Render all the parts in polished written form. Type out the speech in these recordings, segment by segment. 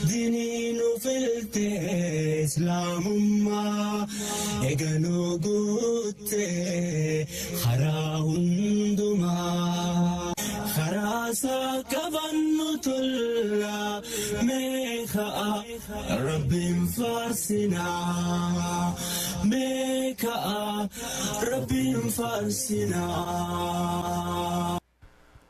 Diniin ufilte islaamummaa eeganuu guutte karaa hundumaa. Karaa isaa qabannu tola meeqa rabbiin faarsinaa meeqa rabbiin faarsinaa.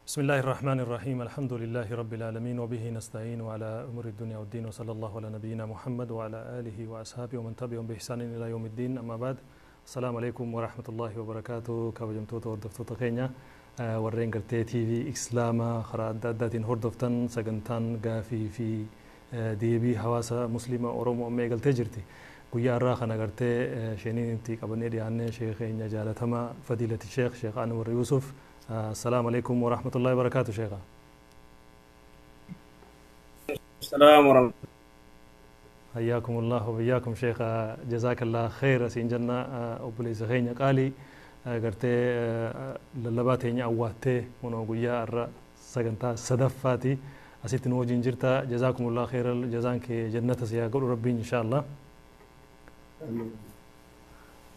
بسم الله الرحمن الرحيم، الحمد لله رب العالمين، وبه نستعين على أمور الدنيا والدين، وصلى الله على نبينا محمد وعلى آله وأصحابه ومن تبعهم بإحسان إلى يوم الدين. أما بعد، السلام عليكم ورحمة الله وبركاته. Kabajamtoota hordoftoota keenya warreen gartee TV Islaamaa karaa adda addaatiin hordoftan, sagantaan gaafii fi deebii hawaasa Musliima Oromoo amma eegaltee jirti. Guyyaa irraa kana gartee sheeniin itti qabannee dhiyaannee sheekh keenya jaalatamaa Fadiilati Sheekh Sheekh Anwar Yuusuf. السلام عليكم ورحمة الله وبركاته شيخ. السلام ورحمة. حياكم الله وبياكم شيخ، جزاك الله خير. Siin jenna obboleessa keenya qaalii gartee lallabaa teenya awwaattee kunoo guyyaa irra sagantaa sadaffaati asitti nu wajjin jirta. جزاكم الله خير، jazaan kee jannata si haa godhu rabbiin insha Allah.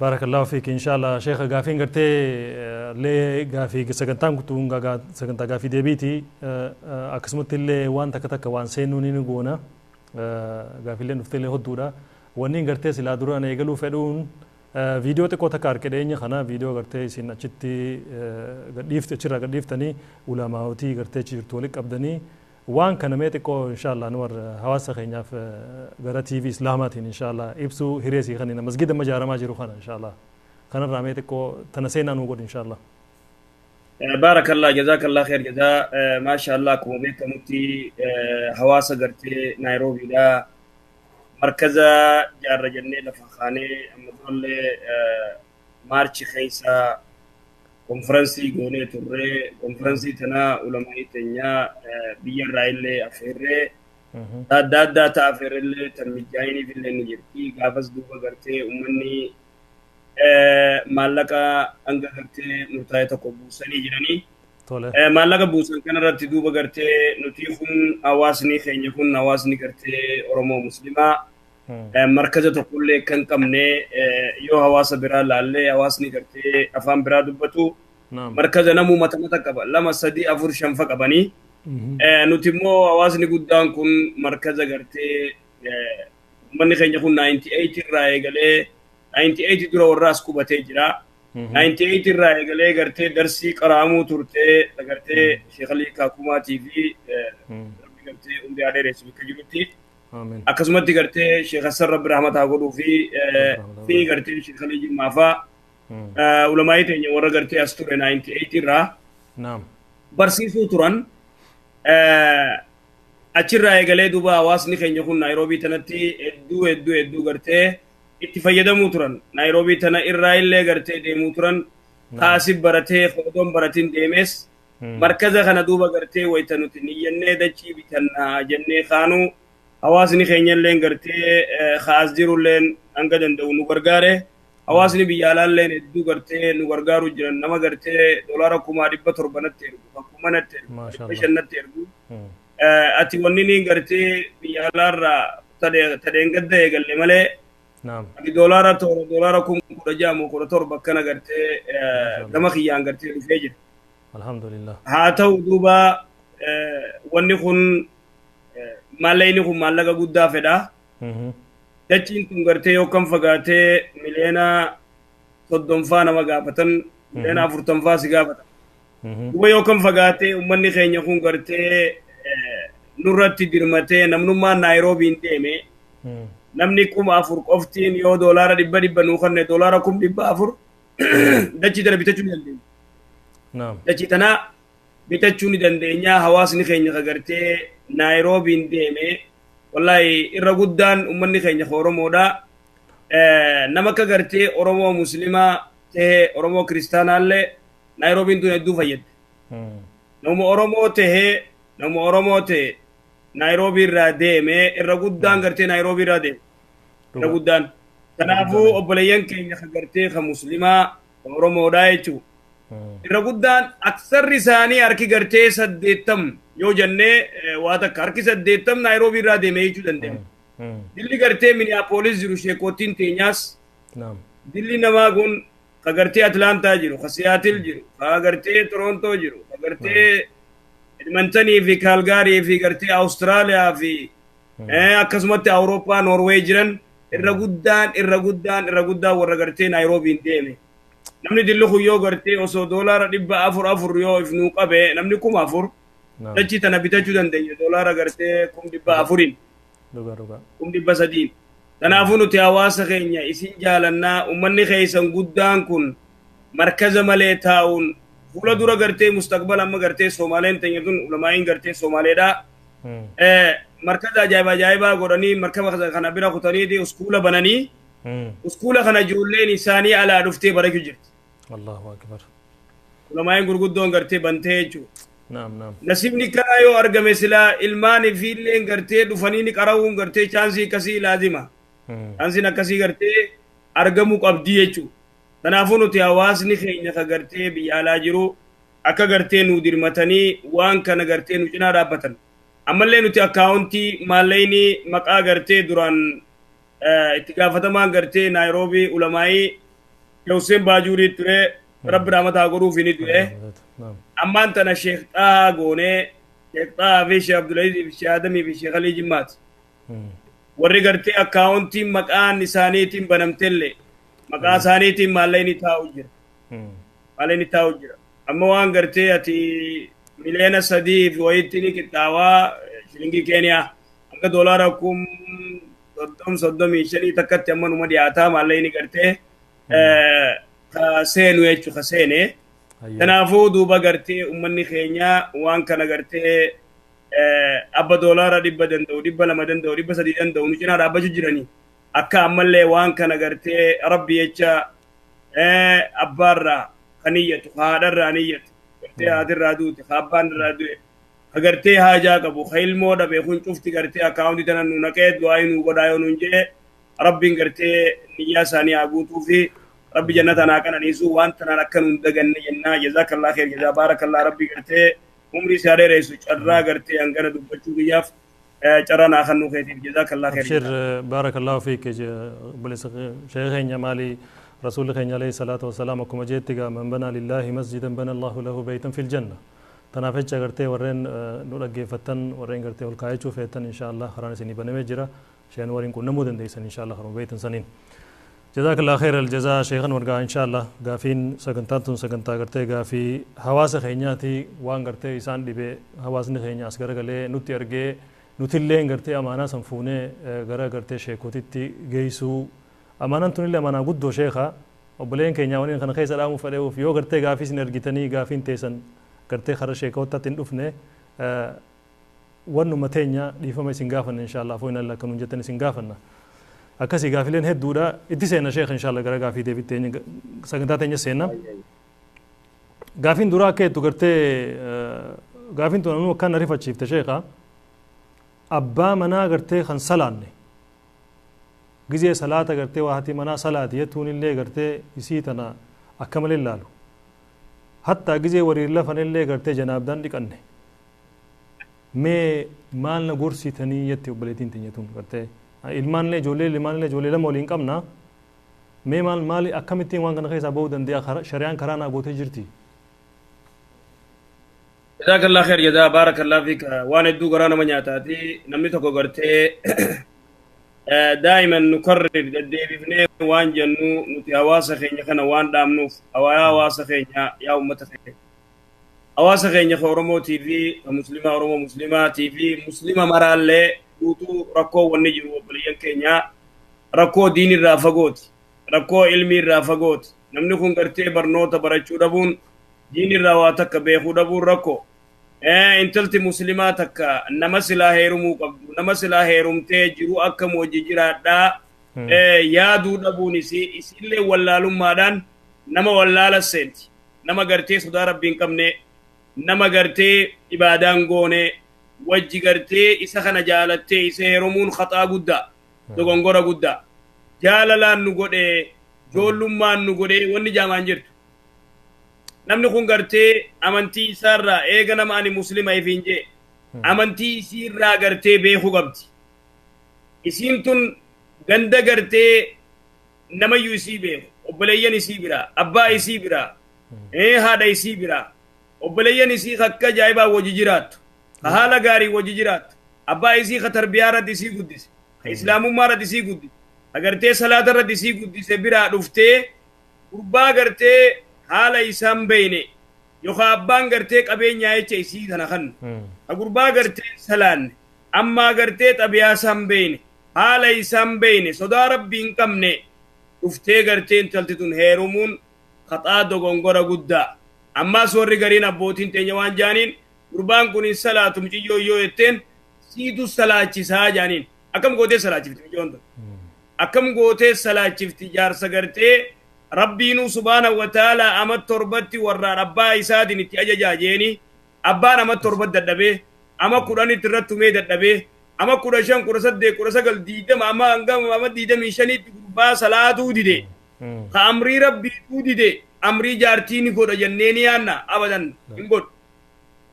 بارك الله فيك. إن شاء الله شيخ gaafiin gartee lee gaafii sagantaan kutuun sagantaa gaafii deebiiti, akkasumatti illee waan takka takka waan seenuu ni goona, gaafiileen dhufteillee hodduudha. Wanni gartee silaa duraan eegaluu fedhuun viidiyoo xiqqoo takka arge dhiyeenya kana, viidiyoo gartee isin achitti gadhiifte, achirraa gadhiiftanii ulamaawotii gartee achi jirtu walitti qabdanii waan kana mee xiqqoo inshallah nu warra hawaasa keenyaaf gara TV Islaamaatiin inshallah ibsuu hiree sii kanina masgida amma ijaaramaa jiru kana inshallah kanarraa mee xiqqoo tana seenaa nuu godhi inshallah. بارك الله، جزاك الله خير جزاء. ما شاء الله akkuma beekamutti hawaasa gartee Naayiroobiidha markaza jaarra jennee lafa kaanee amma durallee Maarchi keessa konferansii goonee turre. Konferansii tana ulamaa'ii teenyaa biyya irraa illee affeerree adda addaa ta'a affeerrellee tan mijaa'iniif illee ni jirti. Gaafas duuba gartee uummanni maallaqa hanga gartee murtaa'e tokko buusanii jiranii. Maallaqa buusan kanarratti duuba gartee nuti kun hawaasni keenya kun hawaasni gartee Oromoo Muslimaa markaza tokkollee kan qabne, yoo hawaasa biraa laallee hawaasni gartee afaan biraa dubbatu markaza namuu mata mata qaba, lama, sadi, afur, shanfa qabanii. Nuti immoo hawaasni guddaan kun markaza gartee uummanni keenya kun 98 irraa eegalee, 98 dura warra as qubatee jira. 98 irraa eegalee gartee darsii qaraamuu turtee gartee Sheekh Alii Kaakumaatii fi rabbi gartee umrii haa dheeressu bakka jirutti. Akkasumatti gartee Sheekh Hassan rabbi rahmata haa godhuu fi gartee Sheekh Alii Jimmaafaa ulamaa'ii teenya warra gartee as ture 98 irraa barsiisuu turan. Achirraa eegalee duuba hawaasni keenya kun Naayiroobii tanatti hedduu hedduu hedduu gartee itti fayyadamuu turan. Naayiroobii tana irraa illee gartee deemuu turan. Kaasib baratee odoon baratiin deemes markaza kana duuba gartee wayita nuti niyyannee dachii bitannaa jennee kaanuu hawaasni keenya illeen gartee kaas jirulleen hanga danda'u nu gargaare. Hawaasni biyya alaalleen hedduu gartee nu gargaaru jiran, nama gartee doolaara 700,000 natti ergu, 1,000 natti ergu, 500 natti ergu. Ati wanni ni gartee biyya alaarraa tadheen gadda eegalle malee ati doolaara toora doolaara 16,000 moo 17,000 akkana gartee gama kiyyaan gartee dhufee jira. Alhamdulillah. Haa ta'u duuba wanni kun maallaqni kun maallaqa guddaa fedha. Dachiin tun gartee yookaan fagaatee miliyoona 30faa nama gaafatan, miliyoona 40faa si gaafatan. Duuba yookaan fagaatee uummanni keenya kun gartee nurratti dirmatee namnummaan Naayiroobiin deeme namni 4,000 qoftiin yoo doolaara dhibba dhibba nuu kanne doolaara 400,000 dachii tana bitachuu ni dandeenya. Dachii tana bitachuu ni dandeenya. Hawaasni keenya ka gartee Naayiroobiin deeme wallaahi irra guddaan uummanni keenya ka Oromoodha. Nama akka gartee Oromoo Muslimaa tahee Oromoo Kiristaanaallee Naayiroobiin tun hedduu fayyadde. Nama Oromoo tahee, nama Oromoo ta'e Naayiroobii irraa deeme irra guddaan gartee Naayiroobii irraa deeme. Irra guddaan. Kanaafuu obboleeyyan keenya ka gartee ka Muslimaa ka Oromoodhaa jechuudha. Irra guddaan aksarri isaanii harki gartee 80 yoo jennee waa takka harki 80 Naayiroobii irraa deemee jechuu dandeenya. Dilli gartee Minneapolis jiru sheekootiin teenyaas dilli namaa kun ka gartee Atlaantaa jiru, ka Siyaatil jiru, ka gartee Torontoo jiru, ka gartee Edmontonii fi Kaalgaarii fi gartee Awustiraaliyaa fi akkasumatti Awurooppaa Noorweey jiran irra guddaan warra gartee Naayiroobiin deeme. Namni dilli kun yoo gartee osoo $400 yoo if nuu qabe namni 4,000 dachii tana bitachuu dandeenya doolaara gartee 400,000 300,000. Kanaafuu nuti hawaasa keenya isin jaalannaa uummanni keessan guddaan kun markaza malee taa'uun fuula dura gartee mustaqbala amma gartee Soomaleen teenya tun ulamaa'iin gartee Soomaaleedha. Markaza ajaa'ibaa godhanii markaba kana bira kutaniiti uskuula bananii uskuula kana ijoolleen isaanii alaa dhuftee barachuu jirti. Allahu akbar. Ulamaa'iin gurguddoon gartee bantee jechuudha. Naam naam. Nasiibni kanaa yoo argame silaa ilmaan fi illeen gartee dhufanii ni qarawuun gartee chaansii akkasii laazima. Chaansiin akkasii gartee argamuu qabdii jechuudha. Kanaafuu nuti hawaasni keenya ka gartee biyya alaa jiru akka gartee nu dirmatanii waan kana gartee nu cinaa dhaabbatan. Ammallee nuti akkaawuntii maallaqni maqaa gartee duraan itti gaafatamaan gartee Naayiroobii ulamaayii Hussein Baajuurii ture rabbi rahmataa godhuuf ni ture. Ammaan tana Sheekh Xahaa goonee Sheekh Xahaa fi Sheekh Abdulaziz fi Sheekh Adamii fi Sheekh Alii Jimmaati. Warri gartee akkaawuntiin maqaan isaaniitiin banamtellee maqaa isaaniitiin maallaqni taa'u jira. Maallaqni taa'u jira. Amma waan gartee ati 3 million fi wayitti ni qixxaawaa shilingii Keeniyaa hanga $35,000 takkatti amma numa dhiyaataa maallaqni gartee ka seenu jechuu ka seene. Kanaafuu duuba gartee uummanni keenya waan kana gartee abba $100 danda'u 200 danda'u 300 danda'u nu cinaa dhaabbachuu jiranii akka ammallee waan kana gartee rabbi jecha abbaarraa kan iyyatu haadharraa ni iyyatu gartee haatirraa duute abbaan irraa du'e ka gartee haajaa qabu ka ilmoo dhabe kun cufti gartee akkaawuntii tana nu naqee du'aa nu godhaa yoo nuun jedhe rabbiin gartee niyyaa isaanii haa guutuu fi rabbi jannata naa qananiisu waan tanaan akka nuun daganne jennaa jazaakallaa kheer jazaa baarakallaa rabbi gartee umrii isaa dheeressu carraa gartee hangana dubbachuu kiyyaaf carraa naa kennuu keetiif jazaakallaa kheer. Abshir baarakallaahu fiik obboleessa sheekh maali رسول خير عليه الصلاة والسلام أكما جيتك من بنى لله مسجدا بنى الله له بيتا في الجنة تنافج غرتي ورين نلقي فتن ورين غرتي والكايچو فتن إن شاء الله خران سني بنمي جرا شين ورين كنا مودن ديسن إن شاء الله خرم بيتن سنين جزاك الله خير الجزاء شيخنا ورقا إن شاء الله غافين سكنتاتون سكنتا غرتي غافي حواس خينياتي وان غرتي إنسان دبي حواس نخينيا أسكر غلي نوتي أرجع نوتيلين غرتي أمانة سنفونه غرا غرتي شيخوتي جيسو أمانة توني أمانة قدو شيخا وبلين كينيا ونين خن خيس الأمو فلو في يو غرتي غافي سنرجتني غافين تيسن غرتي خر شيخوتا تندفنه ونو متينيا ديفما سنغافن إن شاء الله فوين الله كنون جتني سنغافن akkasii gaafileen hedduudha itti seenna sheekh inshallah gara gaafii deebitti sagantaa teenya seenna gaafiin duraa akka jettu gartee gaafiin tun ammoo akkaan na rifachiifte sheekha abbaa manaa gartee kan salaanne gizee salaata gartee waa hati manaa salaati jettuun illee gartee isii tana akka malee laalu hattaa gizee wariin lafan illee gartee janaabdaan dhiqanne mee maal na gorsitanii jetti obboleettiin teenya tun gartee ilmaanillee ijoollee ilmaanillee ijoollee lama waliin qabna mee maal maali akkamittiin waan kana keessaa bahuu danda'a shari'aan karaa naa gootee jirti. Jazakallah khair jazaa baarakallah fiik waan hedduu garaa nama nyaataati namni tokko gartee daa'iman nukarrir deddeebifnee waan jennu nuti hawaasa keenya kana waan dhaamnuuf hawaasa keenya yaa uummata keenya hawaasa keenya ka Oromootii fi ka Muslimaa Oromoo Muslimaatii fi Muslima maraallee guutuu rakkoo wanni jiru obboleeyyan keenya rakkoo diinirraa fagooti rakkoo ilmiirraa fagooti namni kun gartee barnoota barachuu dhabuun diinirraa waa takka beekuu dhabuun rakkoo intalti muslimaa takka nama silaa heerumuu qabdu nama silaa heerumtee jiru akkam wajji jiraadhaa yaaduu dhabuun isillee wallaalummaadhaan nama wallaala seenti nama gartee sodaa rabbii hin qabne nama gartee ibaadaan goone wajji gartee isa kana jaalattee isa heerumuun khaxaa guddaa dogongora guddaa jaalalaan nu godhee joollummaan nu godhee wanni jaamaan jirtu namni kun gartee amantii isaarraa eega nama ani muslima ifiin jee Amantii isiirraa gartee beekuu qabdi. Isiin tun ganda gartee namayyuu isii beeku. Obboleeyyan isii biraa, abbaa isii biraa, haadha isii biraa. Obboleeyyan isii akka ajaa'ibaa wajji jiraattu. Haala gaarii wajji jiraattu. Abbaa isii ka tarbiyaa irratti isii guddise. Ka islaamummaa irratti isii guddise. Agartee salaata irratti isii guddise biraa dhuftee gurbaa gartee haala isaan beeyne yookaan abbaan gartee qabeenyaa jecha isii tana kannu. Gurbaa gartee salaanne ammaa gartee xabiyaa isaan beeyne haala isaan beeyne sodaa rabbii hin qabne dhuftee gartee intalti tun heerumuun kaxaa dogongora guddaa. Ammaas warri gariin abbootiin teenya waan jaaniin gurbaan kun hin salaatu muciyyoo yoo jetteen siitu salaachisaa jaaniin. Akkam gootee salaachifti mucayyoon tun? Akkam gootee salaachifti jaarsa gartee rabbiinuu subhaanahu wa ta'ala ama torbatti warraan abbaa isaatiin itti ajajaa jeeni abbaan ama torbatti dadhabee ama 10 irratti tumee dadhabee ama 15 18 19 20 ama hanga ama 25 gurbaa salaatuu dide ka amrii rabbiituu dide amrii jaartii ni godha jennee ni yaanna abadan hin godhu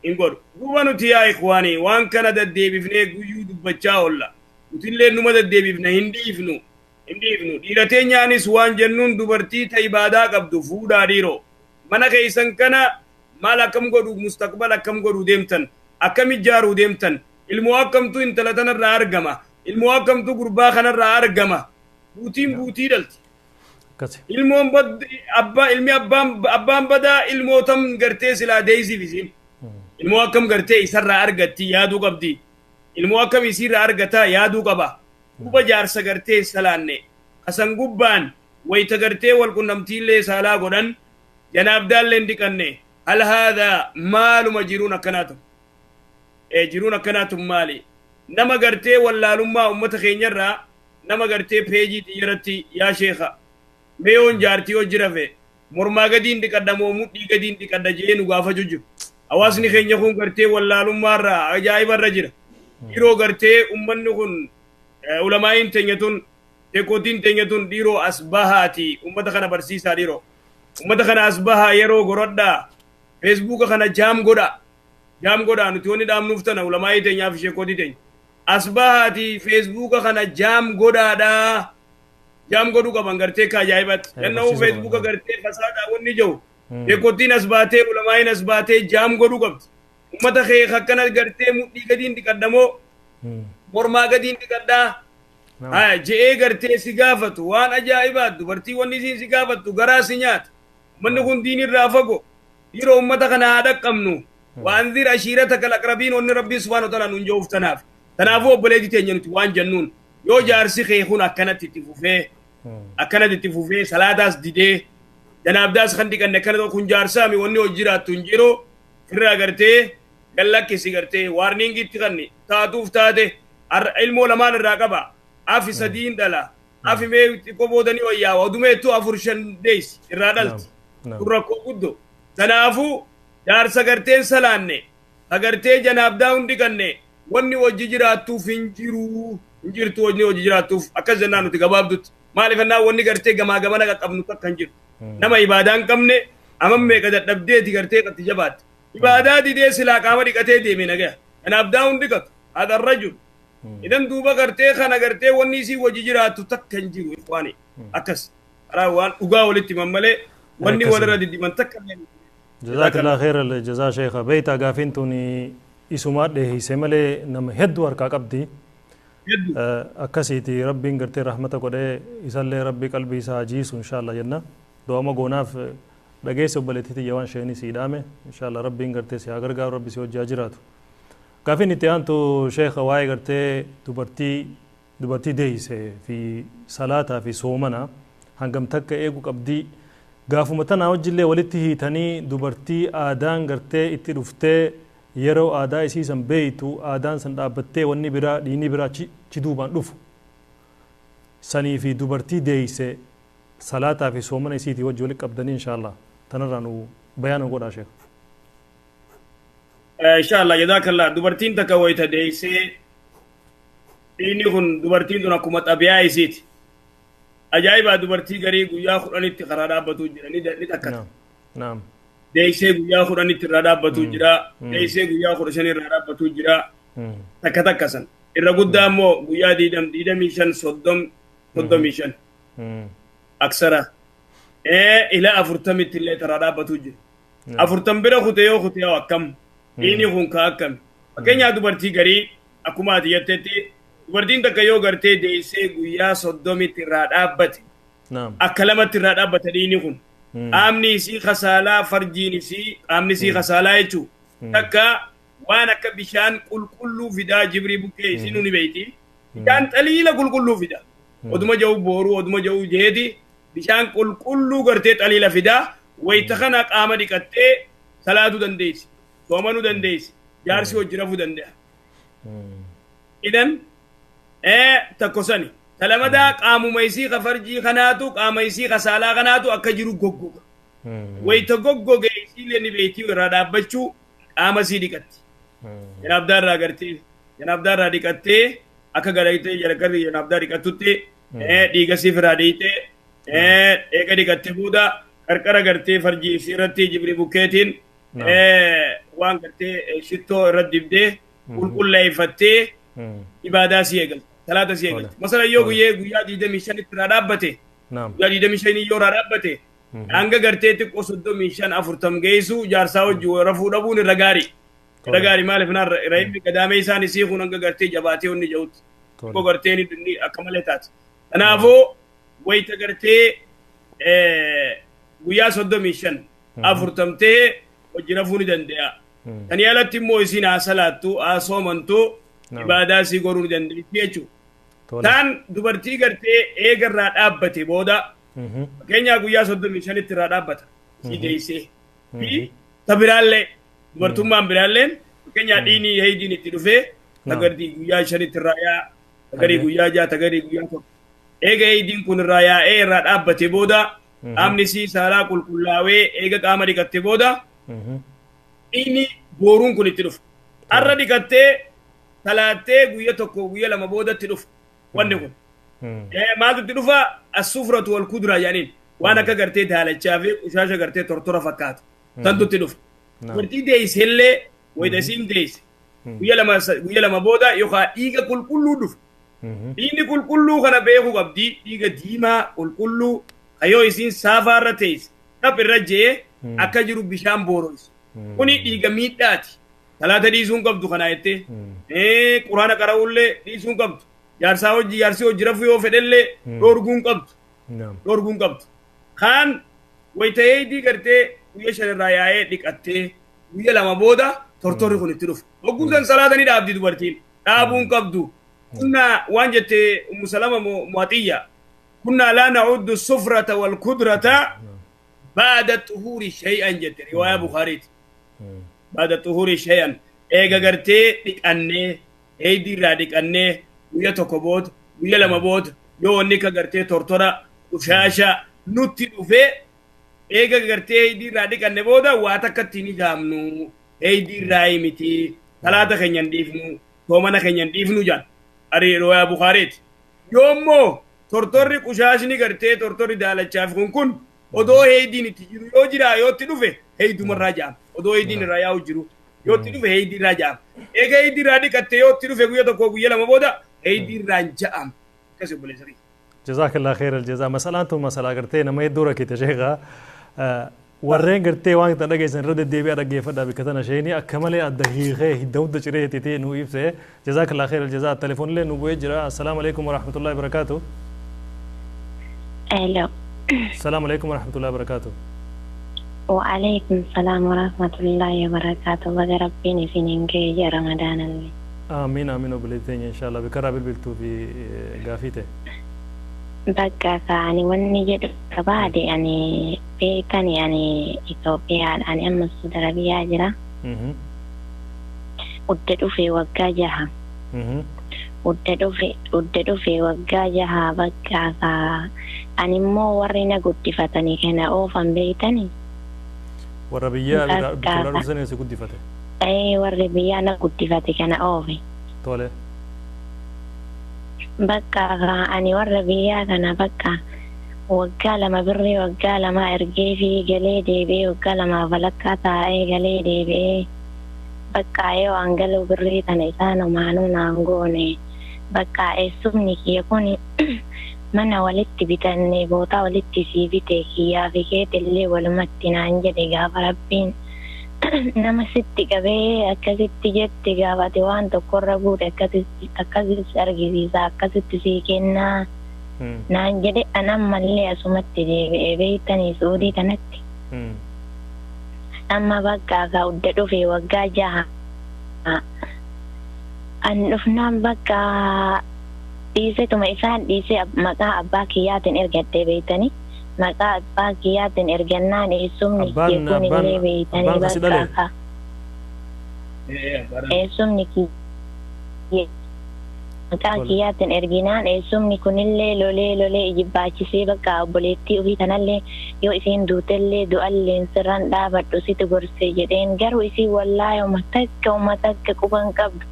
hin godhu. Duuba nuti yaa ikhwaanii waan kana daddeebifnee guyyuu dubbachaa oolla. Nutillee numa daddeebifna hin dhiifnu. Hin dhiifnu. Dhiira teenyaanis waan jennuun dubartii ta ibaadaa qabdu fuudhaa dhiiroo. Mana keessan kana maal akkam godhu mustaqbal akkam godhu deemtan akkam ijaaruu deemtan ilmoo akkamtu intala tanarraa argama ilmoo akkamtu gurbaa kanarraa argama buutiin buutii dhalti. Ilmoon abbaa ilmi abbaan badaa ilmootam gartee silaa deeysiif isiin. Ilmoo akkam gartee isarraa argatti yaaduu qabdi. Ilmoo akkam isiirraa argataa yaaduu qaba. Guba jaarsa gartee salaanne kasan gubbaan wayita gartee wal qunnamtiillee saalaa godhan janaabdaallee hin dhiqanne hal haadhaa maaluma jiruun akkanaatu. Jiruun akkanaatu maali? Nama gartee wallaalummaa uummata keenyarraa nama gartee peejii xiyyaratti yaa sheekha meeyoon jaartii hojii rafe mormaa gadiin dhiqadha moo mudhii gadiin dhiqadha jee nu gaafachuu jiru. Hawaasni keenya kun gartee wallaalummaarraa ajaa'ibarra jira. Yeroo gartee uummanni kun ulamaa'iin teenya tun teekootiin teenya tun dhiiroo as bahaati uummata kana barsiisaa dhiiroo. Uummata kana as bahaa yeroo gorodhaa feesbuuka kana jaam godhaa. Jaam godhaa nuti wanni dhaamnuuf tana ulamaa'ii teenyaaf sheekootii teenya. As bahaati feesbuuka kana jaam godhaadhaa. Jaam godhuu qaban gartee ka ajaa'ibatti. Janna'uu feesbuuka gartee fasaadaa wanni jiru. Teekootiin as baatee ulamaa'iin as baatee jaam godhuu qabdi. Uummata kee akkana gartee mudhii gadiin dhiqadhamoo mormaa gadiin dhiqadhaa. Je'ee gartee si gaafatu waan ajaa'ibaa dubartii wanni isiin si gaafattu garaa si nyaata. Uummanni kun diinirraa fagoo. Yeroo uummata kana haa dhaqqabnu. Waan zira ashiirata kalaqrabiin wanni rabbiin subhaanahu wa ta'ala nuun jehuuf tanaaf. Kanaafuu obboleettii teenya nuti waan jennuun yoo jaarsi kee kun akkanatti itti fufee akkanatti itti fufee salaataas didee janaabdaas kan dhiqanne akkana kun jaarsaami wanni hojii jiraattu hin jiru irraa gartee gallakkisi gartee waarniingitti kanni taatuuf taate ilmoo lamaan irraa qaba afi sadiin dhala afi mee xiqqoo boodanii wayyaa odumeettu 4 5 deessi irraa dhalti kun rakkoo guddoo. Kanaafuu jaarsa garteen salaanne agartee janaabdaa hundi dhiqanne wanni hojii jiraattuuf hin jiru hin jirtu wanni hojii jiraattuuf akkas jennaan nuti gabaabdutti maaliif ennaa wanni gartee gamaa gamana qaqqabnu takka hin jiru. Nama ibaadaa hin qabne amma meeqa dadhabdeeti gartee qatti jabaatti. Ibaadaa didee silaa qaama dhiqatee deeme nagaya. Janaabdaa hundi dhiqatu haadha rajul. Idan duuba gartee kana gartee wanni isii hojii jiraattu takka hin jiru ikhwaani akkas karaa waan dhugaa walitti himan malee wanni walirra diddiman takka illee. جزاك الله خير الجزاء شيخ بيتا غافين توني إسوما ده سمله نم هدو أركا قبدي أكسيتي ربي غرتي رحمته قده إسالة ربي قلبي ساجيس إن شاء الله جنة دوما غوناف دغه سبلتي تي يوان شيني سيدامه إن شاء الله ربي غرتي سياغر غا ربي سيو جاجراتو كافي نتيان تو شيخ واي غرتي دبرتي دبرتي ديسه في صلاة في صومنا هنگم تک ايغو قبدي gaafuma tana wajjillee walitti hiitanii dubartii aadaan gartee itti dhuftee yeroo aadaa isii san beeytu aadaan san dhaabbattee wanni biraa dhiinni biraa chi duubaan dhufu sanii fi dubartii deeyse salaataa fi soomana isiitii wajji walitti qabdanii inshaallah tanarraa nu bayaana godhaa sheekh. Inshaallah jazaakallah dubartiin takka wayita deeysee dhiinni kun dubartiin tun akkuma xabiyaa isiiti. Ajaa'ibaa dubartii garii guyyaa 10tti karaa dhaabbatu jira ni takkata. Naam. Deessee guyyaa 10tti irraa dhaabbatu jira. Deessee guyyaa 15 irraa dhaabbatu jira. Takka takka san. Irra guddaa immoo guyyaa 20, 25, 30, 35. Aksara. Ila 40tti illee irraa dhaabbatu jira. 40 bira kutee yoo kutee akkam? Dhiini kun ka akkami? Fakkeenyaaf dubartii garii akkuma ati jettetti dubartiin takka yoo gartee deessee guyyaa 30tti irraa dhaabbate. Akka lamatti irraa dhaabbata dhiini kun. Qaamni isii kasaalaa farjiin isii qaamni isii kasaalaa jechuudha. Takka waan akka bishaan qulqulluu fidaa jibrii bukkee isii nuni beeyti. Bishaan xaliila qulqulluu fida. Oduma ja'u booruu oduma ja'u jeeti bishaan qulqulluu gartee xaliila fidaa. Wayita kana qaama dhiqattee salaatuu dandeessi. Soomanuu dandeessi. Jaarsi hojii rafuu danda'a. Idan tokko sani. Talamadaa qaamuma isii ka farjii kanaatu qaama isii kasaalaa kanaatu akka jiru goggoga. Wayita goggoge isiillee ni beektii irraa dhaabbachuu qaama isii dhiqatti. Janaabdaa irraa gartee janaabdaa irraa dhiqattee akka galatee jalqabbii janaabdaa dhiqattutti dhiiga siif irraa dhiqxee eega dhiqatte booda qarqara gartee farjii isii irratti jibrii bukkeetiin waan gartee shittoo irratti dibdee qulqulleeffattee ibaadaa sii eegalti. Salaata sii eegalti. Masala yoo guyyaa 25 irraa dhaabbate. Guyyaa 25 yoo irraa dhaabbate. Hanga gartee xiqqoo 35 40 geessu jaarsaa hojii rafuu dhabuun irra gaarii. Irra gaarii maaliif naan rahimni gadaamee isaan isii kun hanga gartee jabaatee onni ja'utti. Xiqqoo gartee inni akka malee taate. Kanaafuu wayita gartee guyyaa 35 40 hojii rafuu ni danda'a. Kan alatti immoo isiin haa salaattu haa soomantu ibaadaa isii godhuu ni dandeessi jechuudha. Taan dubartii gartee eega irraa dhaabbate booda fakkeenyaaf guyyaa 35tti irraa dhaabbata isii deessee fi ta biraallee dubartummaan biraalleen fakkeenyaaf dhiinii heeyidiin itti dhufee tagarii guyyaa 5tti irraa yaa'a tagarii guyyaa 6 tagarii guyyaa 1 eega heeyidiin kun irraa yaa'ee irraa dhaabbate booda qaamni isii saalaa qulqullaawee eega qaama dhiqatte booda dhiinii booruun kun itti dhufa. Har'a dhiqattee salaattee guyya 1 guyya 2 boodatti dhufa wanni kun. Maaltu itti dhufa? As-sufratu wal kudraa jedhaniin waan akka gartee daalachaa fi qushaasha gartee tortora fakkaatu tantu itti dhufa. Dubartii deesse illee wayita isiin deesse guyya 2 booda yookaan dhiiga qulqulluu dhufa. Dhiigni qulqulluu kana beekuu qabdi. Dhiiga diimaa qulqulluu kayyoo isiin saafaa irra teesse dhap irra jee akka jiru bishaan booroysu. Kuni dhiiga miidhaati. Salaata dhiisuu hin qabdu kanaa jettee. Quraana qara'uullee dhiisuu hin qabdu. Jaarsaa hojii jaarsii hojii rafuu yoo fedhellee dhoorguu hin qabdu. Dhoorguu hin qabdu. Kaan wayita heeydii gartee guyya 5 irraa yaa'ee dhiqattee guyya 2 booda tortorri kun itti dhufa. Hogguu san salaata ni dhaabdi dubartiin. Dhaabuu hin qabdu. Kunnaa waan jettee Ummu Salama Mu'axiyya. Kunnaa laa na'uddu sufrata wal kudrata baada xuhuuri shay'an jette riwaayaa Bukhaariiti. Baada xuhuuri shay'an eega gartee dhiqannee heeydii irraa dhiqannee guyya 1 booda guyya 2 booda yoo wanni akka gartee tortora qushaasha nutti dhufee eega gartee heeydii irraa dhiqanne booda waa takka ittiin ijaamnu heeydii irraa miti salaata keenya hin dhiifnu soomana keenya hin dhiifnu jedhan riwaayaa Bukhaariiti. Yoommoo tortorri qushaashni gartee tortorri daalachaaf kun odoo heeydiin itti jiru yoo jira yoo itti dhufe heeydumarraa jaama. Odoo heeydiin irraa yaa'u jiru yoo itti dhufe heeydii irraa jaama. Eega heeydii irraa dhiqatte yoo itti dhufe guyya 1 guyya 2 booda heeydii irraa hin ja'amu. Akkasii obboleessa kiyya. Jazakallah khair aljazaa. Masalaan tun masalaa gartee nama hedduu rakkite sheekha. Warreen gartee waan kana dhageessan irra deddeebi'aa dhaggeeffadhaa bakka tana isheen akka malee adda hiikee hidda hunda ciree hittitee nu ibse. Jazakallah khair aljazaa. Telefoonillee nu bu'ee jira. Assalaamu alaikum warahmatullahi wabarakaatuh. Hello. السلام عليكم ورحمة الله وبركاته. وعليكم السلام ورحمة الله وبركاته. بقى ربي سنين يا رمضان اللي. آمين آمين وبلتين إن شاء الله بكرة بالبلتو في قافيته. بقى يعني وني جد بعد يعني بيتني يعني إثيوبيا يعني أما السعودية العربية جرا. وددوا في وجاجها. وددوا في وجاجها بقى ani immoo warri na guddifatanii kana oofan beeytanii. Warra biyyaa biraa dhufsanii si guddifate. Warri biyyaa na guddifate kana oofe. Tole. Bakka ani warra biyyaa kana bakka Waggaa 2 birrii waggaa 2 ergee fi galee deebi'ee waggaa 2 walakkaa taa'ee galee deebi'ee bakka yoo an galuu birrii tana isaan homaanuu naan goone bakka eessumni kiyya kun mana walitti bitanne bootaa walitti sii bite kiyyaa fi keetillee walumatti naan jedhe gaafa rabbiin nama sitti qabee akkasitti jette gaafate waan tokkorra guute akkasitti argisiisa akkasitti sii kennaa naan jedhe an ammallee asumatti deebi'ee beektanii Suudii kanatti. Amma bakka ka udda dhufe waggaa 6 an dhufnaan bakka dhiisetuma isaan dhiisee maqaa abbaa kiyyaatiin ergattee beektanii maqaa abbaa kiyyaatiin ergannaan eessumni kunillee beektanii bakka eessumni kiyya maqaa kiyyaatiin erginaan eessumni kunillee lolee lolee ijibbaachisee bakka obboleettii ofii kanallee yoo isiin duutellee du'alleen sirraan dhaabadhu sitti gorsee jedheen garuu isii wallaahi uma takka quban qabdu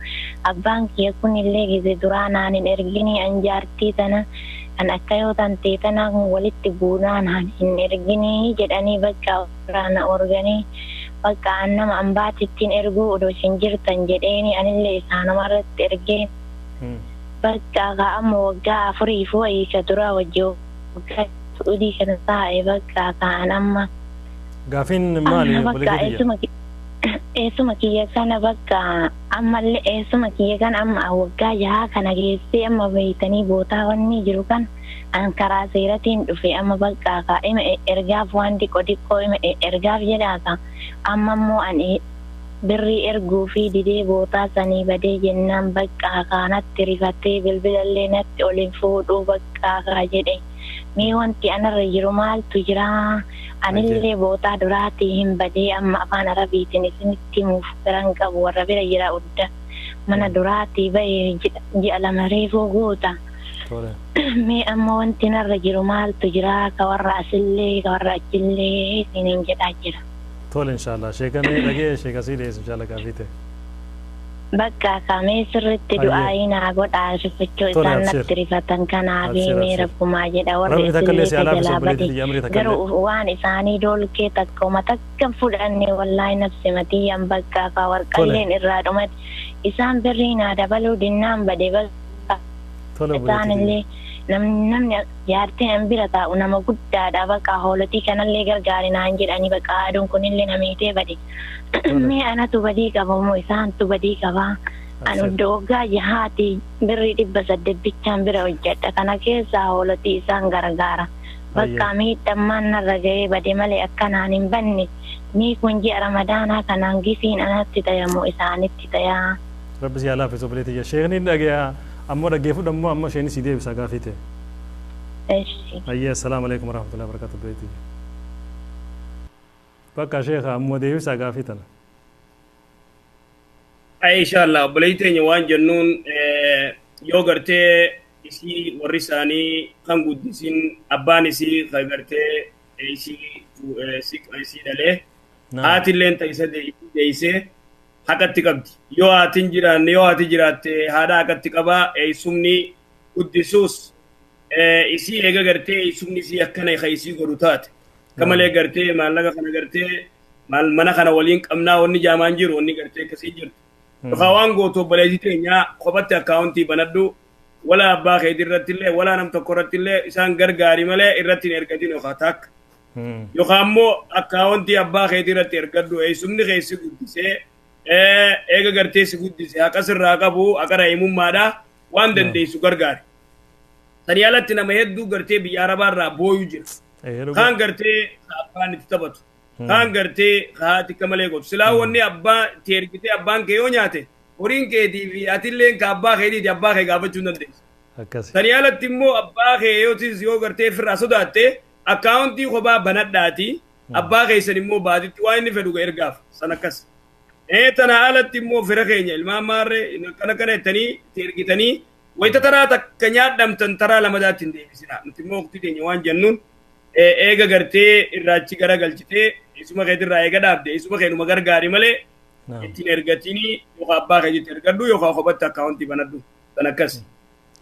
abbaan kiyya kunillee gize duraa naan hin erginii an jaartii tana an akka yoo tantee tanaa kun walitti buunaa naan hin erginii jedhanii bakka na organii bakka an nama ambaatittiin erguu odoo isin jirtan jedheeni anillee isaanumarratti ergeen bakka ka amma waggaa 4 fi wayii ka duraa wajji waggaa Suudii kana taa'e bakka ka'an amma. Gaafiin maali obboleettii kiyya? Eessuma kiyya kana bakka ammallee eessuma kiyya kana amma waggaa 6 kana geessee amma beeytanii bootaa wanni jiru kan an karaa seeratiin dhufe amma bakka ka ima ergaaf waan xiqqoo xiqqoo ima ergaaf jedhaa ka amma immoo an birrii erguu fi didee bootaa sanii badee jennaan bakka kanatti rifatee bilbilallee natti ol hin fuudhuu bakka kaa jedhe mee wanti anarra jiru maaltu jira anillee bootaa duraatii hin badee amma afaan arabiitiin isinitti himuuf biran qabu warra bira jira udda mana duraatii bahee ji'a 2 reefuu guuta mee amma wanti narra jiru maaltu jira ka warra asillee ka warra achillee isiniin jedhaa jira. Tole inshallah sheekamee dhagee sheekasii dhiyeessu inshallah gaafii ta'e. Bakka kamee sirriitti du'aayii naa godhaa rifachuu isaan natti rifatan kanaaf mee rabbumaa jedha warri isillee jalaa bade garuu waan isaanii doolkee takkuma takka fudhanne wallaahi nafsi matiyyaan bakka ka warqalleen irraa dhumate isaan birrii naa dabaluu dinnaan bade bakka isaanillee namni jaartiin an bira taa'u nama guddaadha bakka hoolotii kanallee gargaari naan jedhanii bakka aduun kunillee namiitee bade mee anatu badii qaba moo isaantu badii qaba an iddoo waggaa 6 birrii 800 bichaan bira hojjedha kana keessaa hoolotii isaan gargaara bakka miidhammaan narra ga'ee bade malee akkanaan hin banne mee kun ji'a ramadaanaa kanaan gifiin anatti tayamoo isaanitti tayaa. Rabbi si haa laaffisu obboleettii sheekni dhagayaa ammoo dhaggeeffadhu ammoo amma isheen si deebisa gaafii ta'e. Eshi. Ayyee assalaamu alaikum warahmatullahi wabarakatuh obboleettii. Bakka sheekha ammoo deebisa gaafii tana. Ay inshallah obboleettii teenya waan jennuun yoo gartee isii warri isaanii kan guddisin abbaan isii kan gartee isii dhalee haatilleen ta isa deeysee haqatti qabdi yoo haatiin jiraanne yoo haati jiraatte haadha haqatti qabaa eessumni guddisuus isii eega gartee eessumni isii akkana ka isii godhu taate kamalee gartee maallaqa kana gartee mana kana waliin qabnaa wanni jaamaan jiru wanni gartee akkasii jirtu yookaan waan gootu obboleettii teenyaa kophatti akkaawuntii banadhu wala abbaa keetii irratti illee wala nam tokko irratti illee isaan gargaari malee irratti hin ergatin yookaan takka yookaan immoo akkaawuntii abbaa keetii irratti ergadhu eessumni keessi guddisee eega gartee si guddise haqa sirraa qabu haqa raahimummaadha waan dandeessu gargaari. Sanii alatti nama hedduu gartee biyya arabaarraa booyu jira. Kaan gartee abbaan itti taphatu. Kaan gartee haati akka malee gootu. Silaa wanni abbaa itti ergitee abbaan kee yoo nyaate horiin keetii fi atilleen ka abbaa keetiiti abbaa kee gaafachuu hin dandeessu. Sanii alatti immoo abbaa kee yootis yoo gartee firraa sodaatte akkaawuntii kophaa banadhaati abbaa keessan immoo baatitti waan inni fedhu ergaaf san akkas. Tana alatti immoo fira keenya ilmaan maarree akkana kana jettanii itti ergitanii wayita taraa takka nyaadhamtan taraa lamadaatti hin deebisina. Nuti immoo waqtii keenya waan jennuun eega gartee irraachi gara galchitee isuma keetirraa eega dhaabde isuma keenuma gargaari malee ittiin ergatinii yookaan abbaa keetitti ergadhu yookaan kophatti akkaawuntii banadhu san akkas.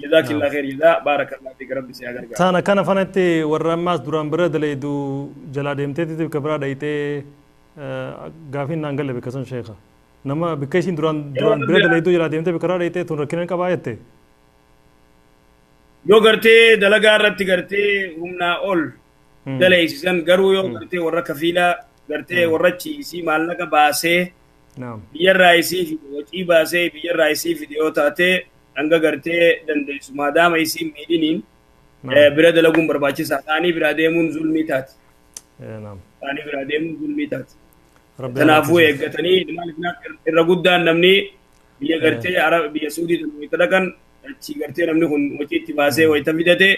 جزاك الله خير جزاء بارك الله فيك ربي سي غرغار تانا كان فنتي ورماس دران بره دليدو جلا ديمتي كبرا دايتي غافين نانغل بكسن شيخا نما بكيسين دران دران بره دليدو جلا ديمتي بكرا دايتي تون ركنن قبايته yoo gartee dalagaa irratti gartee humnaa ol daleeysisan garuu yoo gartee warra kafiilaa gartee warra ciisii maallaqa baasee biyyarraa isii fide wacii baasee biyyarraa isii fide yoo taate hanga gartee dandeessu maadaama isii miidhiniin bira dalaguun barbaachisaa taanii biraa deemuun zulmii taati. Taanii biraa deemuun zulmii taati. Kanaafuu eeggatanii irra guddaan namni biyya gartee biyya Suudii wayita dhaqan achi gartee namni kun waciitti baasee wayita fidate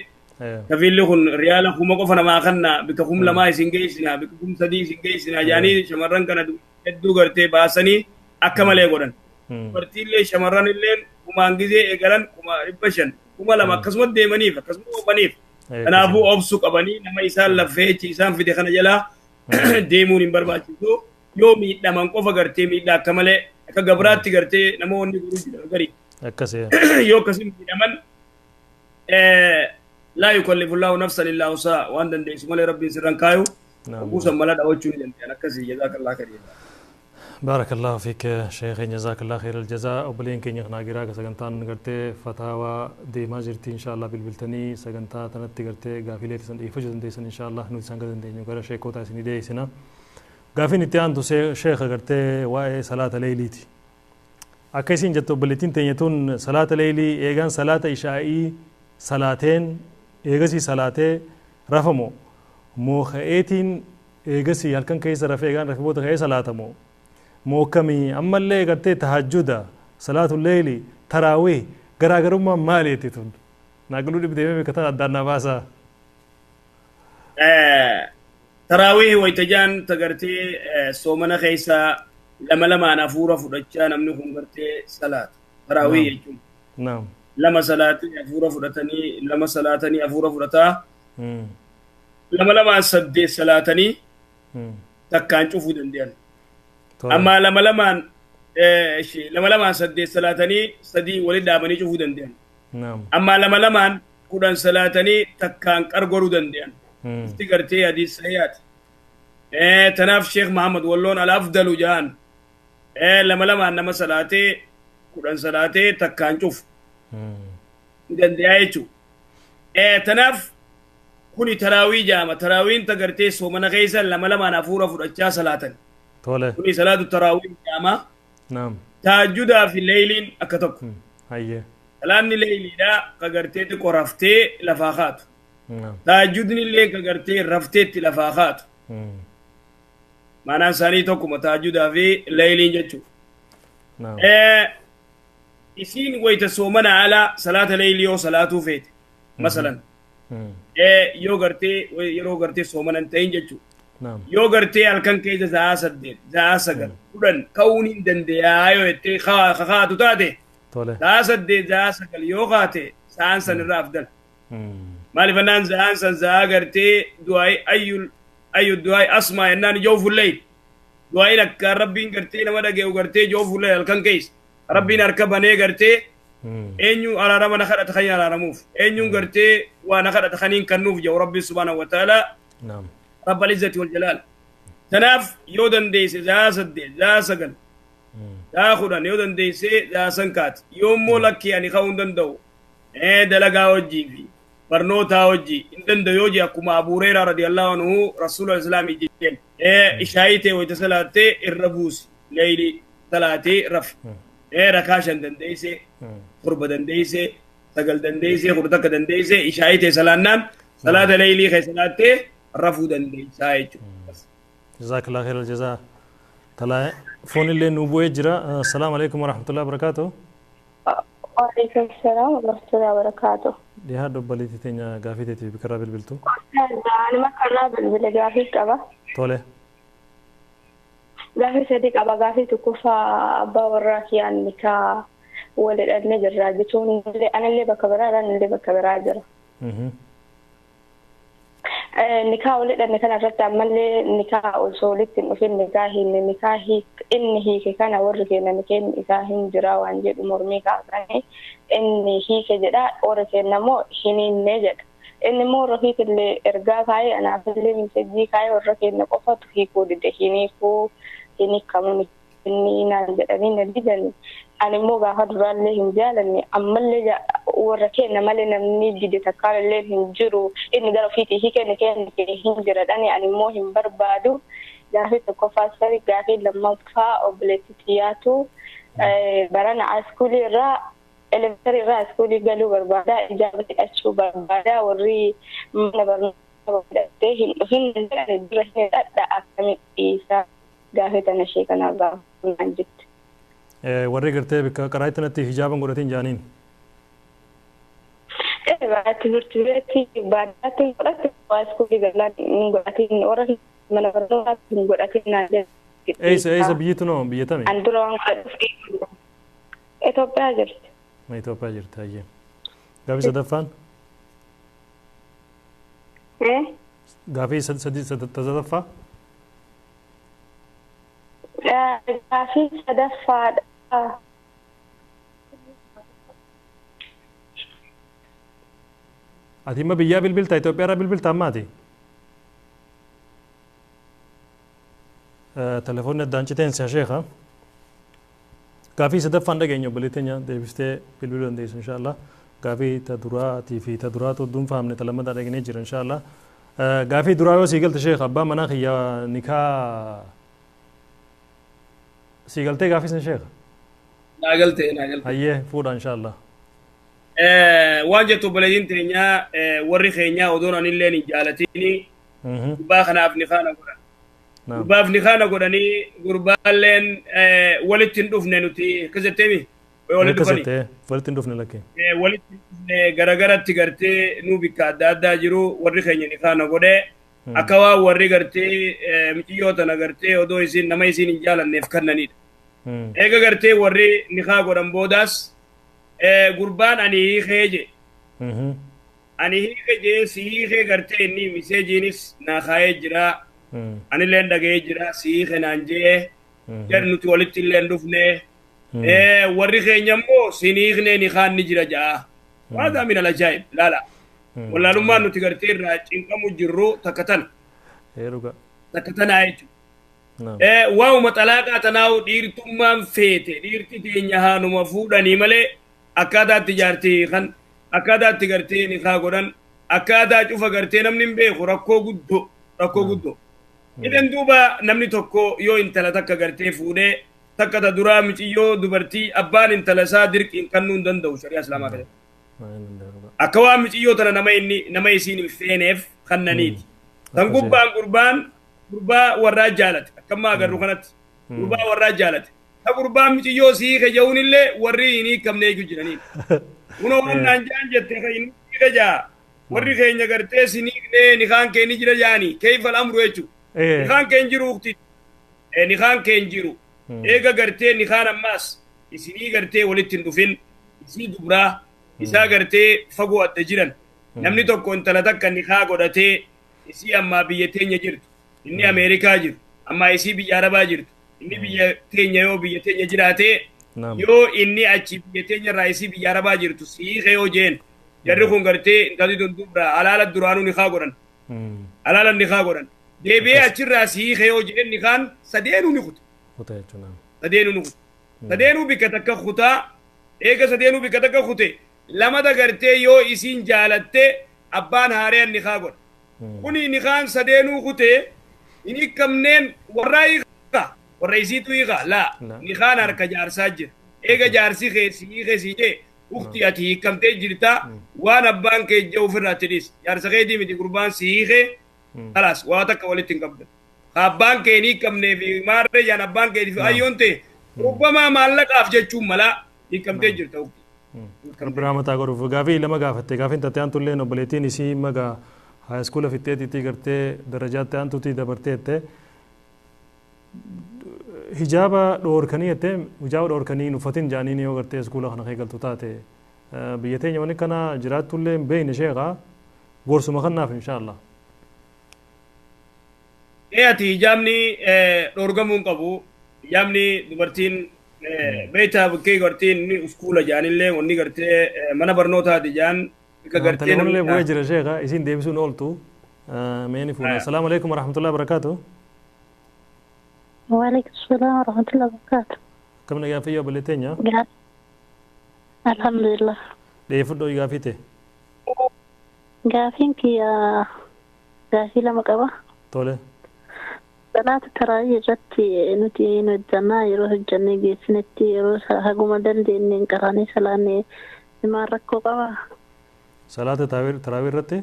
kafiilli kun riyaala 1000 qofa namaa kanna bika 2000 isin geessina bika 3000 isin geessina jaanii shamarran kana hedduu gartee baasanii akka malee godhan. Dubartiillee shamarran illeen kumaan gizee eegalan 500 2000 akkasuma deemaniif akkasuma oofaniif. Kanaafuu obsuu qabanii nama isaan laffee isaan fide kana jalaa deemuun hin barbaachisu. Yoo miidhaman qofa gartee miidhaa akka malee akka gabraatti gartee namoonni guruu jira garii. Akkasii. Yoo akkasii miidhaman laa yukallifullahu nafsan illaa wusahaa waan dandeessu malee rabbiin sirran kaayu kuusan mala dhawachuu ni danda'an akkasii jazaakallaa khayr. بارك الله فيك شيخ جزاك الله خير الجزاء وبلين كي نغنا سغنتان غرتي فتاوى دي ما جرتي ان شاء الله بالبلتني سغنتا تنتي غرتي غافيلتي سن ايفج دندي ان شاء الله نو سنغ دندي نغرا شيخوتا سني دي سنا غافين تيان تو شيخ غرتي واي صلاه ليلتي اكيسين جتو بلتين تيتون صلاه ليلي ايغان صلاه عشائي صلاتين ايغسي صلاتي رفمو موخيتين ايغسي هلكن كيس رفيغان رفبوت غي صلاتمو موكمي أما اللي قرتي تهجدا صلاة الليل تراويح غراغرما ماليتي تون ناقلوا لي بدي بكتا دارنا باسا تراويح ويتجان تغرتي سومنا خيسا لما لما أنا فورة فرتشا نمني قرتي صلاة تراويح يجون نعم لما صلاة أفورة فرتني لما صلاتني أفورة فرتا لما لما سدي صلاتني تكان شوفوا دنديان أما لما لما لما لما سدي صلاتني سدي ولد أبني شوفوا دنديان نعم أما لما لما كودن صلاتني تكان كرغورو دنديان افتكرتي حديث سيئات تناف شيخ محمد ولون الأفضل جان لما لما نما صلاتي كودن صلاتي تكان شوف دنديان شو تناف كوني تراوي جامع تراوين تقرتي سومنا غيسا لما لما نافورة فرأتشا صلاة كوني صلاة التراويح جامع نعم تهجدا في الليل أكتب هيا لأن الليل دا كقرتي تقرفتي لفاخات نعم تهجدني الليل كقرتي رفتي لفاخات معنى ساني توكم تهجدا في الليل جتشو نعم إسين ويتسومنا على صلاة الليل يو صلاة فيت مثلا yoo gartee yeroo gartee soomanan ta'in jechuudha. Yoo gartee halkan keessa sa'a 8, sa'a 9, 10 ka'uun hin dandeeyaa yoo jettee kaatu taate sa'a 8, sa'a 9 yoo kaate sa'aan san irraa afdal. Maaliif annaan sa'aan san sa'a gartee du'aayi ayyu du'aayi asmaa jennaan joofu layl. Du'aayin akka rabbiin gartee nama dhagee'u gartee joofu layl halkan keessa. Rabbiin harka banee gartee eenyu araarama na kadhata kan araaramuuf eenyuun gartee waa na kadhata kaniin kennuuf jedhu rabbi subhaanahu wa ta'ala rabbal izzati wal jalaal. Tanaaf yoo dandeesse sa'a 8, sa'a 9, sa'a 10 yoo dandeesse sa'a san kaati. Yoo immoo lakkii ani ka'uu hin danda'u dalagaa hojii fi barnootaa hojii hin danda'u yoo jee akkuma Abu Hureyraa radiyallahu anhu rasuula islaamii jedheen ishaayii ta'e wayita salaattee irra buusi leeyli salaatee rafi. Rakaa 5 dandeesse, 7 dandeesse, 9 dandeesse, 11 dandeesse, ishaayii ta'e salaannaan salaata leeylii kee salaattee rafuu dandeessaa jechuudha. Jazakallah khairal jazaa. Talaa foon illee nu bu'ee jira. Assalaamu alaikum warahmatullahi wabarakaatuh. Waalaikum salaam warahmatullahi wabarakaatuh. Dhihaa dobbaliitii teenya gaafii teetiif bikarraa bilbiltu. Ani makarraa bilbile gaafii qaba. Tole. Gaafii sadii qaba. Gaafii tokkoffaa abbaa warraa kiyyaan nikaa wal hidhannee jirra jechuun anillee bakka biraa anillee bakka biraa jira. Nikaa walidhanne kana irratti ammallee nikaa osoo walitti hin dhufin nikaa hinne nikaa inni hiike kana warri keenya nikeen isaa hin jira waan jedhu mormii kaasanii inni hiike jedha warri keenya immoo hin hinne jedha. Inni immoo warra ofiitillee ergaa kaayee anaafillee misejjii kaayee warra keenya qofatu hiikuu dide hin hiikuu hin hiikamu inni naan jedhanii na didani. Ani immoo gaafa duraallee hin jaalanne ammallee warra keenya malee namni dide takkaallee hin jiru inni gara ofiitii hiikee keenya hin jiradhani ani immoo hin barbaadu. Gaafii tokkoffaa sadi gaafii lammaffaa obboleetti xiyyaatu barana iskuulii irraa elementary irraa iskuulii galuu barbaada ijaaba hidhachuu barbaada warri mana barnootaa hidhattee hin dhufin dura hin hidhadha akkamitti dhiisaa gaafii tana ishee kanaaf gaafannaan jirti. Warri gartee bakka karaa itti hijaaban godhatiin jaaniin. Timirti beetti baadiyyaatti godhatte iskuulii galaan hin godhatiin warra mana barnootaatti hin godhatiin naan jedhe. Eessa biyyi tunoo biyya tami? An dura waan godhuuf Itoophiyaa jirti. Itoophiyaa jirti hayyee. Gaafii sadaffaan? Gaafii sadaffaa? Gaafii sadaffaadha. Ati imma biyyaa bilbiltaa Itoophiyaa irraa bilbiltaa ammaati? Telefoonni addaan citeen si'a sheekha. Gaafii sadaffaan dhageenya obboleettii deebistee bilbiluu dandeessu inshaallah. Gaafii ta duraatii fi ta duraatu dhuunfaamne ta lammataa dhageenyee jira inshaallah. Gaafii duraa yoo sii galte sheekha abbaa manaa kiyya nikaa sii galtee gaafii san sheekha? Naa galte naa galte. Hayyee fuudha inshaallah. Waan jettu obboleettiin teenyaa warri keenyaa odoon anillee hin jaalatini gurbaa kanaaf ni kaana godhan. Gurbaaf ni kaana godhanii gurbaalleen walitti hin dhufne nuti akkas jetteemi? Walitti dhufani. Walitti hin dhufne lakkee. Walitti hin dhufne garagaratti gartee nu bikka adda addaa jiru warri keenya ni kaana godhee akka waan warri gartee miiciyyoo tana gartee odoo isiin nama isiin hin jaalanneef kennanidha. Eega gartee warri ni kaa godhan boodaas gurbaan ani hiikee je. Ani hiikee jee si hiikee gartee inni miseejiinis naa kaayee jira. Anilleen dhaga'ee jira si hiikee naan jee. Jedhu nuti walitti illee hin dhufne. Warri keenya immoo sin hiiknee ni kaan ni jira ja'a. Waadaa min alajaa'ib laala. Wallaalummaan nuti gartee irraa cinqamu jirru takka tana. Takka tanaa jechuudha. Waa'uma xalaaqaa tanaa'u dhiirtummaan feete dhiirti teenya haanuma fuudhanii malee akkaataa itti jaartii kan akkaataa itti gartee ni kaa godhan akkaataa cufa gartee namni hin beeku rakkoo guddoo rakkoo guddoo. Idan duuba namni tokko yoo intala takka gartee fuudhee takka ta duraa miciyyoo dubartii abbaan intala isaa dirqiin kennuu hin danda'u shari'a islaamaa keessatti. Akka waan miciyyoo tana nama inni nama isiin hin feeneef kennaniiti. Tan gubbaan gurbaan gurbaa warraa jaalate akkamma agarru kanatti gurbaa warraa jaalate. Ta gurbaan miciyyoo sii kaja'uun illee warri hin hiikamne eegu jiraniidha. Kunoo waan naan jaan jette kan inni hiika warri keenya gartee sin hiiknee nikaan kee ni jira jaanii keeyfa al'amru jechuudha. Nikaan kee hin jiru ukti. Nikaan kee hin jiru. Eega gartee nikaan ammaas isinii gartee walitti hin dhufin isii dubraa isaa gartee fagoo adda jiran namni tokko intala takka nikaa godhatee isii ammaa biyya teenya jirtu inni Ameerikaa jiru ammaa isii biyya Arabaa jirtu inni biyya teenya yoo biyya teenya jiraatee yoo inni achi biyya teenya irraa isii biyya Arabaa jirtu siikee yoo jeen jarri kun gartee intalli tun dubraa alaala duraanuu nikaa godhan alaala nikaa godhan deebi'ee achirraa siikee yoo jeen nikaan sadeenuu ni kuta. Sadeenuu ni kuta. Sadeenuu bikka takka kutaa eega sadeenuu bikka takka kute lamata gartee yoo isiin jaalatte abbaan haareen nikaa godha. Kuni nikaan sadeenuu kutee hin hiikamneen warraa hiika warra isiitu hiika laa nikaan harka jaarsaa jira. Eega jaarsi kee si hiike si jee ukti ati hiikamtee jirta waan abbaan kee jee ofirraatti dhiis jaarsa keetii miti gurbaan si hiike khalaas waa takka walitti hin qabdan. Abbaan kee hin hiikamnee fi maarree jaan abbaan keetii fi ayyoon ta'e rubbamaa maallaqaaf jechuun malaa hiikamtee jirta ukti. Rabbi rahmataa godhuuf gaafii lama gaafatte gaafiin tattee aantu illee obboleettiin isii magaa haa iskuula fixxeetiitii gartee darajaatti aantuutii dabartee hijaaba dhoorkanii jettee hijaaba dhoorkanii hin uffatin jaaniin yoo gartee iskuula kana keegaltu taate biyya teenya wanni kana jiraattu illee hin beekne sheekaa gorsuma kannaaf inshaallah. Ati hijaabni dhoorgamuu hin qabu. Hijaabni dubartiin beektaa bakkee gartee inni uskuula jaanillee wanni gartee mana barnootaati jaan bika gartee. Telefoonillee bu'ee jira sheekha isiin deebisuun ooltu. Meeni fuuna. Assalaamu alaikum warahmatullahi wabarakaatu. وعليكم السلام ورحمة الله وبركاته. Kam nagaa fayyaa obboleetteenya? الحمد لله. Dheeffadhoo gaafii ta'e. Gaafiin kiyya gaafii lama qaba. Tole. Salaata taraawii irratti nuti hin hojjannaa yeroo hojjannee geessinetti yeroo haguma dandeenyeen qaraanee salaannee maal rakkoo qaba? Salaata taraawii irratti?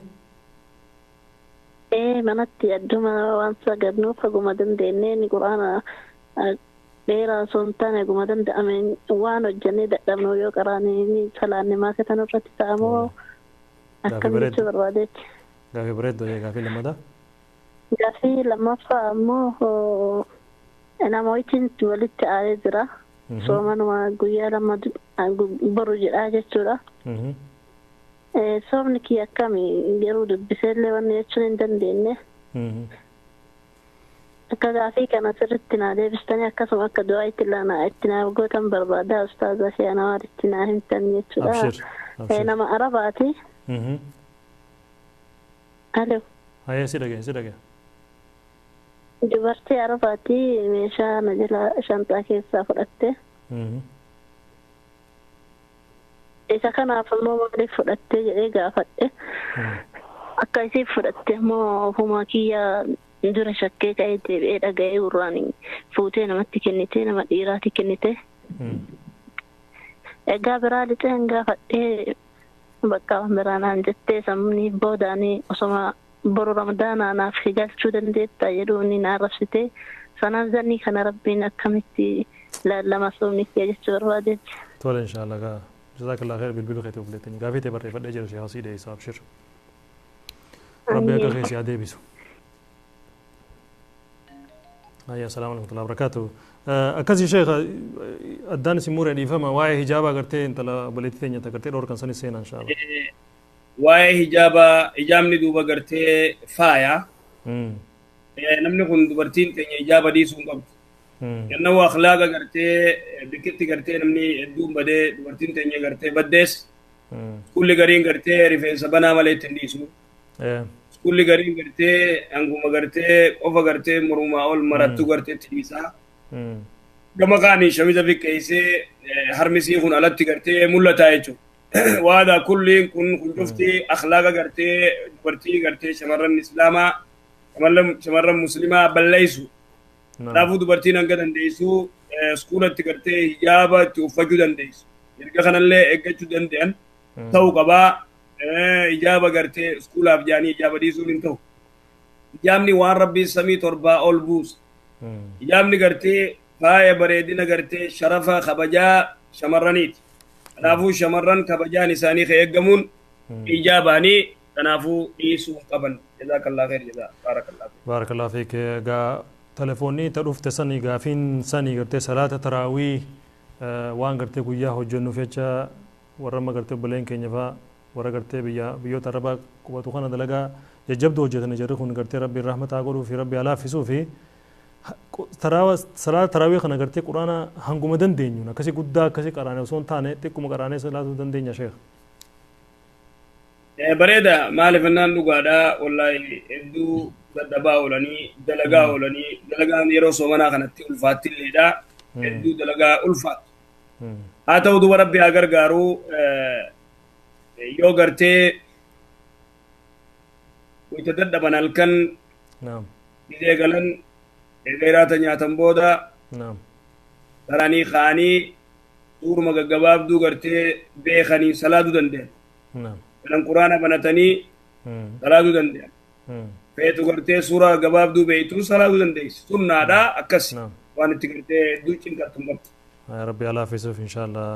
Manatti adduma waan sagadnuuf haguma dandeenyeen quraana dheeraa osoo hin taane haguma danda'ameen waan hojjannee dadhabnu yoo qaraanee salaanne maakatan irratti ta'amoo akkam jechuu barbaadeetti. Gaafii bareeddoo gaafii lammataa. Gaafii lammaffaa ammoo namootni walitti aaree jira. Soomanuma guyyaa lama boru jedhaa jechuudha. Soomni kiyya akkami garuu dubbiseellee wanni jechuun hin dandeenye. Akka gaafii kana sirriitti naa deebistanii akkasuma akka du'aa itti laanaa itti naa gootan barbaada ustaaza fi anawaa itti naa himtan jechuudha. Nama Arabaati. Alo. Hayya si dhagaye si dhagaye. Dubartii Arabaati meeshaa na jala shanxaa keessaa fudhatte. Isa kanaaf immoo maaliif fudhatte jedhee gaafadhe. Akka isiif fudhatte immoo ofuma kiyya dura shakkee ka'ee deebi'ee dhaga'ee gurraan fuutee namatti kennite nama dhiiraatti kennite. Egaa biraa lixee hin gaafadhee bakka biraa naan jettee sabni boodaanii osoma boru ramadaanaa naaf galchuu dandeetta jedhuun na arrabsite. Sanaaf zannii kana rabbiin akkamitti laalama soomni kiyya jechuu barbaadeetti. Tole inshaallah gaa. Jazakallah khair bilbilu keetii obboleettiin. Gaafii ta'e barreeffadhee jira sheekha sii deebisa abshir. Rabbi akka keessa haa deebisu. Ayya salaamu alaikum warahmatullahi wabarakatuh. Akkasii sheekha addaan isin muree dhiifama waa'ee hijaabaa gartee intala obboleettii teenya gartee dhoorkan sanis seenaa inshaallah. Waa'ee hijaabaa hijaabni duuba gartee faaya. Namni kun dubartiin teenya hijaaba dhiisuu hin qabdu. Kennawaa akhlaaqa gartee bikkitti gartee namni hedduun badee dubartiin teenya gartee baddees. Kulli gariin gartee rifeensa banaa malee ittiin dhiisu. Kulli gariin gartee hanguma gartee qofa gartee mormaa ol marattu gartee itti dhiisaa. Gama kaanii shamiza fiqqeessee harmisii kun alatti gartee mul'ataa jechuudha. Waadaa kulliin kun cufti akhlaaqa gartee dubartii gartee shamarran islaamaa shamarran muslimaa balleessu. Kanaafuu dubartiin hanga dandeessu iskuulatti gartee hijaaba itti uffachuu dandeessu. Erga kanallee eeggachuu danda'an ta'uu qabaa. Hijaaba gartee iskuulaaf jaanii hijaaba dhiisuun hin ta'u. Hijaabni waan rabbiin samii torbaa ol buusa. Hijaabni gartee faaya bareedina gartee sharafa kabajaa shamarraniiti. Kanaafuu shamarran kabajaan isaanii kan eeggamuun hijaabaanii kanaafuu dhiisuu qaban. Jazaakallah khair jazaa. Baarakallah. Baarakallah fiik. Egaa telefoonni ta dhufte sanii gaafiin sanii gartee salaata taraawii waan gartee guyyaa hojjennuuf jecha warra amma gartee obboleen keenya fa'aa warra gartee biyyoota arabaa qubatu kana dalagaa jajjabduu hojjetanii jirri kun gartee rabbiin rahmataa godhuu fi rabbi alaaffisuu fi salaata taraawii kana gartee quraana hanguma dandeenyuun akkasii guddaa akkasii qaraane osoo hin taane xiqquma qaraanee salaatuu dandeenya sheekh. Bareeda maaliif innaan dhugaadhaa wallaahi hedduu dadhabaa oolanii dalagaa oolanii dalagaan yeroo soomanaa kanatti ulfaattilleedha hedduu dalagaa ulfaattu. Haa ta'u duuba rabbi haa gargaaru yoo gartee wayita dadhaban halkan gizee galan eegayraata nyaatan booda taranii ka'anii suuruma gaggabaabduu gartee beekanii salaatuu danda'an. Kanan quraana banatanii salaatuu danda'an. Feetu gartee suuraa gabaabduu beektuu salaatuu dandeessi. Sunnaadha akkas waan itti gartee hedduu cinqattu hin qabdu. Rabbi alaafisuuf inshaallah.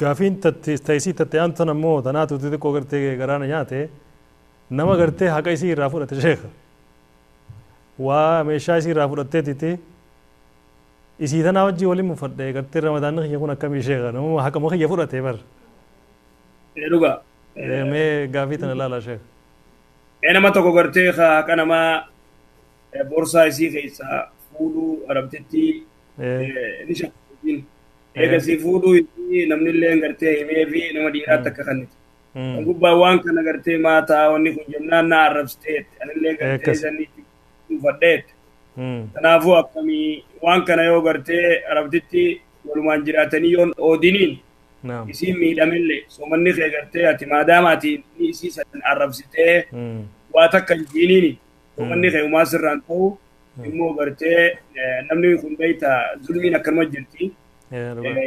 Gaafiin ta'isii tatte aantan ammoo tanaatu xixiqqoo gartee garaana nyaate nama gartee haqa isii irraa fudhate sheekha. Waa meeshaa isii irraa fudhatteetiti isii tanaa wajjii waliin mufadhe gartee ramadaanni kiyya kun akkamii sheekha nama haqama kiyya fudhate bar. Dhugaa. Mee gaafii tana ilaala sheekha. Nama tokko gartee haqa namaa Boorsaa isii keessaa fuudhuu arabtitti ni shakkiin. Eegasii fuudhuu isii namni illee gartee himee fi nama dhiiraatti akka kennite. Kan gubbaa waan kana gartee maataa wanni kun jennaan na arrabsiteetti. Anillee gartee sanii dhuunfadheetti. Kanaafuu akkamii waan kana yoo gartee arabtitti walumaan jiraatanii yoon oodiniin isiin miidhamillee soomanni kee gartee ati maadaama ati isii san arrabsitee waa takka hin jiiniini soomanni kee umaa sirraan ta'u immoo gartee namni kun beekta zulmiin akkanuma jirti.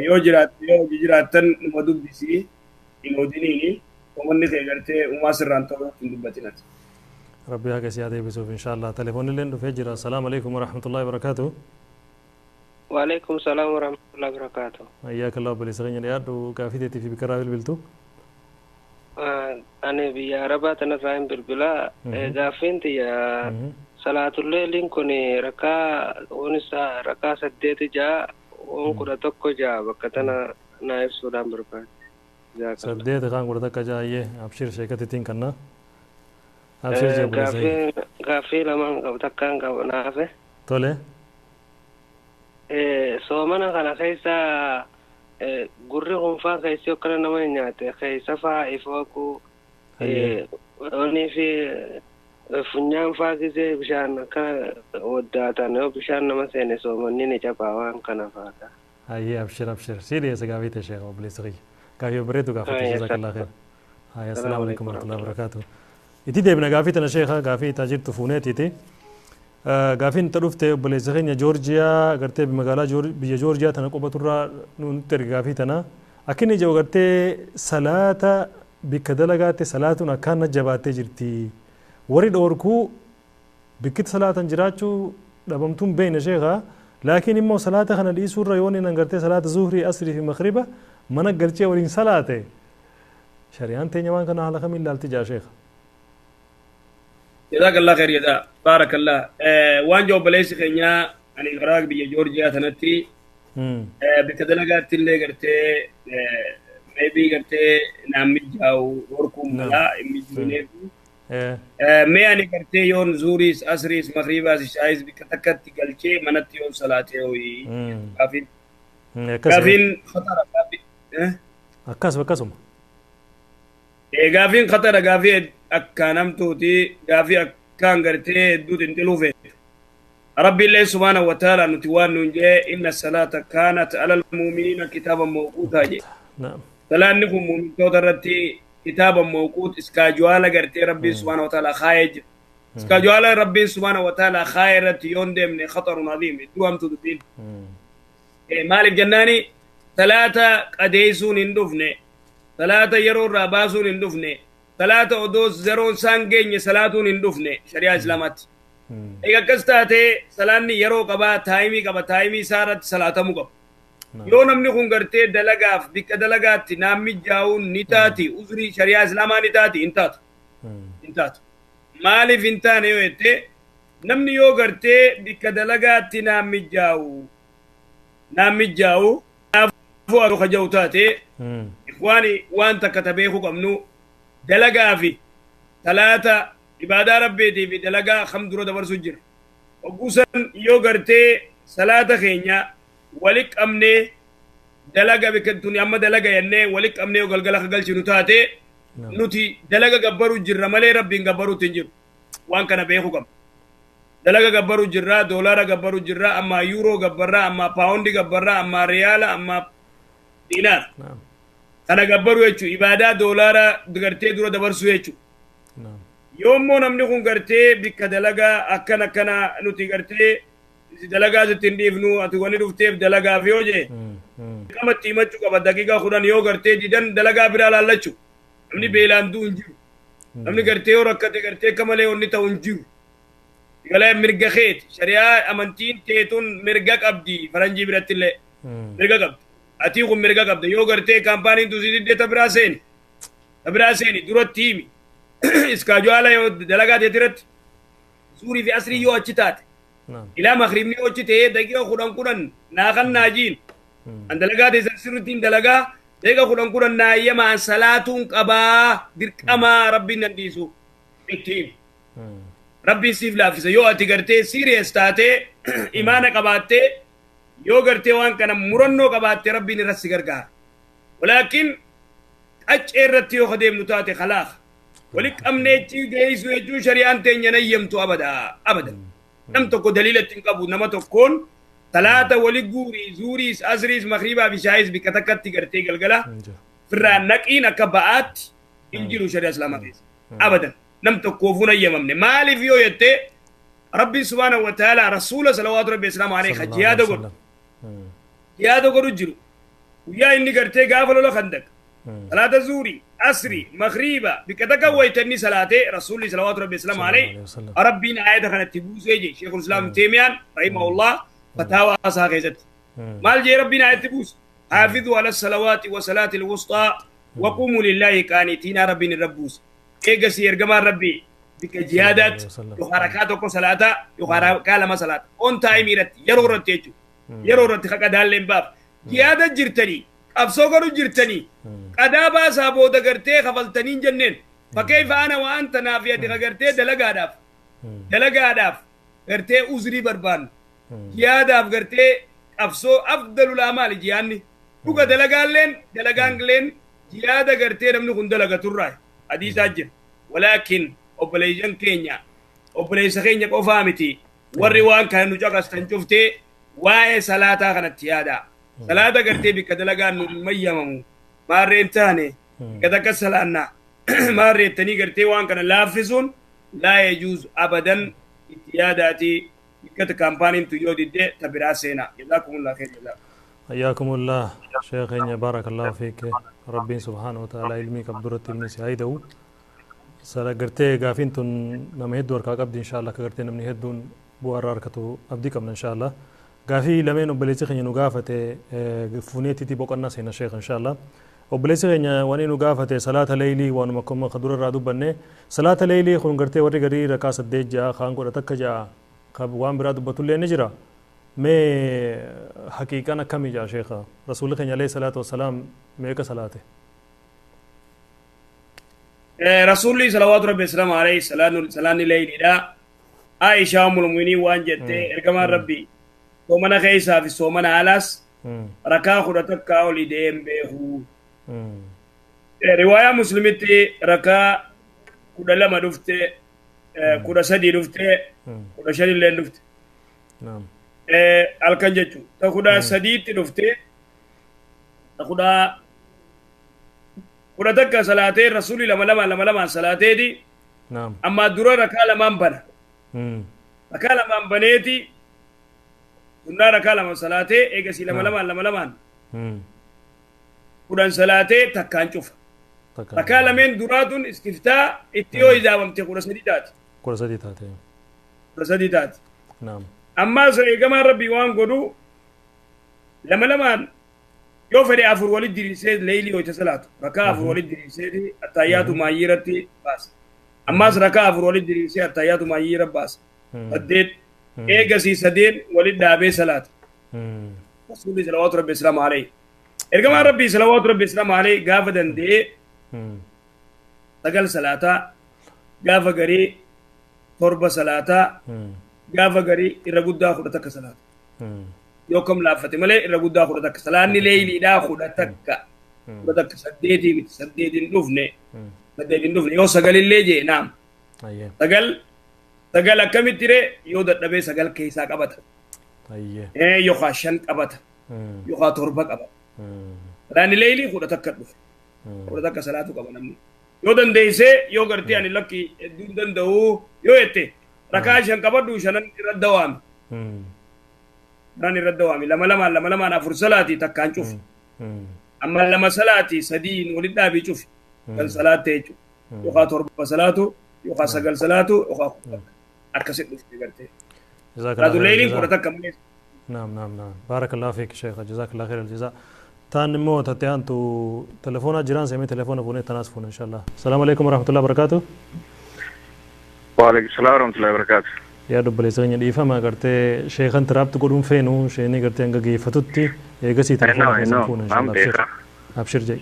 Yoo jiraatte yoo hojii jiraattan numa dubbisii hin oodiniini soomanni kee gartee umaa sirraan ta'u hin dubbatin ati. ربي هكا سيادة بيسوف إن شاء الله تليفون اللي عنده فجر. السلام عليكم ورحمة الله وبركاته. وعليكم السلام ورحمة الله وبركاته. حياك الله بلي سغني الياد وكافتي في بكرة بالبلتو. أنا بيا ربا تنفهم بالبلا غافين يا صلاة الليل كوني ركا ونسا ركا سديت جا ونكرة تكو جا وقتنا نائب سودان بركات. سديت خان كرة تكو جا يه أبشر شيكتي تين كنا. أبشر غافين غافين لما تكان غافين. تولي. Soomana kana keessa gurri hunfaa keessi akkana nama hin nyaate keessa faa ifooku onii fi funyaan faa gisee bishaan akka waddaatan yoo bishaan nama seene soomanni ni cabaa waan kana faata. Hayyee abshir abshir sii dhiyeessa gaafii ta'e sheekh obboleessa kiyya gaafii bareedu gaafate jazakallah khair. Hayyee assalaamu alaikum warahmatullahi wabarakaatuh. Itti deebina gaafii tana sheekha gaafii taajirtu fuuneetiiti. Gaafiin ta dhufte obboleessa keenya Joorjiyaa gartee magaalaa biyya Joorjiyaa tana qofaturraa nutti erge gaafii tana akka inni jiru gartee salaata bikka dalagaatti salaatuun akkaan jabaattee jirti. Warri dhoorkuu bikkitti salaatan jiraachuu dhabamtuun beekna sheekha laakiin immoo salaata kana dhiisuurra yoo inni gartee salaata zuhrii asrii fi makriba mana galchee waliin salaate shari'aan teenya waan kana haala kamiin ilaalti jaa sheekha. جزاك الله خير جزاء بارك الله وان جو بليس خنيا أنا غراق بيا جورجيا تنتي بكدلقات اللي قرتي maybe قرتي نعم جاو وركم لا مجنون ما أنا قرتي يون زوريس أسريس مغرباس شايز بكتكت قلتي منتي يون صلاتي وي كافين كافين خطر كافين أكاس بكاسهم gaafin khatara gaafii akkanamtuuti gaafii akkaan gartee hedduu xinxiluu feetu. Rabbi illee subhaanahu wa ta'ala nuti waan nuun jee inna salaata kaanat alal muuminiina kitaaban mawquutaa jee. Salaanni kun muumintoota irratti kitaaban mawquut iskaajuwaala gartee rabbiin subhaanahu wa ta'ala kaayee jira. Iskaajuwaala rabbiin subhaanahu wa ta'ala kaayee irratti yoon deemne khatarun aziim hedduu hamtu dubbiin. Maaliif jennaani salaata qadeessuun hin dhufne. Salaata yeroo irraa baasuun hin dhufne salaata odoo zeroon isaan geenye salaatuun hin dhufne shari'aa islaamaatti. Egaa akkas taatee salaanni yeroo qabaa taayimii qaba taayimii isaa irratti salaatamuu qaba. Yoo namni kun gartee dalagaaf bikka dalagaatti naamni jaa'uun ni taati uzrii shari'aa islaamaa ni taati hin taatu. Hin taatu. Maaliif hin taane yoo jette namni yoo gartee bikka dalagaatti naamni jaa'u naafuu aduu kaja'u taate. إخواني وانت كتبيه قمنو دلقا في ثلاثة عبادة ربيتي في دلقا خمدرو دبر سجر وقوسا يوغرتي صلاة خينيا ولك أمني دلقا بكنتوني أما دلقا يني ولك أمني وقلقلا خقل شنو تاتي نوتي دلقا قبرو جر مالي ربي قبرو تنجر وان كان بيه قم دلقا قبرو جرا دولارا قبرو جرا أما يورو قبرا أما باوندي قبرا أما ريالا أما دينار kana gabbaru jechuun ibaadaa doolaara gartee dura dabarsuu jechuun. Yoommoo namni kun gartee bikka dalagaa akkana akkana nuti gartee dalagaa sitti hin dhiifnu ati wanni dhufteef dalagaaf yoo jee qamatti himachuu qaba daqiiqaa 10 yoo gartee didan dalagaa biraa laallachuu namni beelaan du'u hin jiru namni gartee yoo rakkate gartee akka malee wanni ta'u hin jiru. Galee mirga keeti shari'aa amantiin teetuun mirga qabdi faranjii biratti illee mirga qabdi. Ati kun mirga qabda yoo gartee kaampaaniin tusii diddee ta biraa seeni duratti himi iskaajuwaala yoo dalagaa teeti irratti zuurii fi asrii yoo achi taate ilaa makribni yoo achi ta'ee daqiiqa 10 naa kan naajiin an dalagaa teessan sirrittiin dalagaa daqiiqa 10 naa eeyyama an salaatuun qabaa dirqamaa rabbiin nan dhiisu itti himi. Rabbiin siif laaffisa yoo ati gartee serious taatee imaana qabaattee yoo gartee waan kana murannoo qabaattee Rabbiin irratti si gargaara. Walaakin qaccee irratti yoo deemnu taate khalaaq wali qabneechi geessu jechuun shari'aan teenya nayyamtu abada abadan. Nam tokko daliila ittiin qabu nama tokkoon salaata wali guurii zuuriis asriis magriibaa fi shaayis bikka takkatti gartee galgala firraa naqiin akka ba'aatti hin jiru shari'a islaamaa keessa abadan. Nam tokkoofuu nayyamamne maaliif yoo jettee rabbiin subhaanahu wa ta'ala rasuula salawaatu rabbi islaamu alayhi jihaada godhu jihaada godhu jiru guyyaa inni gartee gaafa lola khandaq salaata zuurii asrii magriiba bikka takka waytanni salaatee rasuulli salawaatu rabbi islaamu alayhi rabbiin aayata kanatti buusee je sheekul islaam teemiyaan rahimahullah fataawaa isaa keessatti maal jee rabbiin aayatti buuse haafidhu ala salawaati wa salaati alwusxaa waquumuu lillaahi qaanitiina rabbiin irra buuse eegasii ergamaan rabbii bikka jihaadaatti yookaan rakaa tokko salaataa yookaan rakaa lama salaata on taayimii irratti yeroo irratti jechuudha yeroo irratti haqa daalleen baaf jihaada jirtanii qabsoo godhu jirtanii qadaa baasaa booda gartee kafaltanii jenneen fakkeef ana waan tanaaf ati gartee dalagaadhaaf gartee uzrii barbaannu jihaadaaf gartee qabsoo afdalul amaali jihaanni dhuga dalagaalleen jihaada gartee namni kun dalagaturraa hadiisaa jira walaakin obboleeyyan keenya obboleessa keenya qofaa miti warri waan kana nu caqastan cuftee waa'ee salaataa kanatti yaada salaata gartee bikka dalagaan nu mayyamamu maarreen taane bikka takka salaannaa maarreettanii gartee waan kana laaffisuun laa yajuuzu abadan itti yaadaati bikka kaampaaniin tu yoo didde ta biraa seenaa jazaakumullah khayr jazaa حياكم الله شيخنا بارك الله فيك ربي سبحانه وتعالى علمي قبضرت ابن سعيده سلا قرتي غافين تن نما هدو وركا قبدي ان شاء الله كغرتي نمني هدون بوار اركتو ابدي كم ان شاء الله غافي لمن وبليتي خني نغافته فونيتي تي بوقنا سينا شيخ ان شاء الله وبليتي خني واني نغافته صلاه ليلي وان مكم خدور رادو بنه صلاه ليلي خون غرتي وري غري ركا سدي جا خان كو تك جا خب وان برادو بتول نجرا میں حقیقہ نہ کمی جا شیخا رسول اللہ علیہ الصلوۃ والسلام میں کا صلاۃ ہے رسول اللہ صلوات ربی السلام علیہ سلام لیلی دا عائشہ ام المؤمنین وان جتے ارکمان ربی سومنا خیسا فی سومنا علاس رکا خدا تکا اولی دیم بیہو روایا مسلمتی رکا خدا لما دفتے خدا سدی دفتے خدا شدی لین دفتے نعم halkan jechuun ta kudha sadiitti dhuftee ta kudha takka salaatee rasuulli lama lamaan salaateeti amma dura rakaa lamaan bana rakaa lamaan baneeti sunnaa rakaa lama salaatee eegasii lama lamaan kudhan salaatee takkaan cufa rakaa lameen duraatun istiftaa itti yoo ijaabamte 13 taati 13 taate 13 taati naam ammaas eegamaan rabbii waan godhu lama lamaan yoo fedhe afur walit diriirsee leeylii hoyta salaatu rakaa afur walit diriirseeti attayyaatu maayyii irratti baasa ammaas rakaa afur walit diriirsee attayyaatu maayyii irra baasa saddeet eegasii sadeen walit dhaabee salaata rasuulli salawaatu rabbi islaamu alayhi ergamaan rabbii salawaatu rabbi islaamu alayhi gaafa danda'ee 9 salaataa gaafa garii 7 salaataa gaafa garii irra guddaa 11 salaata yoo kam laaffate malee irra guddaa 11 salaanni leeyliidhaa 11 8 miti 8 hin dhufne 8 hin dhufne yoo 9 illee jee naam 9 akkamitti ree yoo dadhabee 9 keessaa qabata yookaan 5 qabata yookaan 7 qabata salaanni leeylii 11 dhufe 11 salaatu qaba namni yoo dandeessee yoo gartee ani lakki hedduu hin danda'u yoo jette rakaa 5 qabadhu 5 irra dawaami 5 irra dawaami lama lamaan 4 salaatii takkaan cufi amma 2 salaatii 3 walitti dhaabii cufi kan salaatte jechuudha yookaan 7 salaatu yookaan 9 salaatu yookaan akkasitti dhufte gartee salaatu leeyliin 11 malee نعم نعم نعم بارك الله فيك شيخ جزاك الله خير الجزاء تان مو تتيان تو تلفون جيران سمي تلفون فوني تناس فون ان شاء الله السلام عليكم ورحمه الله وبركاته وعليكم السلام ورحمه الله وبركاته يا دبلي سغني ديفا ما کرتے شيخن ترابط قدوم فينو شيني کرتے انگا گيفتتي ايغسي تلفون فون ان شاء الله ابشر جاي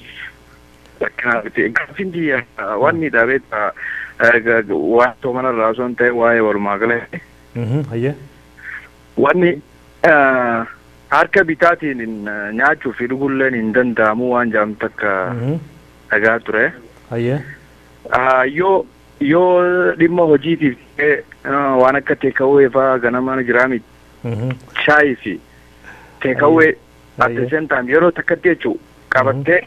لكن قافين دي واني دابيت Waan soomana irraa osoo hin ta'e waa'ee walumaa galatti. Hayyee. Wanni harka bitaatiin nyaachuu fi dhuguulleen hin danda'amu waan jedhamu takka dhagaa ture. Hayyee. Yoo dhimma hojiitiif waan akka teekawee fa'aa ganamaan jiraa miti. Shaayii fi teekawee at the same time yeroo takkatti jechuun qabattee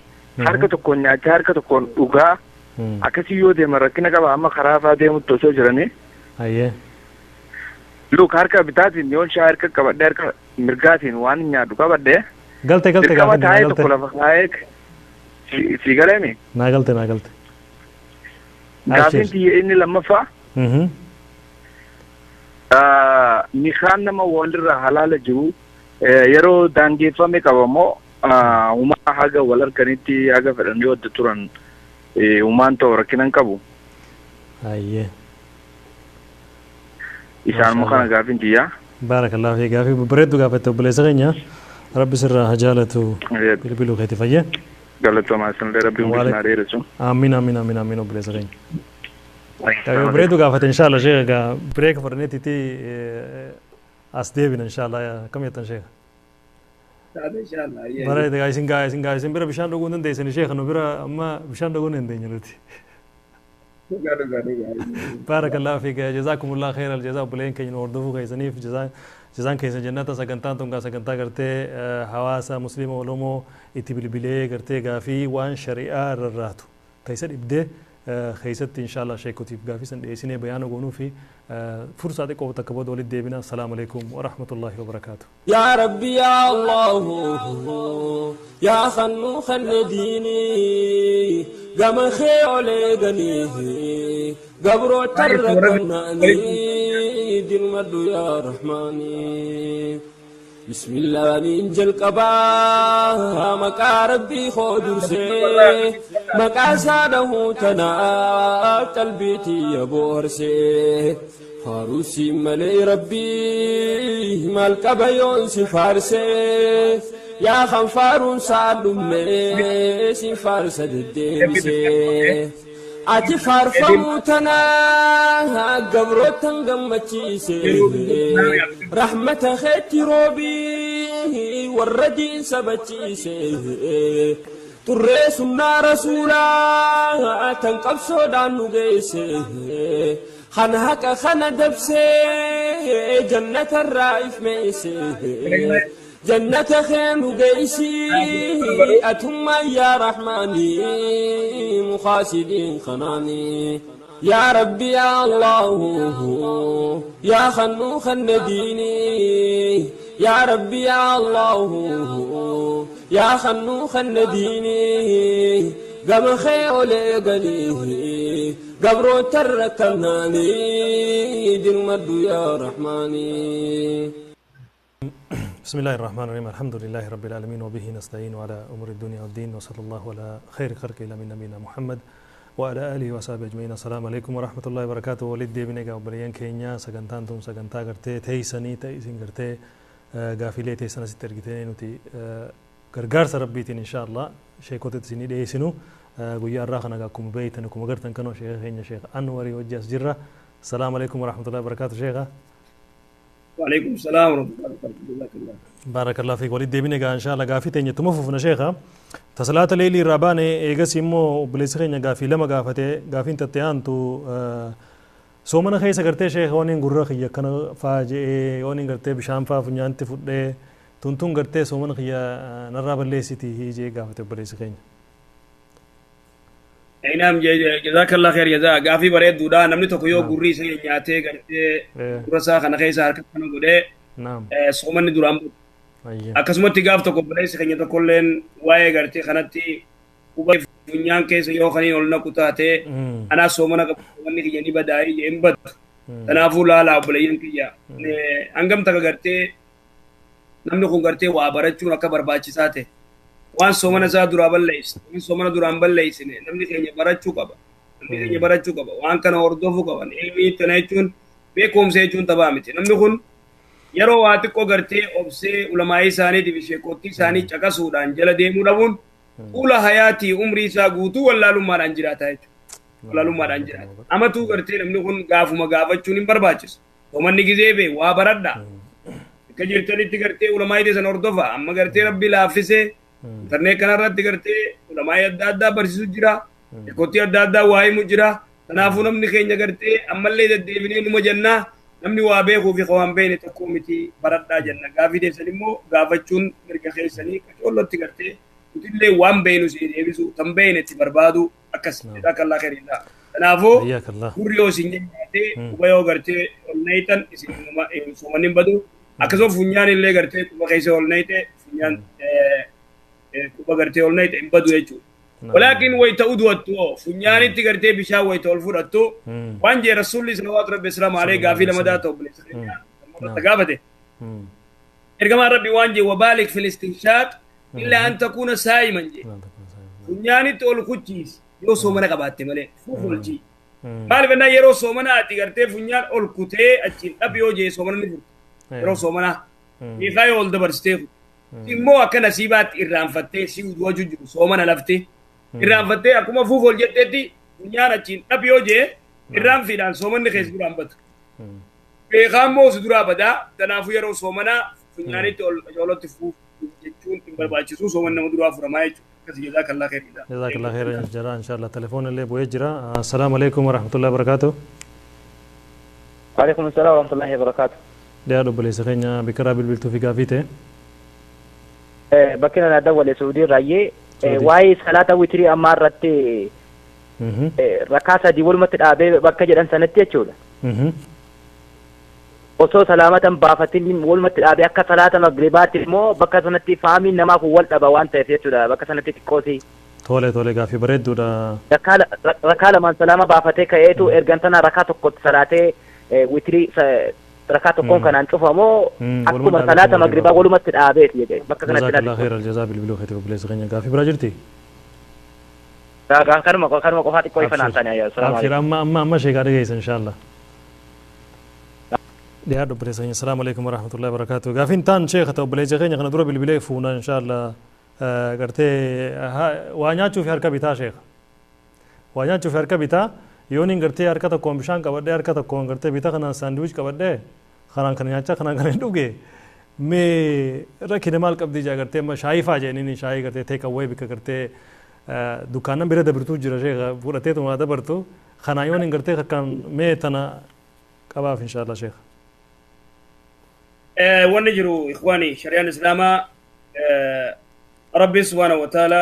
harka tokkoon nyaachaa harka tokkoon dhugaa akkasii yoo deeman rakkina qaba amma karaa fa'aa deemutti osoo jiranii. Hayyee. Look harka bitaatiin yoon shaayii harka qabadhee harka mirgaatiin waan nyaadhu qabadhee. Galte galte gaafii naa galte. Tokko lafa kaa'ee si galeemi. Naa galte naa galte. Gaafiin xiyya inni lammaffaa. Nikaan nama walirraa halaala jiru yeroo daangeffame qabamoo uumaa haga wal harkanitti haga fedhan yoo adda turan uumaan ta'u rakkina hin qabu. Hayyee. Isaan immoo kana gaafiin xiyyaa. Baarakallahu fi gaafii babbareeddu gaafatte obboleessa keenya. Rabbi sirraa haa jaalatu bilbiluu keeti fayyee. Galatoomaa isinillee rabbiin bulchinaa dheeressu. Amiin amiin amiin amiin obboleessa keenya. Gaafii babbareeddu gaafate inshaalla sheekha gaa bireeka fudhanneetitti as deebina inshaalla akkam jettan sheekha. Bareeda gaa isin gaa isin gaa isin bira bishaan dhuguu hin dandeessani sheekha nu bira amma bishaan dhuguu hin dandeenye nuti. Baarakallahu fiik jazaakumullah khairal jazaa obboleen keenya nu hordofuu keessaniif jazaan keessa jannata sagantaan tun gaa sagantaa gartee hawaasa musliima oromoo itti bilbilee gartee gaafii waan shari'aa rarraatu ta'isa dhibdee keessatti inshaalla sheekotiif gaafii san dhiyeessinee bayaana goonuu fi fursaa xiqqoo takka booda walitti deebina assalaamu alaikum warahmatullaahi wabarakaatu. يا ربي يا الله يا خنو خنديني قام خيولي غنيه قبرو تركناني دين مدو يا رحماني بسم الله ننجل قبا مكا ربي خودرسي مكا ساده تنا تلبيتي يا بورسي فاروسي ملي ربي مالك بيون سفارسي يا خنفارون سالمي سفارس الديمسي ati faarfamutana gabrootan gammachiise rahmata keetti roobii warra diin sabachiise turree sunnaa rasuulaa tan qabsoodhaan nu geesse kana haqa kana dabsee jannatarraa ifmeesse جنة خير قيسي أتما يا رحماني مخاسدين خناني يا ربي يا الله يا خنو خنديني يا ربي يا الله يا خنو خنديني قبل خير لقنيه قبر تركناني دين مد يا رحماني. بسم الله الرحمن الرحيم الحمد لله رب العالمين وبه نستعين على أمور الدنيا والدين وصلى الله على خير خلق إلى من نبينا محمد وعلى آله وصحبه أجمعين. السلام عليكم ورحمة الله وبركاته. ولد ديبني قابلين كينيا سجنتان سجنتا قرتي تيسني تيسين قرتي قافلة تيسنا ستر قتين نتي غرغار سربيتين إن شاء الله شيء كنت تسيني ديسنو قوي الراخنا قاكم بيتنكم قرتن كانوا شيخ هنا شيخ أنوري وجاس جرة. السلام عليكم ورحمة الله وبركاته شيخة. وعليكم السلام ورحمة الله وبركاته. بارك الله فيك وليد ديبني إن شاء الله قافي تني تمفوفنا شيخة تصلات ليلي رباني إيجاسيمو بلسخين قافي لما قافتي قافين تتيان تو سومنا خيسة قرتي شيخ ونين قرخية كان فاجئ ونين قرتي بشام فا فنجان تفوت تنتون قرتي سومنا خيا نراب الليسيتي هي جي قافتي بلسخين. اي نعم جزاك الله خير جزاك قافي بريد دودا نمني توكو غوري سي نياتي غرتي غرسا خنا خيسا harka kana godhe naam soomanni duraan akkasumatti gaaf tokko obboleessi keenya tokkolleen waa'ee gartee kanatti quba funyaan keessa yoo kaniin ol naqu taate anaa soomana qabu soomanni kiyya ni badaa'ee jee hin badu kanaafuu laalaa obboleeyyan kiyya hangam takka gartee namni kun gartee waa barachuun akka barbaachisaa ta'e waan soomana isaa duraa balleessine waan soomana duraan balleessine namni keenya barachuu qaba namni keenya barachuu qaba waan kana hordofuu qaban ilmii tana jechuun beekumsa jechuun taphaa miti namni kun yeroo waa xiqqoo gartee obsee ulamaa'ii isaaniitiif fi sheekottii isaanii caqasuudhaan jala deemuu dhabuun fuula hayaatii umrii isaa guutuu wallaalummaadhaan jiraata jechuudha. Walaalummaadhaan jiraata. Amatuu gartee namni kun gaafuma gaafachuun hin barbaachisu. Soomanni gizee bee waa baradha. Akka jirtanitti gartee ulamaa hidhe san hordofa. Amma gartee rabbi laaffisee internet kanarratti gartee ulamaa adda addaa barsiisu jira. Kottii adda addaa waa himu jira. Kanaafuu namni keenya gartee ammallee deddeebinee numa jennaa namni waa beekuu fi waan beekne tokko miti baradhaa jenna. Gaafii teessan immoo gaafachuun mirga keessanii qacoollotti gartee nutillee waan beeknu si deebisu tan beekne itti barbaadu akkas jazaakallaa khairillah. Kanaafuu gurri yoo isin nyaatee quba yoo gartee ol neeytan isin soomanni hin badu. Akkasuma funyaan illee gartee quba keessa ol neeyte funyaan quba gartee ol neeyte hin badu jechuudha. ولكن ويتأدوتو فنياني تقرتي بشا ويتولفرتو وانجي رسول الله صلى الله عليه وسلم عليه قافي لما داتو بليس تقافته إرقما ربي وانجي وبالك في الاستنشاق إلا أن تكون سائما جي فنياني تقول كتشيس يوسو منا قباتي ملي فوفول جي مالي بنا يرو سومنا تقرتي فنيان أول كتي أتشين أبيو جي سومنا نفر يرو سومنا ميخايو أول دبرستيخو إمو أكنا سيبات إرام فتي سيود وجوجو سومنا لفتي irraanfattee akkuma fuuf ol jetteetti funyaan achiin dhabi yoo jee irraan fiidhaan soomanni keessa duraan batu. Beekaan immoo si duraa badaa kanaafuu yeroo soomanaa funyaanitti ol qacoolotti fuuf jechuun hin barbaachisu soomanni nama duraa furamaa jechuudha. Akkas jazaakallaa khairillah. Jazaakallaa khairan jira inshallah telefoon illee bu'ee jira. Assalaamu alaikum warahmatullahi wabarakaatuh. Waalaikum salaam warahmatullahi wabarakaatuh. Dhiyaa obboleessa keenya Biqiraa bilbiltuu fi gaafii ta'e. Bakki na dawwale Saudii raayyee waa'ee salaata witirii ammaa irratti rakkaa sadii walumatti dhaabee bakka jedhan sanatti jechuudha. Osoo salaamatan baafatin walumatti dhaabee akka salaata magribaatti immoo bakka sanatti faamiin namaa kun wal dhaba waan ta'eef jechuudha bakka sanatti xiqqoosi. Tole tole gaafii bareedduudha. Rakkaa lamaan salaama baafatee ka'eetu ergan tana rakkaa tokkotti salaatee witirii rakkaa tokkoon kanaan cufamoo akkuma salaata magribaa walumatti dhaabeeti jedhe bakka kanatti jazakallah khairal jazaa bilbiluu keetiif obboleessa keenya gaafii biraa jirti. Kanuma qofaa xiqqoo ifa naan taane ayyaa salaamu alaikum. Amma amma amma sheekaa dhageessa inshallah. Dhiyaadhu obboleessa keenya salaamu alaikum warahmatullahi wabarakaatuh. Gaafiin taan sheeka ta'e obboleessa keenya kana dura bilbilee fuuna inshallah gartee waa nyaachuu fi harka bitaa sheeka. Waa nyaachuu fi harka bitaa yoon hin gartee harka tokkoon bishaan qabadhee harka tokkoon gartee bitaa kanaan saandiwiich qabadhee kanaan kana nyaachaa kanaan kana hin dhuge mee rakkina maal qabdii jaa gartee amma shaayii faa jedhaniin shaayii gartee teek awwee bikka gartee dukkaanan bira dabartuu jira sheekha fudhateetuma dabartu kanaan yoon hin gartee akkaan mee tana qabaaf inshallah sheekha. Wanni jiru ikhwaani shari'aan islaamaa rabbi subhaanahu wa ta'ala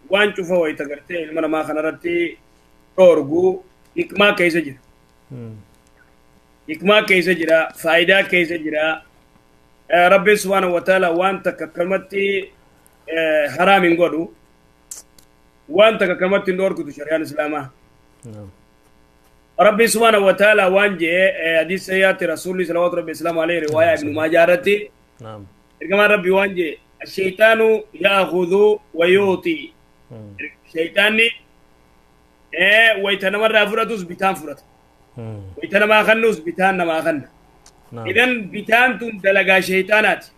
waan cufa wayita gartee ilma namaa kanarratti dhoorguu hikmaa keessa jira. Hikmaa keessa jira, faayidaa keessa jira. Rabbi subhaanahu wa ta'ala waan takka akkanumatti haraam hin godhu, waan takka akkanumatti hin dhoorkutu shari'aan islaamaa. Rabbi subhaanahu wa ta'ala waan jee hadiis sayyaatti rasuulli salawaatu rabbi islaamu alayhi riwaayaa ibnu maajaa irratti ergamaan rabbi waan jee asheeytaanu yaakhudhu wa yuuti. Sheeytaanni wayita namarraa fudhatus bitaan fudhata. Wayita namaa kennus bitaan namaa kenna. Idan bitaan tun dalagaa sheeytaanaati.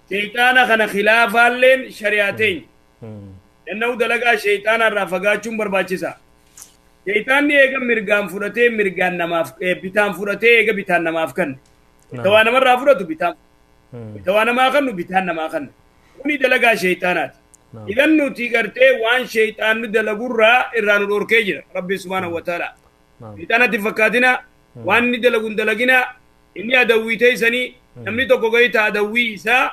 Sheeytaana kana khilaafaalleen shari'aa teenya. Danda'u dalagaa sheeytaanaarraa fagaachuun barbaachisa. Sheeytaanni eega mirgaan fudhatee mirgaan namaaf bitaan fudhatee eega bitaan namaaf kenna. Wayita waa namarraa fudhatu bitaan. Wayita waa namaa kennu bitaan namaa kenna. Kuni dalagaa sheeytaanaati. Idan nuti gartee waan sheeytaanni dalagurraa irraa nu dhorkee jira rabbi subhaanahu wa ta'ala. Sheeytaanatti fakkaatina waan inni dalagu hin dalagina inni adawwii teessanii namni tokko gahee adawwii isaa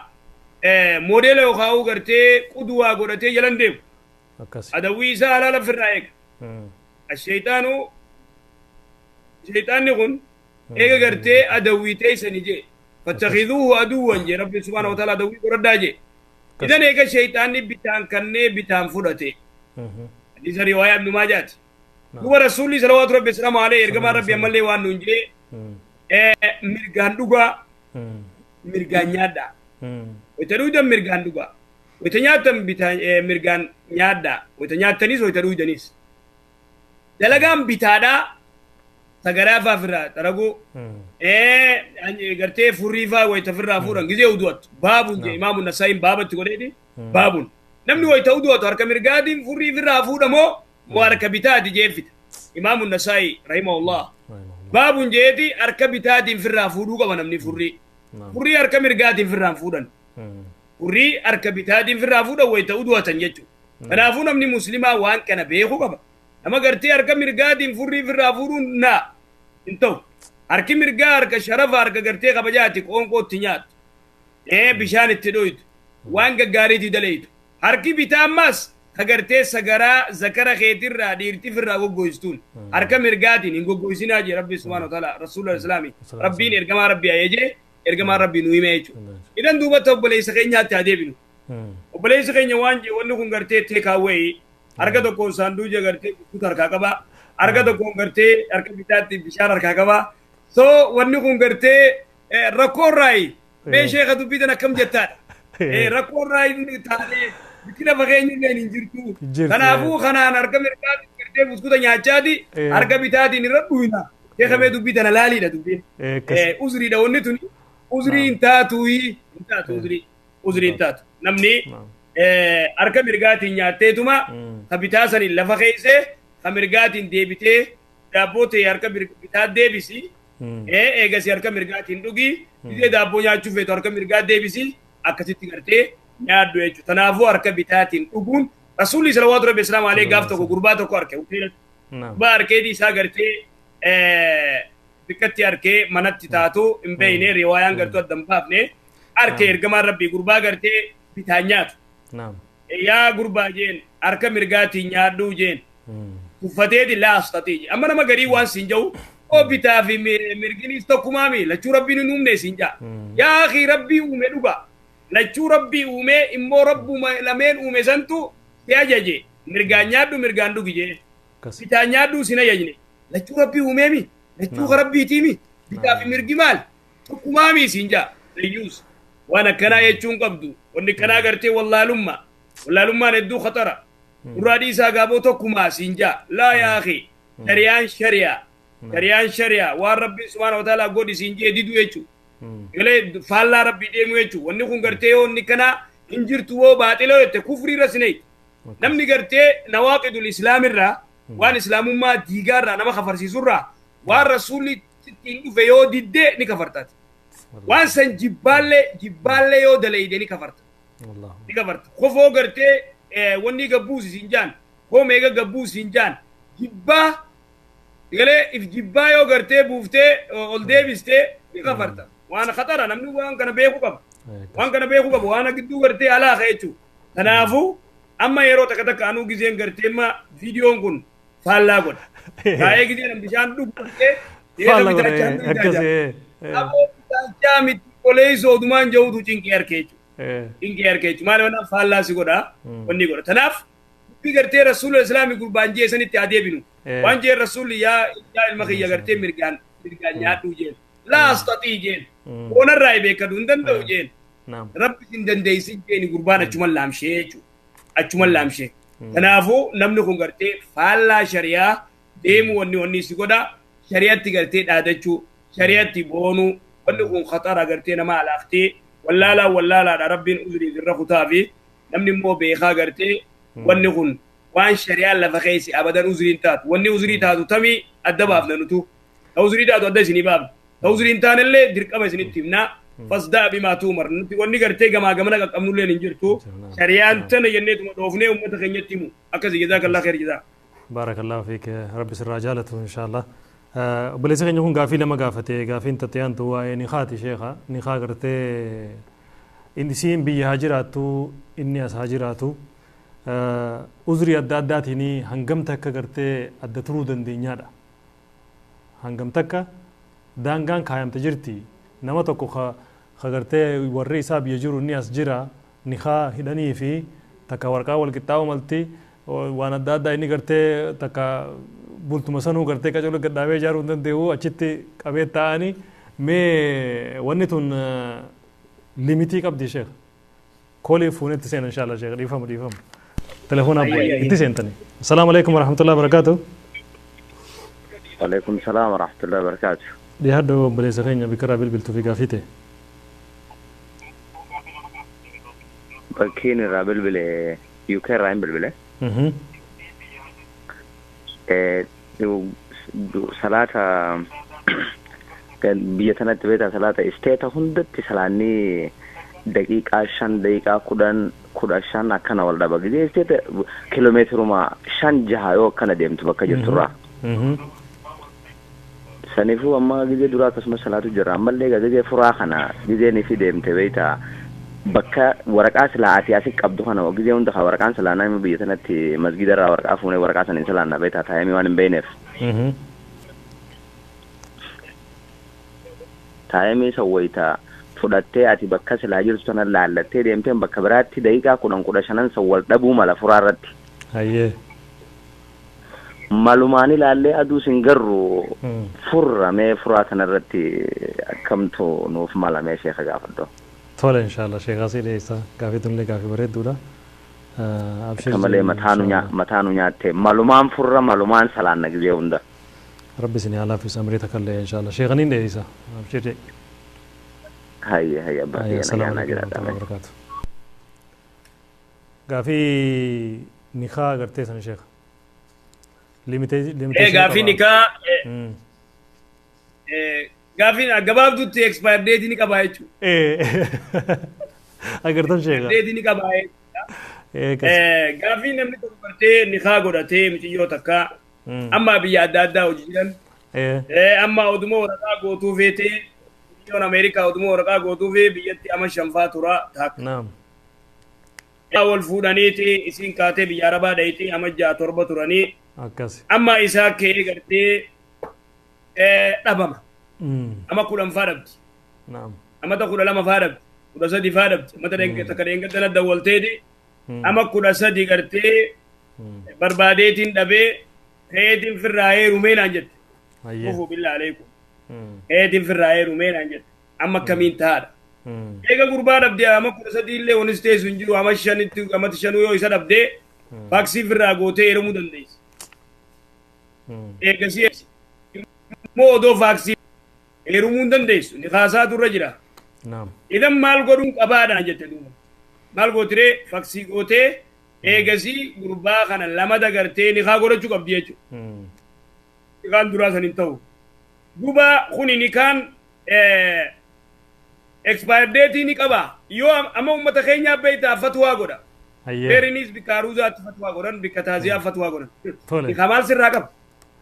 moodeela yookaan gartee quduwaa godhatee jalan deemu. Adawwii isaa halaala ofirraa eega. Sheeytaanu sheeytaanni kun eega gartee adawwii teessanii jee fattakhiduuhu aduwwan jee rabbi subhaanahu wa ta'ala adawwii godhadhaa jee. Idan eega sheeytaanni bitaan kannee bitaan fudhate. Hadiisa riwaayaa ibnu Maajaati. Duba rasuulli salawaatu rabbi salaamu alayhi ergamaan rabbi ammallee waan nuun jee mirgaan dhugaa mirgaan nyaadhaa. Wayita dhugdan mirgaan dhugaa. Wayita nyaattan mirgaan nyaadhaa. Wayita nyaattanis wayita dhugdanis. Dalagaan bitaadhaa sagaraa faa ofirraa xaraguu gartee furrii faa wayita ofirraa fuudhan gizee udu'attu baabuun jee imaamu Nasaa'iin baabatti godheeti baabuun namni wayita udu'atu harka mirgaatiin furrii ofirraa fuudhamoo moo harka bitaati jeeffita. Imaamu Nasaa'i rahimahullah. Baabuun jeeti harka bitaatiin firraa fuudhuu qaba namni furrii. Furrii harka mirgaatiin firraan fuudhan. Furrii harka bitaatiin firraa fuudhan wayita uduwatan jechuudha. Kanaafuu namni muslimaa waan kana beekuu qaba. Nama gartee harka mirgaatiin furrii firraa fuudhuun naa hin ta'u. Harki mirgaa harka sharafa harka gartee kabajaati qoonqootti nyaattu. Bishaan itti dhoytu. Waan gaggaariitti daleeytu. Harki bitaa ammas ka gartee sagaraa zakara keetirraa dhiirti firraa goggoistuun. Harka mirgaatiin hin goggoisinaa jee Rabbi subhaanahu wa ta'ala Rasuulul Islaami. Rabbiin ergamaa Rabbii ayajee ergamaa Rabbii nu hime jechuudha. Idan duubatti obboleessa keenyaatti haa deebinu. Obboleessi keenya waan jee wanni kun gartee teekaawwee harka tokkoon saanduuja gartee buskuuta harkaa qaba. Harka tokkoon gartee harka bitaatti bishaan harkaa qaba. So wanni kun gartee rakkoorraayi mee sheeka dubbitan akkam jettaadha. Rakkoorraayi taanee bikila fageenya illee hin jirtu. Kanaafuu kanaan harka mirgaatiin gartee buskuuta nyaachaati harka bitaatiin irra dhuina. Sheeka mee dubbitan laaliidha dubbiin. Uzriidha wanni tuni uzrii hin taatu hin taatu uzrii. Uzrii hin taatu. Namni harka mirgaatiin nyaatteetuma ka bitaa saniin lafa keesse ka mirgaatiin deebitee daabboo ta'e harka bitaa deebisi. Eegasi harka mirgaatiin dhugi dhibee daabboo nyaachuu feetu harka mirgaa deebisi akkasitti gartee nyaaddu jechuudha. Kanaafuu harka bitaatiin dhuguun Rasuulli salawaatu rabbi islaam alee gaaf tokko gurbaa tokko harke gurbaa harkeetii isaa gartee bikkatti harkee manatti taatu hin beekne riwaayaan gartuu adda hin baafne harke ergamaan rabbii gurbaa gartee bitaan nyaatu. Yaa gurbaa jeen harka mirgaatiin nyaadhu jeen tuffateeti laastatee amma nama garii waan siin jiru. O bitaa fi mirginis tokkumaami lachuu rabbiin hin uumne siin jaa. Yaa akhi rabbii uume dhuga. Lachuu rabbii uume immoo rabbuma lameen uume santu si ajaje. Mirgaan nyaadhu mirgaan dhugi jee. Bitaa nyaadhu sin ajajne. Lachuu rabbii uumeemi. Lachuu rabbiitiimi. Bitaa fi mirgi maal? Tokkumaami siin jaa. Iyyuus waan akkanaa jechuun qabdu. Wanni akkanaa gartee wallaalummaa. Wallaalummaan hedduu khatara. Gurraa dhiisaa gaaboo tokkumaa siin jaa. Laa yaa akhi. Shariyaan shariyaa. Shariyaan shariyaa waan rabbiin subhaana wa ta'ala godhi siin jee diduu jechuudha. Galee faallaa rabbii deemu jechuudha. Wanni kun gartee yoo inni kana hin jirtu woo baaxiloo jette kufrii irra sineeti. Namni gartee nawaaqidul islaamirraa waan islaamummaa diigaarraa nama kafarsiisurraa waan rasuulli ittiin dhufe yoo diddee ni kafartaati. Waan san jibbaallee yoo dalayde ni kafarta. Ni kafarta. Kofoo gartee wanni gabbuusi siin jaan koo meeqa gabbuusi siin jaan jibbaa galee if jibbaa yoo gartee buuftee ol deebistee ni kafarta. Waan khatara namni waan kana beekuu qaba. Waan kana beekuu qaba waan gidduu gartee alaaqa jechuudha. Kanaafuu amma yeroo takka takka anuu gizeen gartee ma viidiyoon kun faallaa godha. Taa'ee gizeen bishaan dhuguutee faallaa godha akkasii. Aboo bitaachaa miti qoleessoo odumaan jirutu cinqee harkee jechuudha. Cinqee harkee jechuudha. Maal waan faallaa si godha wanni godha. Kanaaf dubbii gartee rasuula islaamii gurbaan jee sanitti haa deebinu. Waan jee rasuulli yaa ilma kiyya gartee mirgaan nyaadhuu jeen. Laa astatii jeen. Onarraa beekadu hin danda'u jeen. Rabbi hin dandeessin jeeni gurbaan achuman laamshee jechuudha. Achuman laamshee. Kanaafuu namni kun gartee faallaa shariyaa deemu wanni si godha. Shariyaatti gartee dhaadachuu, shariyaatti boonuu, wanni kun khatara gartee nama alaaftee wallaalaa wallaalaadha rabbiin uzrii irra kutaa fi namni immoo beekaa gartee wanni kun waan shariyaan lafa keessa abadan uzriin taatu. Wanni uzrii taatu tamii adda baafna nutu. Ta uzrii taatu adda isinii baafna. Ta uzrii hin taanellee dirqama isinitti himnaa. Fasdaa bimaa tuumar. Nuti wanni gartee gamaa gamana qaqqabnullee hin jirtu. Shariyaan tana jenneetuma dhoofnee uummata keenyatti himu. Akkasii jazaakallah kheer jazaa. Baarakallahu fiik. Rabbi sirraa jaalatu inshaallah. Obboleessi keenya kun gaafii lama gaafate. Gaafiin tattayaantu waa'ee niqaati sheekha. Niqaa gartee inni siin biyya haa jiraattu inni as haa jiraatu. Uzrii adda addaatiin hangam takka gartee adda turuu dandeenyaadha. Hangam takka daangaan kaayamte jirti. Nama tokko ka gartee warri isaa biyya jiru inni as jira niqaa hidhanii fi takka warqaa wal qixxaa'u malti waan adda addaa inni gartee takka bultuma sanuu gartee qacaruu gadhaabee ijaaruu hin danda'u achitti qabee taa'anii mee wanni tun limitii qabdi sheekh. Koolii fuunetti seena inshaAllah sheekh dhiifama dhiifama. Telefoon itti seentani. Assalaamu alaikum warahmatullahi wabarakaatuh. Waalaikum salaam warahmatullahi wabarakaatuh. Dhiyaadhu obboleessa keenya bikkiraa bilbiltuu fi gaafii ta'e. Bakkiin irraa bilbile UK irraa hin bilbile. Salaata biyya tanatti beektaa salaata isteeta hundatti salaanni daqiiqaa 5 daqiiqaa 10 15 akkana wal dhaba. Gizee isteeta kiiloomeetiruma 5 6 yoo akkana deemtu bakka jirturraa. Saniifuu amma gizee duraa akkasumas salaatu jira. Ammallee gizee furaa kana gizee ni fi deemte beektaa bakka waraqaa silaa ati asii qabdu kana gizee hunda ka waraqaan silaa nama biyya tanatti masgida irraa waraqaa fuunee waraqaa sana hin silaanna beektaa taayimii waan hin beekneef. Taayimii san wayitaa fudhattee ati bakka silaa jirtu sana laallattee deemtee bakka biraatti daqiiqaa 10 15 san wal dhabuu mala furaa irratti. Hayyee. Malumaan ilaallee aduu sin garru furramee furaa kanarratti akkamtu nuuf malamee sheeka gaafadhu. Tole inshallah sheeka si dhiyeessa gaafii tunillee gaafii bareedduudha. Akka malee mataanu nyaatte malumaan furra malumaan salaanna gizee hunda. Rabbi isin haa laaffisu amrii takkallee inshallah sheekaniin dhiyeessa abshir jedhi. Hayya hayya abbaa kiyya nagaa jiraadha. Gaafii nikaa agartee sana sheeka. Limitation gaafii nikaa gaafiin gabaabduutti expire date ni qaba jechuudha. Agartan sheeka. Date ni qaba jechuudha. Gaafii namni tokko gartee nikaa godhatee mucayyoo takka amma biyya adda addaa hojii jiran amma oduma waraqaa gootuu feetee biyyoon Ameerikaa oduma waraqaa gootuu fi biyyatti ama 5 tura taakka. Naam. Wal fuudhaniiti isiin kaatee biyya Arabaa dhayitee ama 6 7 turanii. Akkas. Amma isaa ka'ee gartee dhabama. Ama 10 faa dhabdi. Naam. Ama 12 faa dhabdi. 13 faa dhabdi. Ama takka dheengadda dawwalteeti. Ama 13 gartee barbaadeetiin dhabee ka'eetiin firraa heerumee naan jette. Kufuu billaa aleekum. Ka'eetiin firraa heerumee naan jette. Amma akkamiin taa'aadha. Eega gurbaa dhabdee ama 13 illee onis teessu hin jiru ama 5tti ama 5 yoo isa dhabdee faaksii firraa gootee heerumuu dandeessi. Eegasii immoo odoo faaksii heerumuu hin dandeessu ni kaasaatu irra jira. Idan maal godhuun qabaadhaan jette duuba. Maal gootiree faaksii gootee eegasii gurbaa kana lama dagartee ni kaa godhachuu qabdi jechuudha. Nikaan duraa san hin ta'u. Duuba kuni nikaan expire date ni qaba. Yoo amma uummata keenyaa beektaa fatwaa godha. Beerinis bikka aruuzaatti fatwaa godhan bikka taaziyaa fatwaa godhan. Nikaa maal sirraa qaba?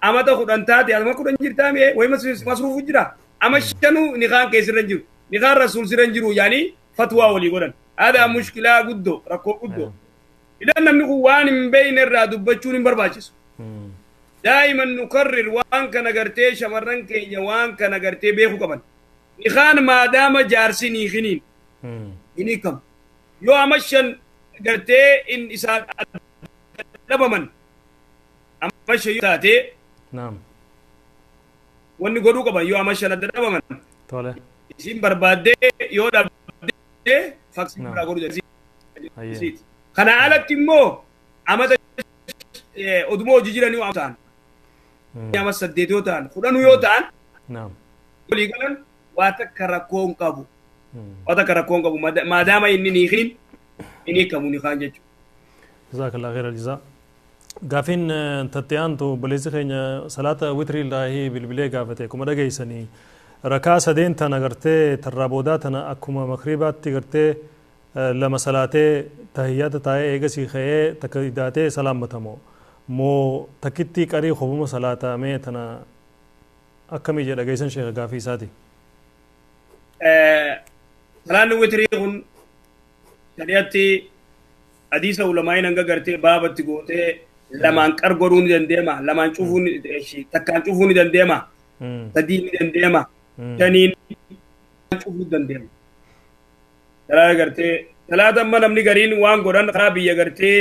Amata 10 taate ama 10 jirtaa mi'ee wayi masruufu jira. Ama 5 nikaan keessirra hin jiru. Nikaan rasuul sirra hin jiru yaani fatwaa walii godhan. Aadaa mushkilaa guddoo rakkoo guddoo. Idan namni kun waan hin beekne irraa dubbachuun hin barbaachisu. Daa'iman nukarrir waan kana gartee shamarran keenya waan kana gartee beekuu qaban. Nikaan maadaama jaarsi ni hiniin hin hiikamu. Yoo ama 5 gartee in isaan dhabaman ama 5 yoo taate wanni godhuu qaban yoo ama 5 adda dhabaman. Isin barbaaddee yoo dhabdee faksii biraa godhuu dandeessi. Kana alatti immoo amata oduma hojii jiran yoo ta'an ama 8 yoo ta'an 10 yoo ta'an walii galan waa takka rakkoo hin qabu. Waa takka rakkoo hin qabu maadaama inni ni hin inni hiikamu ni kaan jechuudha. Jazakallah khairal jazaa. Gaafiin tattiyaan tu obboleessi keenya salaata witrii laahii bilbilee gaafate akkuma dhageessanii rakaa 3 tana gartee tarraa boodaa tana akkuma makribaatti gartee 2 salaatee tahiyyaata taa'ee eegasii ka'ee takka idaatee salaammatamoo moo takkitti qarii khobuma salaatamee tana akkamii jedha dhageessan sheeka gaafii isaati. Salaanni witrii kun shari'atti hadiisa ulamaa'iin hanga gartee baabatti gootee lamaan qar godhuu ni dandeema lamaan cufuu ni takkaan cufuu ni dandeema sadii ni dandeema shaniin cufuu ni dandeema. Salaata gartee salaata amma namni gariin waan godhan karaa biyya gartee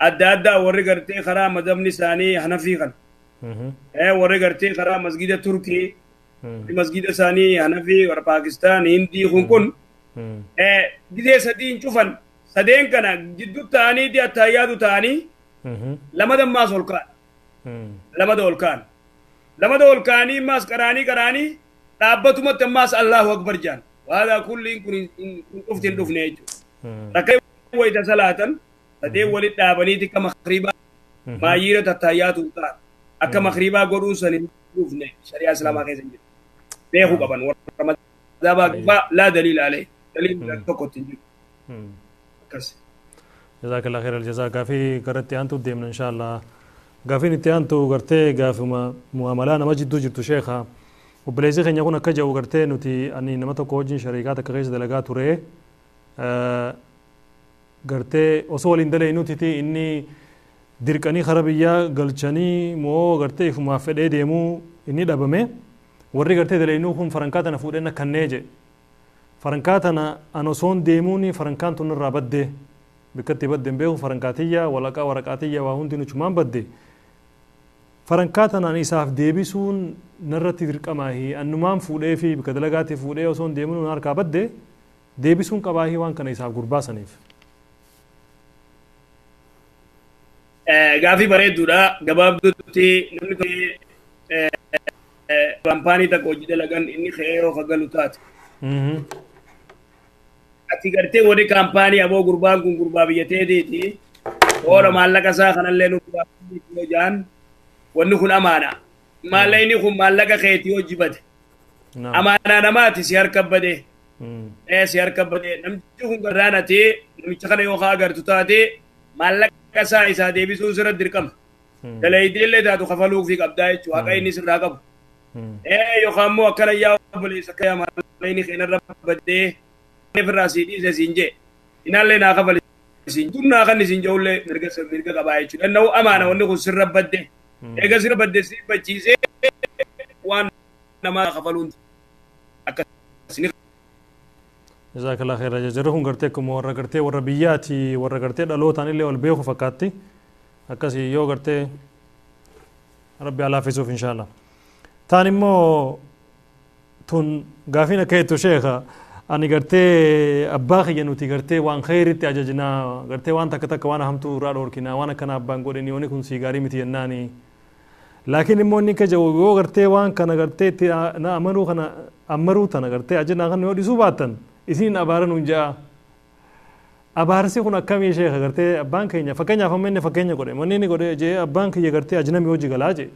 adda addaa warri gartee karaa mazhabni isaanii Hanafii kana. Warri gartee karaa masgida Turkii masgida isaanii Hanafii warra Paakistaan Hindii kun gizee sadiin cufan sadeen kana jidduu ta'anii attayyaatu ta'anii lamada ammaas ol ka'an. Lamada ol ka'an. Lamada ol ka'anii ammaas qaraanii qaraanii dhaabbatumatti ammaas Allahu Akbar jedhan. وهذا كل إن قفت دفنه ركعة وإذا صلاة تدي ولد دابني تك مغربا ما يرى تتايات وتار Akka makribaa godhuun san hin dhufne shari'aa islaamaa keessa hin jiru. Beekuu qaban warra madhabaa laa daliila alee daliilli tokkotti hin jiru. Akkas. Jazakallah khairal jazaa gaafii garatti aantu deemna inshaallah. Gaafiin itti aantu gartee gaafuma mu'amalaa nama jidduu jirtu sheekha. Obboleessi keenya kun akka jedhu gartee nuti ani nama tokko wajjin shariikaa takka keessa dalagaa ture. Gartee osoo waliin dalaynuutiti inni dirqanii kara biyyaa galchanii moo gartee ifumaaf fedhee deemuu inni dhabame warri gartee dalaynuu kun farankaa tana fuudheen akkannee jedhe. Farankaa tana an osoon deemuuni farankaan tun irraa badde bikkatti badde hin beeku farankaatiyya walaqaa waraqaatiyya waa hundi nuchumaan badde. Farankaa tanaan isaaf deebisuun narratti dirqamaahi annumaan fuudhee fi bikka dalagaatti fuudhee osoon deemuun harkaa badde deebisuun qabaahii waan kana isaaf gurbaasaniif. Gaafii bareedduudha. Gabaabduutti namni tokko kaampaanii takka hojii dalagan inni ka'ee yoo galu taate. Ati gartee warri kaampaanii aboo gurbaan kun gurbaa biyya teetiiti. Toora maallaqa isaa kanallee nu yoo jaan wanni kun amaana. Maallaqni kun maallaqa keetii yoo jibate. Amaanaa namaati si harka badee. Si harka badee namtichi kun garraan ati namicha kana yoo agartu taate maallaqa isaa isaa deebisuun sirra dirqama. Dalaydee illee taatu kafaluufii qabdaa jechuudha. Haqa inni sirraa qabu. Yookaan immoo akkana yaa obboleessa akka yaa maallaqni keenarra baddee irraa sii dhiise siin jee. Inaallee naa kafale siin dunnaa kan isin jeullee mirga qabaa jechuudha. Danda'u amaana wanni kun sirra badde. Eega sirra badde si bachiisee waan namaa kafaluun akkasini. Jazakallah khairan. Jarri kun gartee akkuma warra gartee warra biyyaati warra gartee dhalootaan illee wal beeku fakkaatti. Akkasii yoo gartee rabbi alaafisuuf inshaallah. Taan immoo tun gaafiin akka jettu sheekha ani gartee abbaa kiyya nuti gartee waan khayritti ajajnaa gartee waan takka takka waan hamtuu irraa dhorkinaa waan akkana abbaan godheni wanni kun sii gaarii miti jennaani. Laakiin immoo inni akka jedhu yoo gartee waan kana gartee itti na amanuu kana ammaruu tana gartee ajajnaa kana yoo dhiisuu baattan isin abaaran hun ja'a. Abaarsi kun akkamii sheekha gartee abbaan keenya fakkeenyaaf amma inni fakkeenya godhe manni inni godhe jee abbaan kiyya gartee ajnabi hojii galaa jee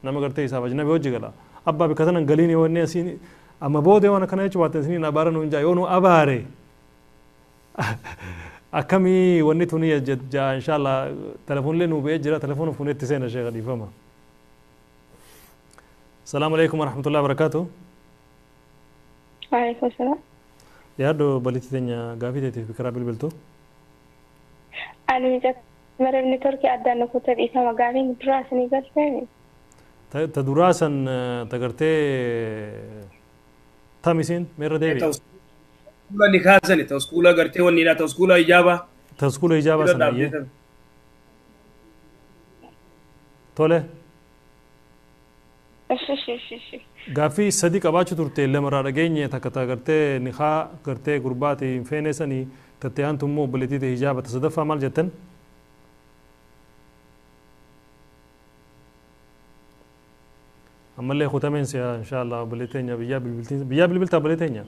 nama gartee isaaf ajnabi hojii galaa abbaa bikka sanan galiin yoo inni asiin amma boodee waan akkana jechuu baattan isiniin abaaran hun ja'a yoo nu abaare akkamii wanni tuni ja'a inshaallah telefoonillee nuu ba'ee jira telefoona fuunee itti seena sheekha dhiifama. Salaamu alaikum warahmatullahi wabarakaatuh. Waalaikum salaam. Yaaddo balitti teenya gaafii teetiif bikiraa bilbiltu. Ani mareebni torki addaan nu kutaa dhiifama gaafiin duraa isinii galteemi. Ta duraa san ta gartee tam isin meerra deebi. Taskuula ni kaasani taskuula gartee wanni dha taskuula ijaabaa. Taskuula ijaabaa sana ayyee. Tole. Gaaffii sadi qabaachuu turte lamarraa dhageenye takka ta gartee nikaa gartee gurbaati hin feene sanii tattee aantu immoo obboleettii ta'e hijaaba ta sadaffaa maal jettan? Ammallee kutameen si'a inshaallah obboleettii teenya biyyaa bilbiltiin biyyaa bilbiltaa obboleettii teenya?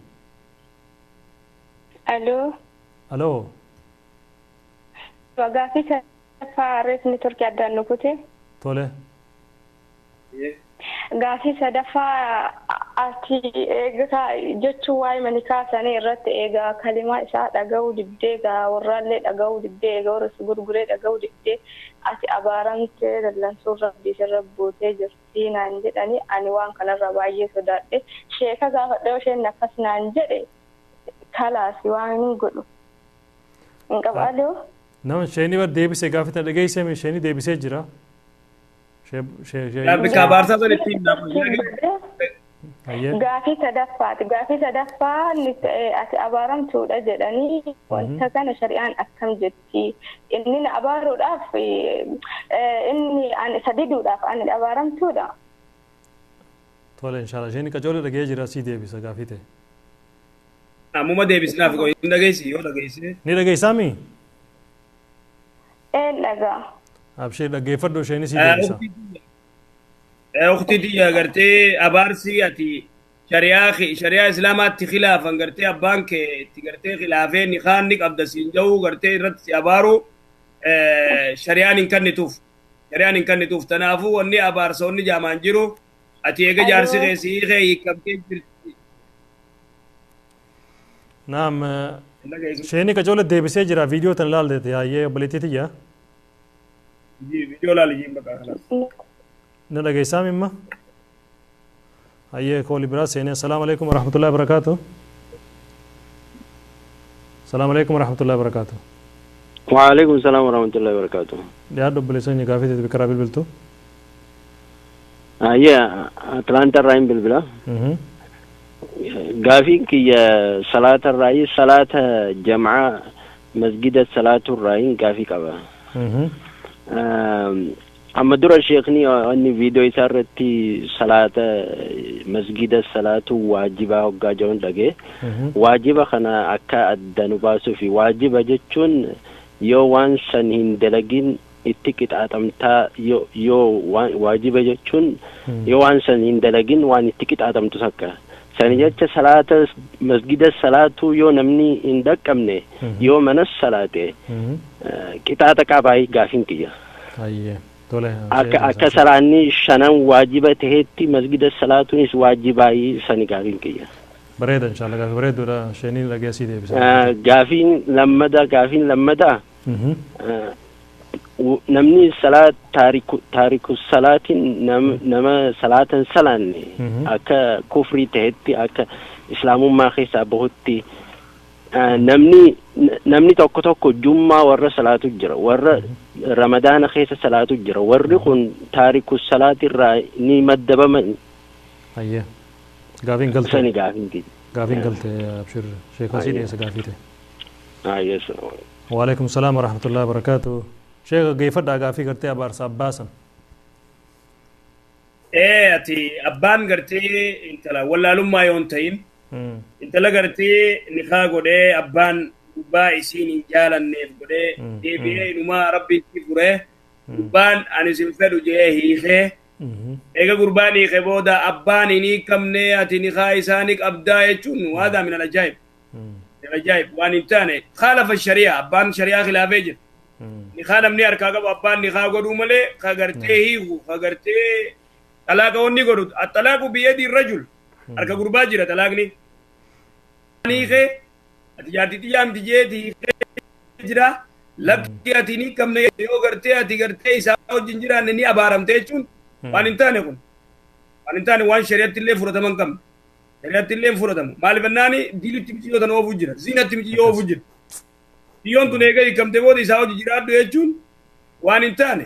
Aloo. Aloo. Gaaffii sadaffaa reefni turkii addaan nu kute. Tole. Gaafii sadaffaa ati eegaa jechuun waa'ee manikaa sanii irratti eegaa kalimaa isaa dhaga'uu dibdee egaa warraallee dhaga'uu dibdee egaa warra si gurguree dhaga'uu dibdee ati abaaramtee dallansuun rabbii sirra buutee jirti naan jedhanii ani waan kanarra baay'ee sodaadhe sheeka gaafadhe isheen akkas naan jedhe kalaasi waan hin godhu hin qabu aloo. Nama isheen bar deebisee gaafii tana dhageessee isheen deebisee jira. Gaafii sadaffaati. Gaafii sadaffaa ati abaaramtuudha jedhanii wanta kana shari'aan akkam jetti. Inni na abaaruudhaaf inni isa diduudhaaf ani abaaramtuudha. Tole inshallah isheen qajoole dhagee jira sii deebisa gaafii ta'e. Ammuma deebisnaaf qoy hin dhageessi yoo dhageesse. Ni dhageessaami? Een dhagaa. Abshir dhaggeeffadhu isheenis sii deebisa. Ukhti tiyya gartee abaarsi ati shari'aa islaamaatti khilaafan gartee abbaan kee itti gartee khilaafee nikaan ni qabda siin ja'uu gartee irratti si abaaru shari'aan hin kennituuf. Shari'aan hin kennituuf. Tanaafuu wanni abaarsa wanni jaamaan jiru ati eega jaarsi keessi hiikee hiikamtee jirti. Naam. Sheeni kajoole deebisee jira viidiyoo tan ilaalte hayyee obboleettii tiyya. Viidiyoo ilaali jiin bakka kanaas. Na dhageessaa mimma? Hayyee kooli biraa seenee. Assalaamu alaikum warahmatullahi wabarakaatu. Assalaamu alaikum warahmatullahi wabarakaatu. وعليكم السلام ورحمة الله وبركاته. Dhiyaadhu obboleessa keenya gaafii teeti bikkaraa bilbiltu. Hayyee Atlaanta irraa hin bilbila. Gaafiin kiyya salaata irraa salaata jam'aa masgida salaatu irraa gaafii qaba. Amma dura sheekni inni viidiyoo isaa irratti salaata masgida salaatu waajibaa hoggaa jiruun dhagee waajiba kana akka adda nu baasuu fi waajiba jechuun yoo waan san hin dalagin itti qixaaxamtaa yoo waajiba jechuun yoo waan san hin dalagin waan itti qixaaxamtu takka. Sani jecha salaata masgida salaatu yoo namni hin dhaqqabne yoo manas salaate qixaaxa qabaa gaafiin kiyya. Hayyee. Tole. Akka salaanni shanan waajiba taheetti masgida salaatuunis waajibaayii sani gaafiin kiyya. Bareeda inshallah gaafii bareeduudha sheeniin dhageessii deebisa. Gaafiin lammadaa namni salaat taariku salaatiin nama salaatan salaanne akka kufrii tahetti akka islaamummaa keessaa bahutti namni tokko tokko jummaa warra salaatu jira warra ramadaana keessa salaatu jira warri kun taariku salaatirraa ni maddabaman. Hayyee gaafiin galte. Sani gaafiin kiyya. Gaafiin galte abshir sheekoo sii dhiyeessa gaafii ta'e. Hayyee. وعليكم السلام ورحمة الله وبركاته. شيخ geeffadhaa gaafii gartee abaarsa abbaa san. Ee ati abbaan gartee intala wallaalummaa yoo hin ta'in intala gartee nikaa godhee abbaan gubbaa isiin hin jaalanneef godhee deebi'ee inumaa rabbi itti furee gubbaan ani isin fedhu jedhee hiikee eega gurbaan hiikee booda abbaan hin hiikamne ati nikaa isaanii qabdaa jechuun waadaa min al-ajaa'ib. Ajaa'ib waan hin taane khaalafa shari'aa abbaan shari'aa khilaafee jira. Nikaa namni harkaa qabu abbaan nikaa godhuu malee ka gartee hiiku ka gartee talaaqa wanni godhu attalaaqu biyadi rajul harka gurbaa jira talaaqni. Hiikee ati jaartitti jaamti jeeti hiikee jira lakki ati ni qabne yoo gartee ati gartee isaa wajjin jiraanne ni abaaramte jechuun waan hin taane kun waan hin taane waan shari'atti illee fudhatama hin qabne. Shari'atti illee hin fudhatamu. Maaliif ennaani diilitti miciyyoo tan oofuu jira. Ziinatti miciyyoo oofuu jira. Biyyoon tun eega hiikamte booda isaa hojii jiraadhu jechuun waan hin taane.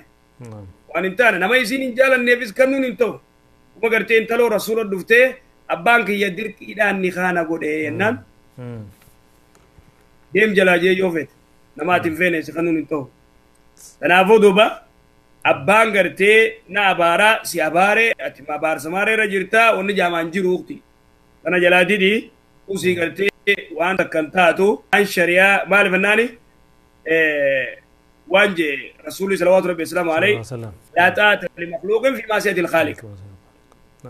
Waan hin taane nama isiin hin jaalanneefis kennuun hin ta'u. Kuma gartee intaloo rasuula dhuftee abbaan kiyya dirqiidhaan ni kaana godhee jennaan. Deem jalaa jee yoo feete nama ati hin feene si kennuun hin ta'u. Kanaafuu duuba abbaan gartee na abaaraa si abaaree ati abaarsa maareera jirtaa wanni jaamaan jiru uqti. Kana jalaa didi usii gartee waan takkan taatu waan shari'aa maaliif ennaani waan jee rasuulli salawaatu rabbi wasalaamu alayhi laa xaa'ata limakhluuqin fi maasiyati alkhaaliq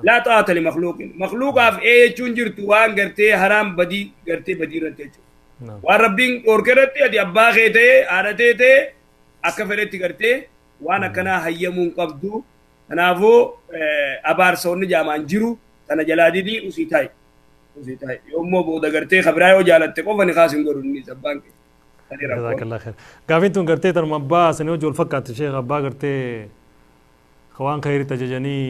laa xaa'ata limakhluuqin makhluuqaaf ee jechuun jirtu waan gartee haraam badii gartee badii irratti jechuudha waan rabbiin dhoorke irratti ati abbaa kee ta'ee haadha tee ta'ee akka fedhetti gartee waan akkanaa hayyamuu hin qabdu kanaafuu abaarsa wanni jaamaan jiru kana jalaa didii usii taa'i. Usii taa'i. Yoommoo booda gartee kabiraa yoo jaalatte qofa ni kaasin godhu inni abbaan kee. Jazakallah khair. Gaafiin tun gartee tanuma abbaa sanii hojii wal fakkaatti sheekh abbaa gartee waan khayritti ajajanii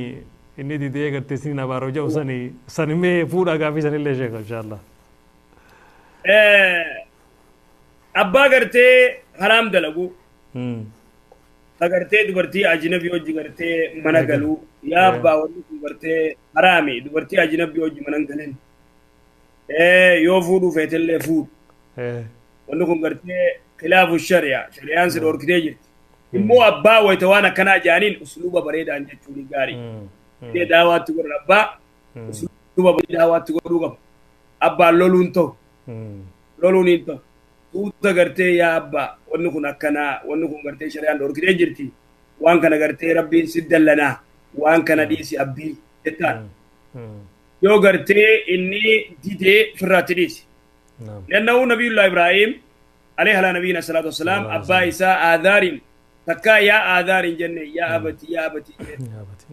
inni didee gartee siniin abaaroo jedhu sanii sanimee fuudhaa gaafii sanillee sheekh inshaallah. Abbaa gartee haraam dalagu. Gartee dubartii ajnabii hojii gartee mana galuu yaa abbaa wanni kun gartee haraami dubartii ajnabii hojii mana hin galin yoo fuudhuu feetellee fuudhu wanni kun gartee khilaafu shari'a shari'aan si dhorkitee jirti immoo abbaa wayita waan akkanaa jaaniin usluuba bareedaan jechuun gaarii dee daawaatti godhan abbaa usluuba daawaatti godhuu qaba abbaan loluun ta'u loluun hin ta'u tuuta gartee yaa abbaa wanni kun akkanaa wanni kun gartee shari'aan dhorkitee jirti waan kana gartee rabbiin si dallanaa waan kana dhiisi abbii jettaan yoo gartee inni didee firraatti dhiisi. لأنه نبي الله إبراهيم عليه على نبينا الصلاة والسلام أبا إساء آذار Takkaa yaa aadaar hin jenne yaa abati yaa abati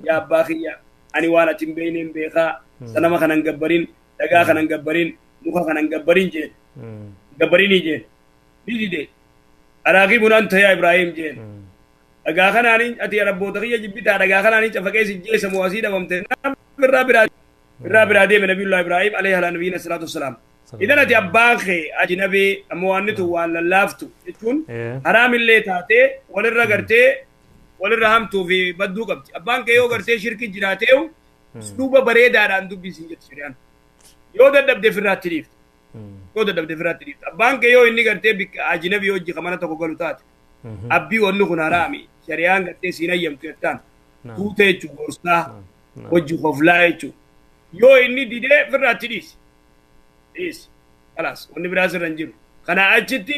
yaa abbaa kiyya ani waan ati hin beekne hin beekaa sanama kanan gabbarin dhagaa kanan gabbarin muka kanan gabbarin jeen gabbarinii jeen ni dide araaqibun anta yaa Ibraahim jeen dhagaa kanaanin ati rabboota kiyya jibbitaa dhagaa kanaanin cafaqee si jeessa moo asii dhabamte irraa biraa deeme nabiyullah Ibraahim alayhi ala nabiyina salaatu wassalaam. Idan ati abbaan kee ajnabii ammoo waan nitu waan lallaaftu jechuun haraamillee taatee walirra gartee walirra hamtuu fi badduu qabdi. Abbaan kee yoo gartee shirki jiraateewu duuba bareedaadhaan dubbisiin jetti shari'aan. Yoo dadhabde ofirraatti dhiifte. Yoo dadhabde ofirraatti dhiifte. Abbaan kee yoo inni gartee bikka ajnabii hojii mana tokko galu taate abbii wanni kun haraami shari'aan gartee siin hayyamtu jettaan tuutee jechuun gorsaa hojii koflaa jechuun yoo inni didee ofirraatti dhiisi. Dhiisi. Khalaas wanni biraa sirra hin jiru. Kanaa achitti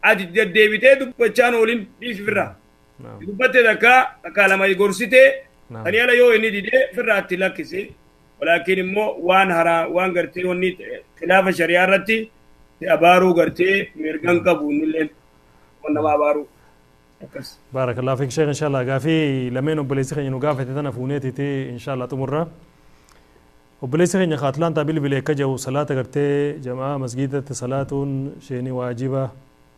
ati deddeebitee dubbachaan oolin dhiisi ofirraa. Dubbatte takkaa lama gorsitee sanii ala yoo inni didee ofirraatti lakkisi. Walaakin immoo waan haraa waan gartee wanni khilaafa shari'aa irratti abaaruu gartee mirgan qabu innillee waan nama abaaruu. Barakallahu fiik Sheekh inshallah gaafii lameen obboleessi keenya nu gaafate tana fuuneetiti inshallah xumurra. Obboleessi keenya Atlaantaa bilbilee akka jiru salaata gartee jamaa masgiidatti salaatuun isheen waajiba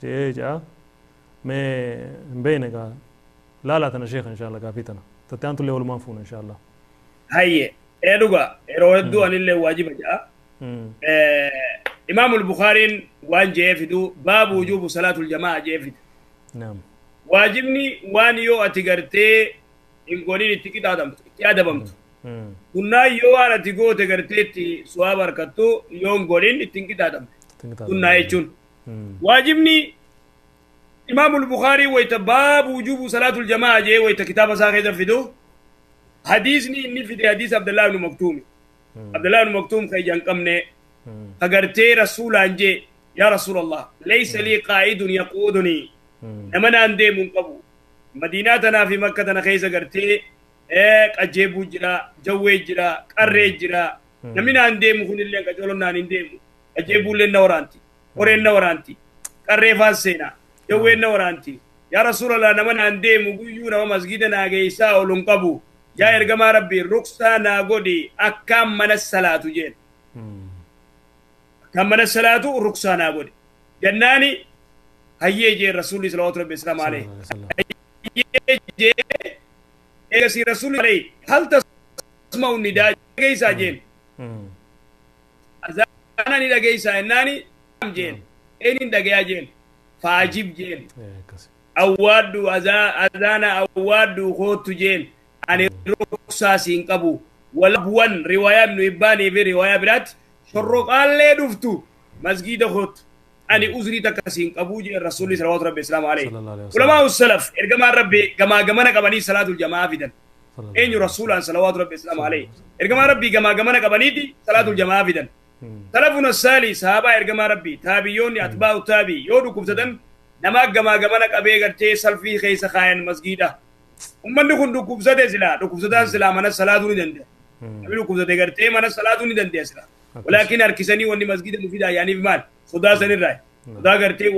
jedhee ja'a. Mee hin beekne gaa laalaa tana Sheekh inshallah gaafii tana. Tattee aantu illee walumaan fuuna inshallah. Hayyee ee dhugaa yeroo hedduu anillee waajiba ja'a. Imaamul Bukhaariin waan jedhee fidu baabu wujuubu salaatul jamaa jedhee fida. Naam. Waajibni waan yoo ati gartee hin godhin itti qixaatamtu itti adabamtu. Kunnaa yoo waan ati goote gartee itti su'aa barkattu yoo hin godhin itti hin qixaatamtu. Kunnaa jechuun. Waajibni Imaamul Bukaarii wayita baabu wujuubu salaatul jamaa jee wayita kitaaba isaa keessa fidu hadiisni inni fide hadiis Abdallaa ibnu Maktuumi. Abdallaa ibnu Maktuum kan ija hin qabne ka gartee rasuulaan jee yaa Rasuulallah laysa lii qaa'idun yaquudunii nama naan deemu hin qabu madiinaa tanaa fi makka tana keessa gartee qajeebuu jira jawwee jira qarree jira namni naan deemu kunillee qacoolon naan hin deemu qajeebuullee na waraanti qoreen na waraanti qarree faan seenaa jawween na waraanti yaa Rasuulallah nama naan deemu guyyuu nama masgida naa geessaa ol hin qabu yaa ergamaa rabbii ruksaa naa godhi akkaan mana salaatu jeen akkaan mana salaatu ruksaa naa godhi jennaani hayyee jee rasuulli salawaatu rabbi islaam alayhi hayyee jee eegasii rasuulli alayhi hal tasma'u nidaa dhageessaa jeen azaana ni dhageessaa jennaani jeen eenin dhagayaa jeen faajib jeen awwaaddu azaana awwaaddu kootu jeen ani ruksaa siin qabu wala bu'an riwaayaa ibnu hibbaanii fi riwaayaa biraatti shorroqaallee dhuftu masgiida kootu ani uzrii takka siin qabuu jeen rasuulli salawaatu rabbi islaamu alayhi ulamaa'u salaf ergamaan rabbi gamaa gamana qabanii salaatul jamaa fidan eenyu rasuulaan salawaatu rabbi islaamu alayhi ergamaan rabbi gamaa gamana qabaniiti salaatul jamaa fidan salafuna saali sahaabaa ergamaa rabbi taabiyyoonni atbaa'u taabii yoo dhukkubsatan nama gamaa gamana qabee gartee salfii keessa kaayan masgiida ummanni kun dhukkubsate silaa dhukkubsataan silaa mana salaatuu ni danda'a namni dhukkubsate gartee mana salaatuu ni danda'a silaa walaakin harkisanii wanni masgiida nu fidaa yaaniif maal sodaa sanirraa sodaa gartee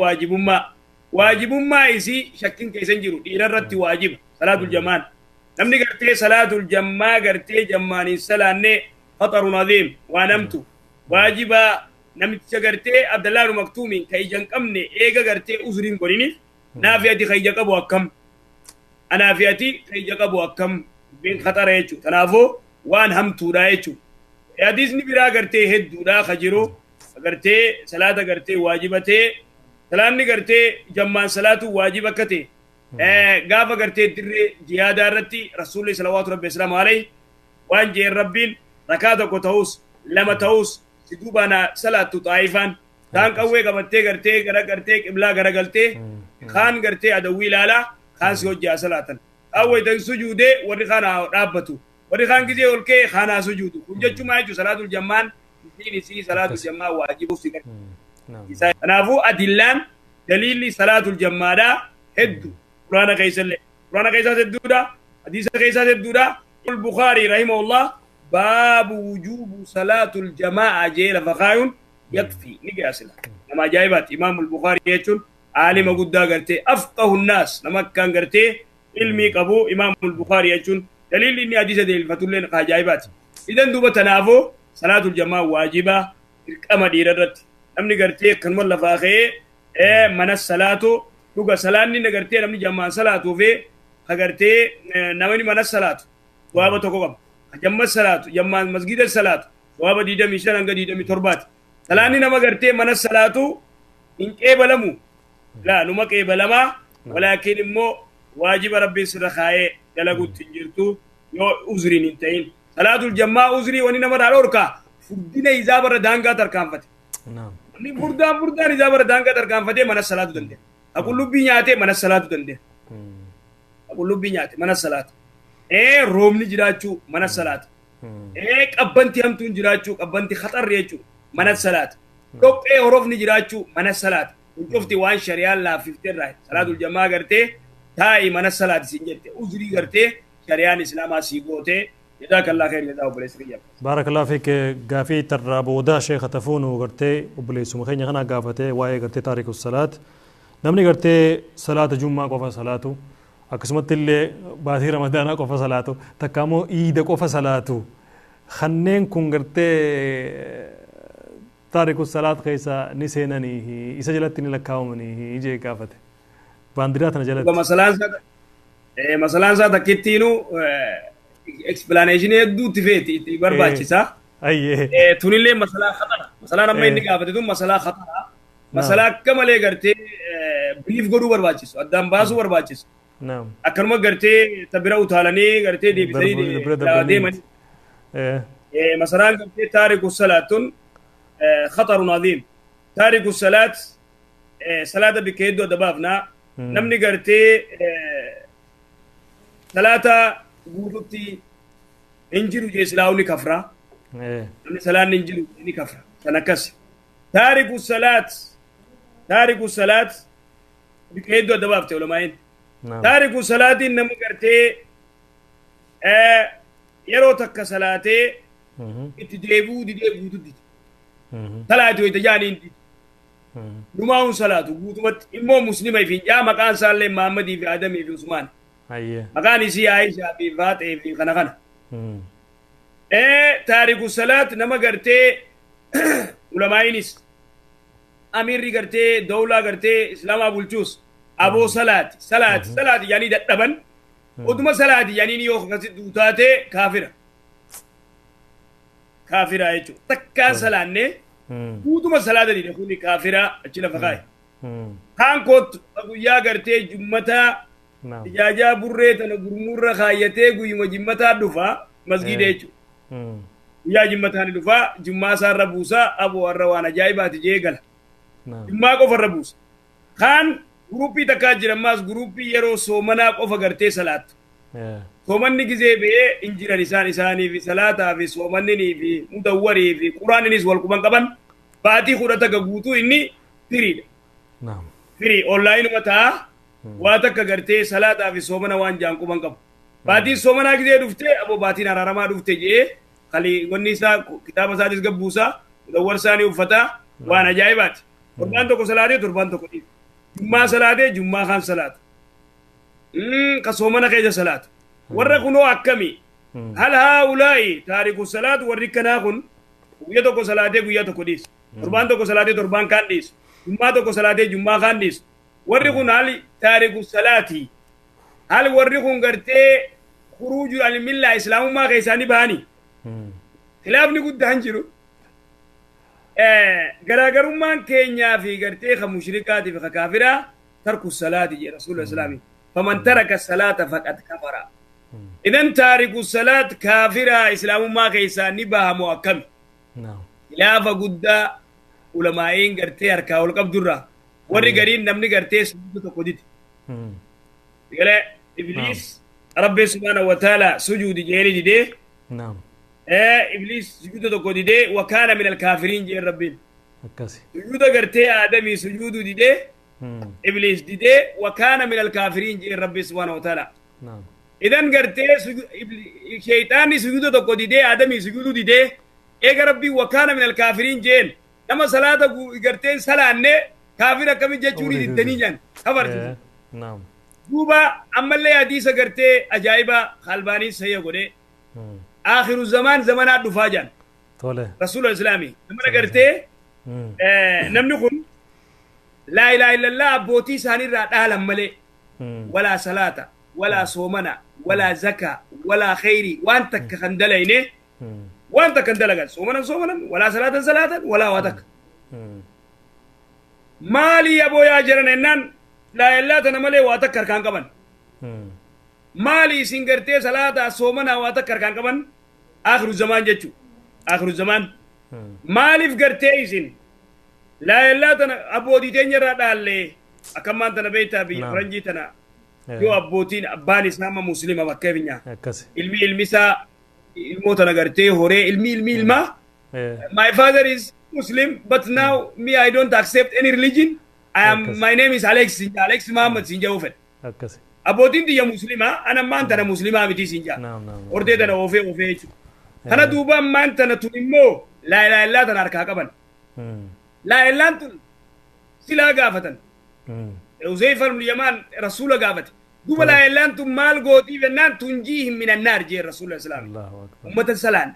waajibummaa isii shakkin keessa hin jiru dhiira irratti waajiba salaatul jamaan namni gartee salaatul jammaa gartee jammaan hin salaanne khatarun aziim waan hamtu waajiba namicha gartee Abdallaa ibnu Maktuumiin ka ija hin qabne eega gartee uzriin godhiniif naafi ati ka ija qabu akkam anaafi ati ka ija qabu akkam dubbiin khatara jechuudha kanaafuu waan hamtuudha jechuudha hadiisni biraa gartee hedduudha ka jiru gartee salaata gartee waajibatee salaanni gartee jammaan salaatu waajiba akka ta'e gaafa gartee dirree jihaadaa irratti rasuulli salawaatu rabbi islaamu alayhi waan jeen rabbiin rakaa tokko ta'us lama ta'us si duubaana salaattu xaayifaan kaan qawwee qabattee gartee gara gartee qiblaa garagaltee kaan gartee adawwii ilaalaa kaan si hojjaa salaatan kaan wayitan sujuudee warri kaan haa dhaabbatu warri kaan gizee ol ka'e kaan haa sujuudu kun jechuun maal jechuudha salaatul jammaan diin isii salaatul jammaa waajibuuf si gargaara. Kanaafuu adillaan daliilli salaatul jammaadhaa hedduu quraana keessallee quraana keessaas hedduudha hadiisa keessaas hedduudha. Bukhaari rahimahullah baabu wujuubu salaatul jamaa'a jee lafa kaayuun yakfi ni gaasila. Nama ajaa'ibaati imaamul Bukhaari jechuun aalima guddaa gartee afqahu nnaas nama akkaan gartee Ilmii qabu Imaamul Bukaarii jechuun daliilli inni hadiisa deelfatullee ajaa'ibaati. Idan duuba tanaafuu salaatul jamaa waajibaa dirqama dhiira irratti. Namni gartee akkanuma lafaa ka'ee mana salaatu dhuga salaanni gartee namni jamaan salaatuu fi agartee namni mana salaatu waaba tokko qaba. Jamma salaatu jammaan masgida salaatu waaba 25 hanga 27. Salaanni nama gartee mana salaatu hin qeebalamu. Laa numa qeebalamaa walaakin immoo waajiba rabbiin sirra kaayee dalaguutti hin jirtu yoo uzriin hin ta'in. Salaatul jammaa uzrii wani namarraa dhorkaa furdina isaa bara daangaa tarkaanfate. Namni furdaan isaa bara daangaa tarkaanfatee mana salaatu danda'a. Aqulubbii nyaatee mana salaatu danda'a. Aqulubbii nyaate mana salaatu. Roobni jiraachuu mana salaatu. Qabbanti hamtuun jiraachuu qabbanti khatarri jechuu mana salaatu. Dhoqqee horofni jiraachuu mana salaatu. Kun cufti waan shari'aan laaffifte irraa salaatul jamaa gartee taa'i mana salaati siin jette uzrii gartee shari'aan islaamaa sii gootee jazaakallaa khayr jazaa obboleessa kiyya. Baarakallaa fiik gaafii tarraa boodaa sheekha tafuunu gartee obboleessuma keenya kana gaafatee waa'ee gartee taariku salaat. Namni gartee salaata jummaa qofa salaatu akkasumatti illee baatii ramadaanaa qofa salaatu takka immoo iida qofa salaatu kanneen kun gartee taariku salaat keessa ni seenanii isa jalatti ni lakkaa'amanii ijee gaafate. Baandiraa tana jalatti. Masalaan isaa takkittiinuu explanation hedduutti feeti itti barbaachisa. Tunillee masalaa khatara. Masalaan amma inni gaafate tun masalaa khatara. Masalaa akka malee gartee brief godhuu barbaachisu addaan baasuu barbaachisu. Akkanuma gartee tabira utaalanii gartee deebisanii deemanii. Masalaan gartee taariku salaat tun khatarun aziim. Taariku salaat salaata bikka hedduu adda baafnaa. Namni gartee salaata guututti hin jiru jee silaa'u ni kafra. Namni salaanni hin jiru ni kafra. San akkas. Taariku salaat bikka hedduu adda baafte ulamaa'in. Taariku salaatiin nama gartee yeroo takka salaatee itti deebi'uu didee guututti. Salaatu wayita jaaniin didi. Numaa'uun salaatu guutumatti immoo muslima ifiin jaa maqaan isaallee Mahammadii fi Adamii fi Usmaan. Maqaan isii Aayishaa fi Faaxee fi kana kana. Taariku salaat nama gartee ulamaa'inis amiirri gartee dawlaa gartee islaamaa bulchuus aboo salaati salaati salaati yaanii dadhaban oduma salaati yaaniin yoo akkasitti duutaatee kaafira. Kaafira jechuudha. Takkaan salaannee guutuma salaata dide kuni kaafira achi lafa kaa'e. Kaan kootu guyyaa gartee jummataa ijaajaa burree tana gurmurra kaayyatee guyyuma jimmataa dhufa masgiida jechuudha. Guyyaa jimmataa ni dhufa jummaa isaarra buusaa aboo warra waan ajaa'ibaati jee gala. Jummaa qofarra buusa. Kaan guruppii takkaa jira ammaas guruppii yeroo soomanaa qofa gartee salaattu. Soomanni gizee ba'ee hin jiran isaan isaanii fi salaataa fi soomanninii fi mudawwarii fi quraaninis wal quban qaban baatii 11 guutuu inni firiidha. Firii onlaayinuma ta'a waa takka gartee salaataa fi soomana waan jaan quban qabu. Baatiin soomanaa gizee dhuftee aboo baatiin araaramaa dhufte jee kalii wanni isaa kitaaba isaatis gabbuusaa mudawwar isaanii uffataa waan ajaa'ibaati. Torbaan tokko salaatee torbaan tokko dhiisu. Jummaa salaatee jummaa kaan salaatu. Ka soomana keessa salaatu. Warra kunoo akkami? Hal haa'ulaa'i taariku salaatu warri kanaa kun guyyaa tokko salaatee guyyaa tokko dhiisu. Torbaan tokko salaatee torbaan kaan dhiisu. Jummaa tokko salaatee jummaa kaan dhiisu. Warri kun hali taariku salaati. Hali warri kun gartee khuruujul anil islaamummaa keessaanii bahanii. Khilaafni guddaan jiru. Garaagarummaan keenyaa fi gartee ka mushrikaatii fi ka kaafiraa tarku salaati jedhe rasuulli islaamii. Faman taraka salaata faqad kafara. Idan taariku salaat kaafiraa islaamummaa keessaa ni bahamu akkami? Khilaafa guddaa ulamaa'iin gartee harkaa ol qabdurraa warri gariin namni gartee sujuuda tokko dide. Galee Ibliis Rabbi subhaanahu wa ta'ala sujuudi jeeni didee. Ibliis sujuuda tokko didee wa kaana min alkaafiriin jeen Rabbiin. Sujuuda gartee Aadamii sujuuduu didee Ibliis didee wa kaana min alkaafiriin jeen Rabbi subhaanahu wa ta'ala. Idan gartee shayxaanni sujuuda tokko didee Aadamii sujuuduu didee eega Rabbii wa kaana min alkaafiriin jeen nama salaata garteen salaanne kaafir akkamiin jechuun diddanii jaan kafarti. Duuba ammallee hadiisa gartee ajaa'iba Albaanii sayya godhe. Aakhiru zamaan zamanaa dhufaa jaan. Rasuula Islaamii. Zamana gartee namni kun laa ilaaha illallah abbootii isaaniirraa dhaalan malee walaa salaata walaa soomana walaa zakaa walaa khayrii waan takka kan dalayne waan takka kan dalagan soomanan soomanan walaa salaatan salaatan walaa waa takka. Maali aboo yaa jiran ennaan laa ilaaha tana malee waa takka harkaan qaban. Maali isin gartee salaata soomanaa waa takka harkaan qaban aakhiru zamaan jechuu aakhiru zamaan. Maaliif gartee isin laa ilaaha tana abbootii teenyarraa dhaallee akkammaan tana beektaa biyya faranjii tana yoo abbootiin abbaan isaa amma muslima bakka binyaa ilmi ilmi isaa ilmoo tana gartee horee ilmi ilmi ilmaa my father is Muslim but now me I don't accept any religion I am my name is Alex Sinja Alex Muhammad Sinja ufet abbootiin tiyya muslimaa ana ammaan tana muslimaa miti Sinja hortee tana oofee oofee jechuudha. Kana duuba ammaan tana tun immoo laa ilaaha illaa tana harkaa qaban. Laa ilaahaan tun silaa gaafatan. Uzeyfa ibn Yamaan rasuula gaafate. Duuba laa ilaahaan tun maal gootii jennaan tunjiihim minan naar jee rasuula islaam. Ummata salaan,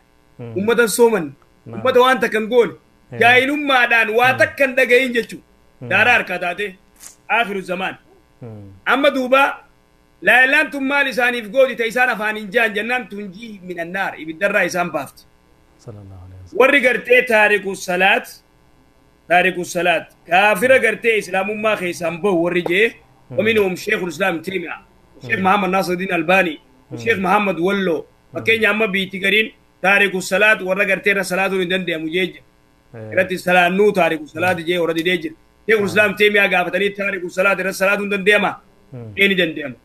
ummata sooman, ummata waan takka hin goone jaahilummaadhaan waa takka hin dhagahin jechuudha. Daaraa harkaa taate aakhiru zamaan. Amma duuba laa ilaahaan tun maal isaaniif gooti ta'e isaan afaan hin jaan jennaan tunjiihim minan naar ibiddarraa isaan baafti. Warri gartee taariku salaat taariku salaat kaafira gartee islaamummaa keessaan bahu warri jee ومنهم شيخ الإسلام تيمية الشيخ محمد ناصر الدين الألباني الشيخ محمد ولو فكين يا أما بيتي تارك الصلاة warra gartee irra salaatuun hin danda'amu jee irratti salaannuu taariku salaat jee warra didee jira. شيخ الإسلام تيمية gaafatanii taariku salaat irra salaatuun danda'ama ni danda'ama.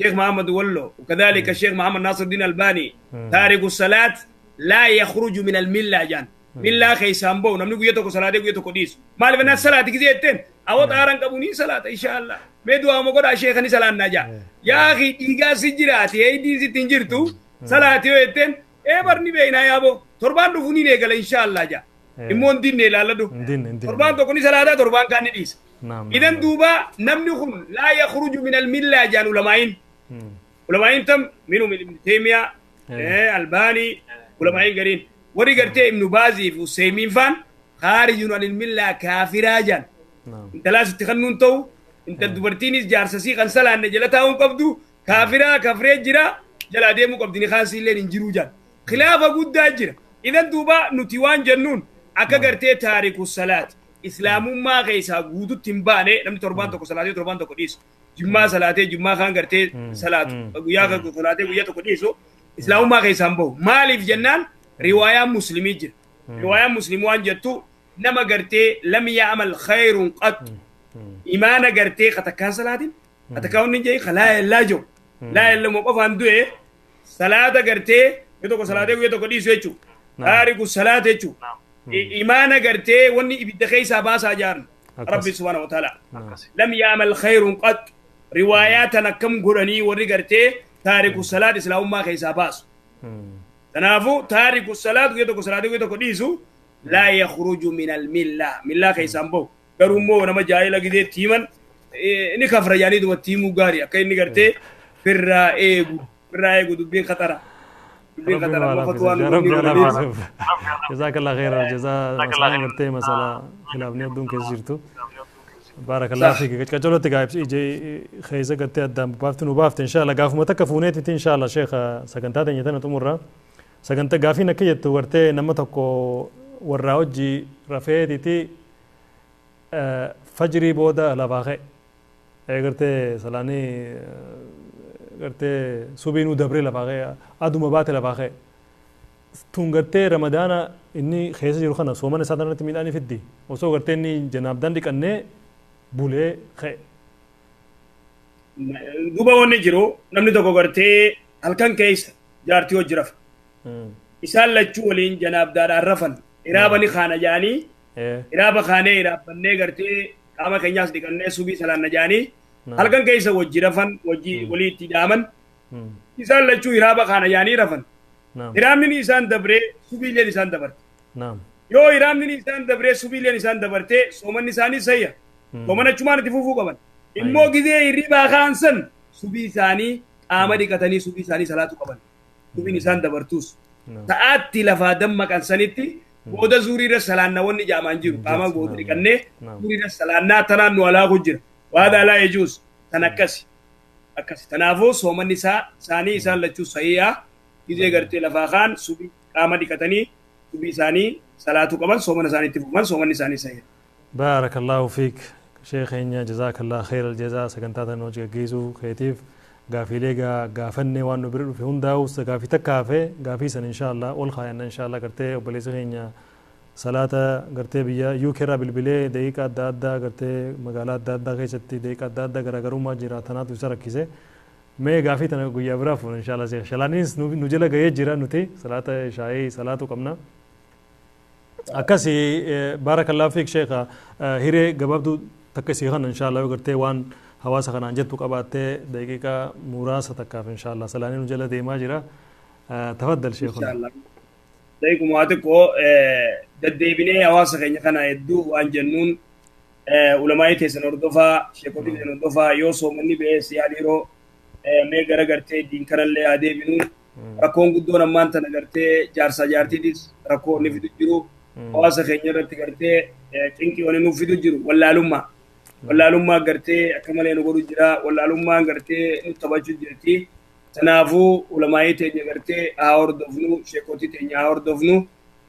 شيخ محمد ولو وكذلك الشيخ محمد ناصر الدين الألباني تارك الصلاة لا يخرج من الملة جان ملة keessaan bahu namni guyyaa tokko salaatee guyyaa tokko dhiisu maaliif innaan salaati gisee jetteen awwa xaaraan qabu ni salaata inshaallah mee du'aa ma godhaa sheekani salaannaa jaa yaa akhi dhiigaa si jiraate heeydii sitti hin jirtu salaati yoo jetteen ee barni beeynaa yaaboo torbaan dhufu ni eegala inshaallah jaa immoo hin dinne ilaalladhu torbaan tokko ni salaataa torbaan kaan ni dhiisa idan duuba namni kun laa yakhruju min almillaa jaan ulamaa'iin ulamaa'iin tam minhum ibn Taymiyaa Albaanii ulamaa'iin gariin warri gartee ibnu Baazii fi Useymiin faan khaarijun anil millaa kaafiraa jaan intalaas itti kennuun ta'u intal dubartiinis jaarsasii kan salaanne jala taa'uun qabdu kaafiraa kafree jira jala deemuu qabdi ni kaansi illeen hin jiruu jaan khilaafa guddaa jira idan duuba nuti waan jennuun akka gartee taariku salaat islaamummaa keessaa guututti hin baane namni torbaan tokko salaatee torbaan tokko dhiisu jummaa salaatee jummaa kaan gartee salaatu guyyaa salaatee guyyaa tokko dhiisu islaamummaa keessaa hin bahu maaliif jennaan riwaayaan muslimii jira riwaayaan muslimii waan jettu nama gartee lam ya'mal khayrun qat imaana gartee katakkaan salaatin katakkaan inni jee laa illaa jiru laa illaa qofaan du'e salaata gartee guyyaa tokko salaatee guyyaa tokko dhiisu jechuudha taariku salaata jechuudha imaana gartee wanni ibidda keessaa baasaa jaarna rabbi subhaanahu wa ta'ala lam ya'mal khayrun qat riwaayaatan akkam godhanii warri gartee taariku salaat islaamummaa keessaa baasu Kanaafuu taariku salaat guyyaa tokko salaatee guyyaa tokko dhiisu laa yakhruju min almillaa millaa keessaan bahu garuu immoo nama jaahila gideetti himan ni kafra jaanii duma tiimuu gaarii akka inni gartee firraa eegu dubbiin khatara dubbiin khatara amma fatwaan جزاك الله خير الجزاء مسألة gartee masala khilaafni hedduun keessa jirtu بارك الله فيك qacolootti gaa keessa gartee addaan baaftu nu baafte inshallah gaafuma takka fuuneetitti inshallah sheekha sagantaa teenya tana xumurra sagantaa gaafiin akka jettu gartee nama tokko warraa hojii rafeetiti fajrii booda lafaa ka'e gartee salaanii gartee subiinuu dabree lafaa ka'e aduma baate lafaa ka'e tun gartee ramadaana inni keessa jiru kana soomana isaa tanarratti miidhaan fiddi osoo gartee inni janaabdaan dhiqannee bulee ka'e. Duuba wanni jiru namni tokko gartee halkan keessa jaartii hojii rafa. Isaan lachuu waliin janaabdaadhaan rafan iraaba ni kaana jaanii iraaba kaanee iraabbannee gartee qaama keenyaas dhiqannee subii salaanna jaanii halkan keessa wajji rafan wajji walii itti dhaaman isaan lachuu iraaba kaana jaanii rafan. Iraamni isaan dabree subiileen isaan dabarte. Yoo iraamni isaan dabree subiileen isaan dabarte soomanni isaanii sayya. Soomana achumaan itti fufuu qaban. Immoo gizee hirribaa kaan san subii isaanii qaama dhiqatanii subii isaanii salaatu qaban. Subiin isaan dabartuus. Sa'aatti lafaa dammaqan sanitti booda zuuriirra salaannawwanni jaamaan jiru. Qaama booda dhiqannee zuuriirra salaannaa tanaan nu alaaku jira. Waada alaa yejuus tan akkasi. Akkasi. Kanaafuu soomanni isaanii isaan lachuu sahihaa gizee gartee lafaa kaan subii qaama dhiqatanii subii isaanii salaatu qaban soomana isaanii itti fufan soomanni isaanii sahiha. Baarakallaahu fiik sheekheenya jazaakallah khayral jazaa sagantaa tan hojii gaggeessuu keetiif gaafiilee gaafannee waan nu bira dhufe hundaa'u gaafii takka hafee gaafii san inshaallah ol kaayanna inshaallah gartee obboleessa keenya salaata gartee biyya UK irraa bilbilee daqiiqa adda addaa gartee magaalaa adda addaa keessatti daqiiqa adda addaa garaagarummaa jira tanaatu isa rakkise mee gaafii tana guyyaa biraa fuuna inshaallah seeqa shalaaniis nu jala gahee jira nuti salaata shaayii salaatu qabna. Akkasi baarakallaahu fiik sheekha hiree gabaabduu takka isii kana inshaallah yoo gartee waan hawaasa kanaan jettu qabaattee daqiiqa muraasa takkaaf inshaallah salaanii nu jala deemaa jira. Tafaddal sheekuna. Daqiiquma xiqqoo deddeebinee hawaasa keenya kana hedduu waan jennuun ulamaa'ii teessan hordofaa sheekotii teessan hordofaa yoo soomanni ba'ee siyaa dhiiroo mee gara gartee diin kanallee haa deebinuun rakkoon guddoon ammaan tana gartee jaarsaa jaartiitis rakkoo inni fidu jiru hawaasa keenya irratti gartee cinqii wanni nuuf fidu jiru wallaalummaa. Wallaalummaa gartee akka malee nu godhu jira wallaalummaan gartee nu taphachuu jirti. Kanaafuu ulamaa'ii teenya gartee haa hordofnu sheekotii teenya haa hordofnu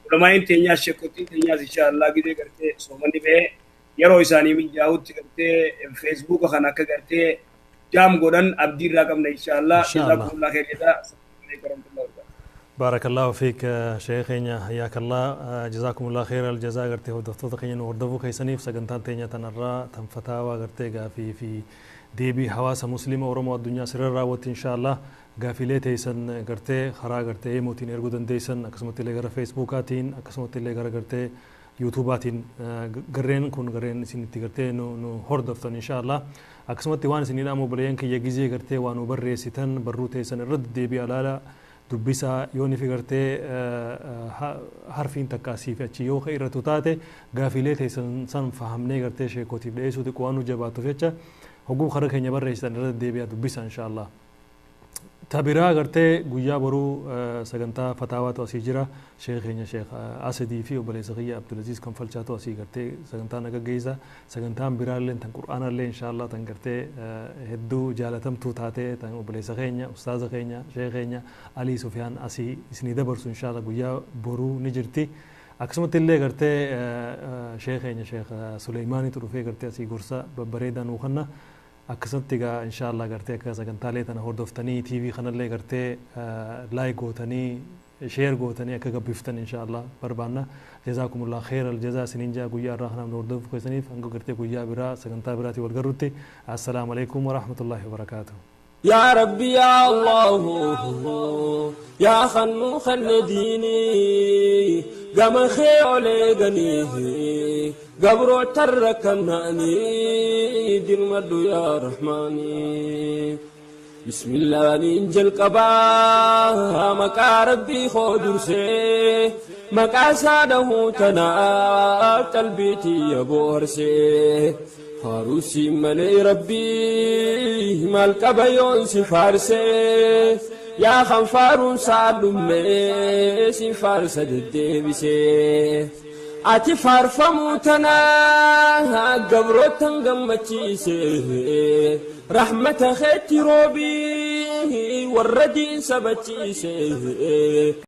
ulamaa'iin teenyaas sheekotiin teenyaas inshaallah gidee gartee soomanni ba'ee yeroo isaanii mijaa'utti gartee feesbuuka kana akka gartee jaam godhan abdii irraa qabna inshaallah jazaakumullah khayr jazaa. بارك الله فيك شيخنا حياك الله جزاكم الله خير الجزاء غرتي هدفتو تخين وردفو كيسنيف سغنتان تينيا تنرى تم فتاوى غرتي غافي في ديبي حواس مسلمة ورمو الدنيا سر راوت إن شاء الله غافيلي تيسن غرتي خرا غرتي موتين إرغودن ديسن أكسمت اللي غرا فيسبوكاتين أكسمت اللي غرا غرتي يوتيوباتين غرين كون غرين سنتي غرتي نو نو هردفتن إن شاء الله أكسمت وان سنين أمو بلين كي يجيزي غرتي وانو بريستن برو تيسن رد ديبي علالا dubbisaa yoon ifi gartee harfiin takka asii fi achi yoo irratti taate gaafiilee teessan san fahamnee gartee sheekotiif dhiyeessuu xiqqoo waan nu jabaatuuf jecha hogguu karaa keenya barreessitan irra deebi'a dubbisa inshaallah. Tabiraa gartee guyyaa boruu sagantaa fataawaatu asii jira sheekh keenya sheekh Asadii fi obboleessa kiyya Abdulaziz Kanfalchaatu asii gartee sagantaa nagaggeessa sagantaan biraallee tan qur'aanallee inshaallah tan gartee hedduu jaalatamtuu taatee tan obboleessa keenya ustaaza keenya sheekh keenya Alii Sufyaan asii isinii dabarsu inshaallah guyyaa boruu ni jirti. Akkasumatti illee gartee sheekh keenya sheekh Suleymaanitu dhufee gartee asii gorsa babbareedaa nuu kenna. Akkasumatti egaa inshaallah gartee akka sagantaalee tana hordoftanii TV kanallee gartee laayik gootanii sheer gootanii akka gabbiftan inshaallah barbaanna. Jazaakumullah khayral jazaa isiniin jaa guyyaa irraa kanaaf nu hordofuu keessaniif hanga gartee guyyaa biraa sagantaa biraatii wal garrutti. Assalaamu alaikum warahmatullaahi wabarakaatuh. يا ربي يا الله يا خنو خن ديني قم خيولي غنيه قبرو تركماني دين مدو يا رحماني بسم الله ننجل قبا مكا ربي خودرسي مكا ساده تنا تلبيتي يا بورسي فاروسي ملي ربي مالك بيون سفارسي يا خنفارون سالمي سفارس الدبسي اتي فارفموتنا قبروتن قمتشيسي رحمة خيتي روبي والردين سبتشيسي.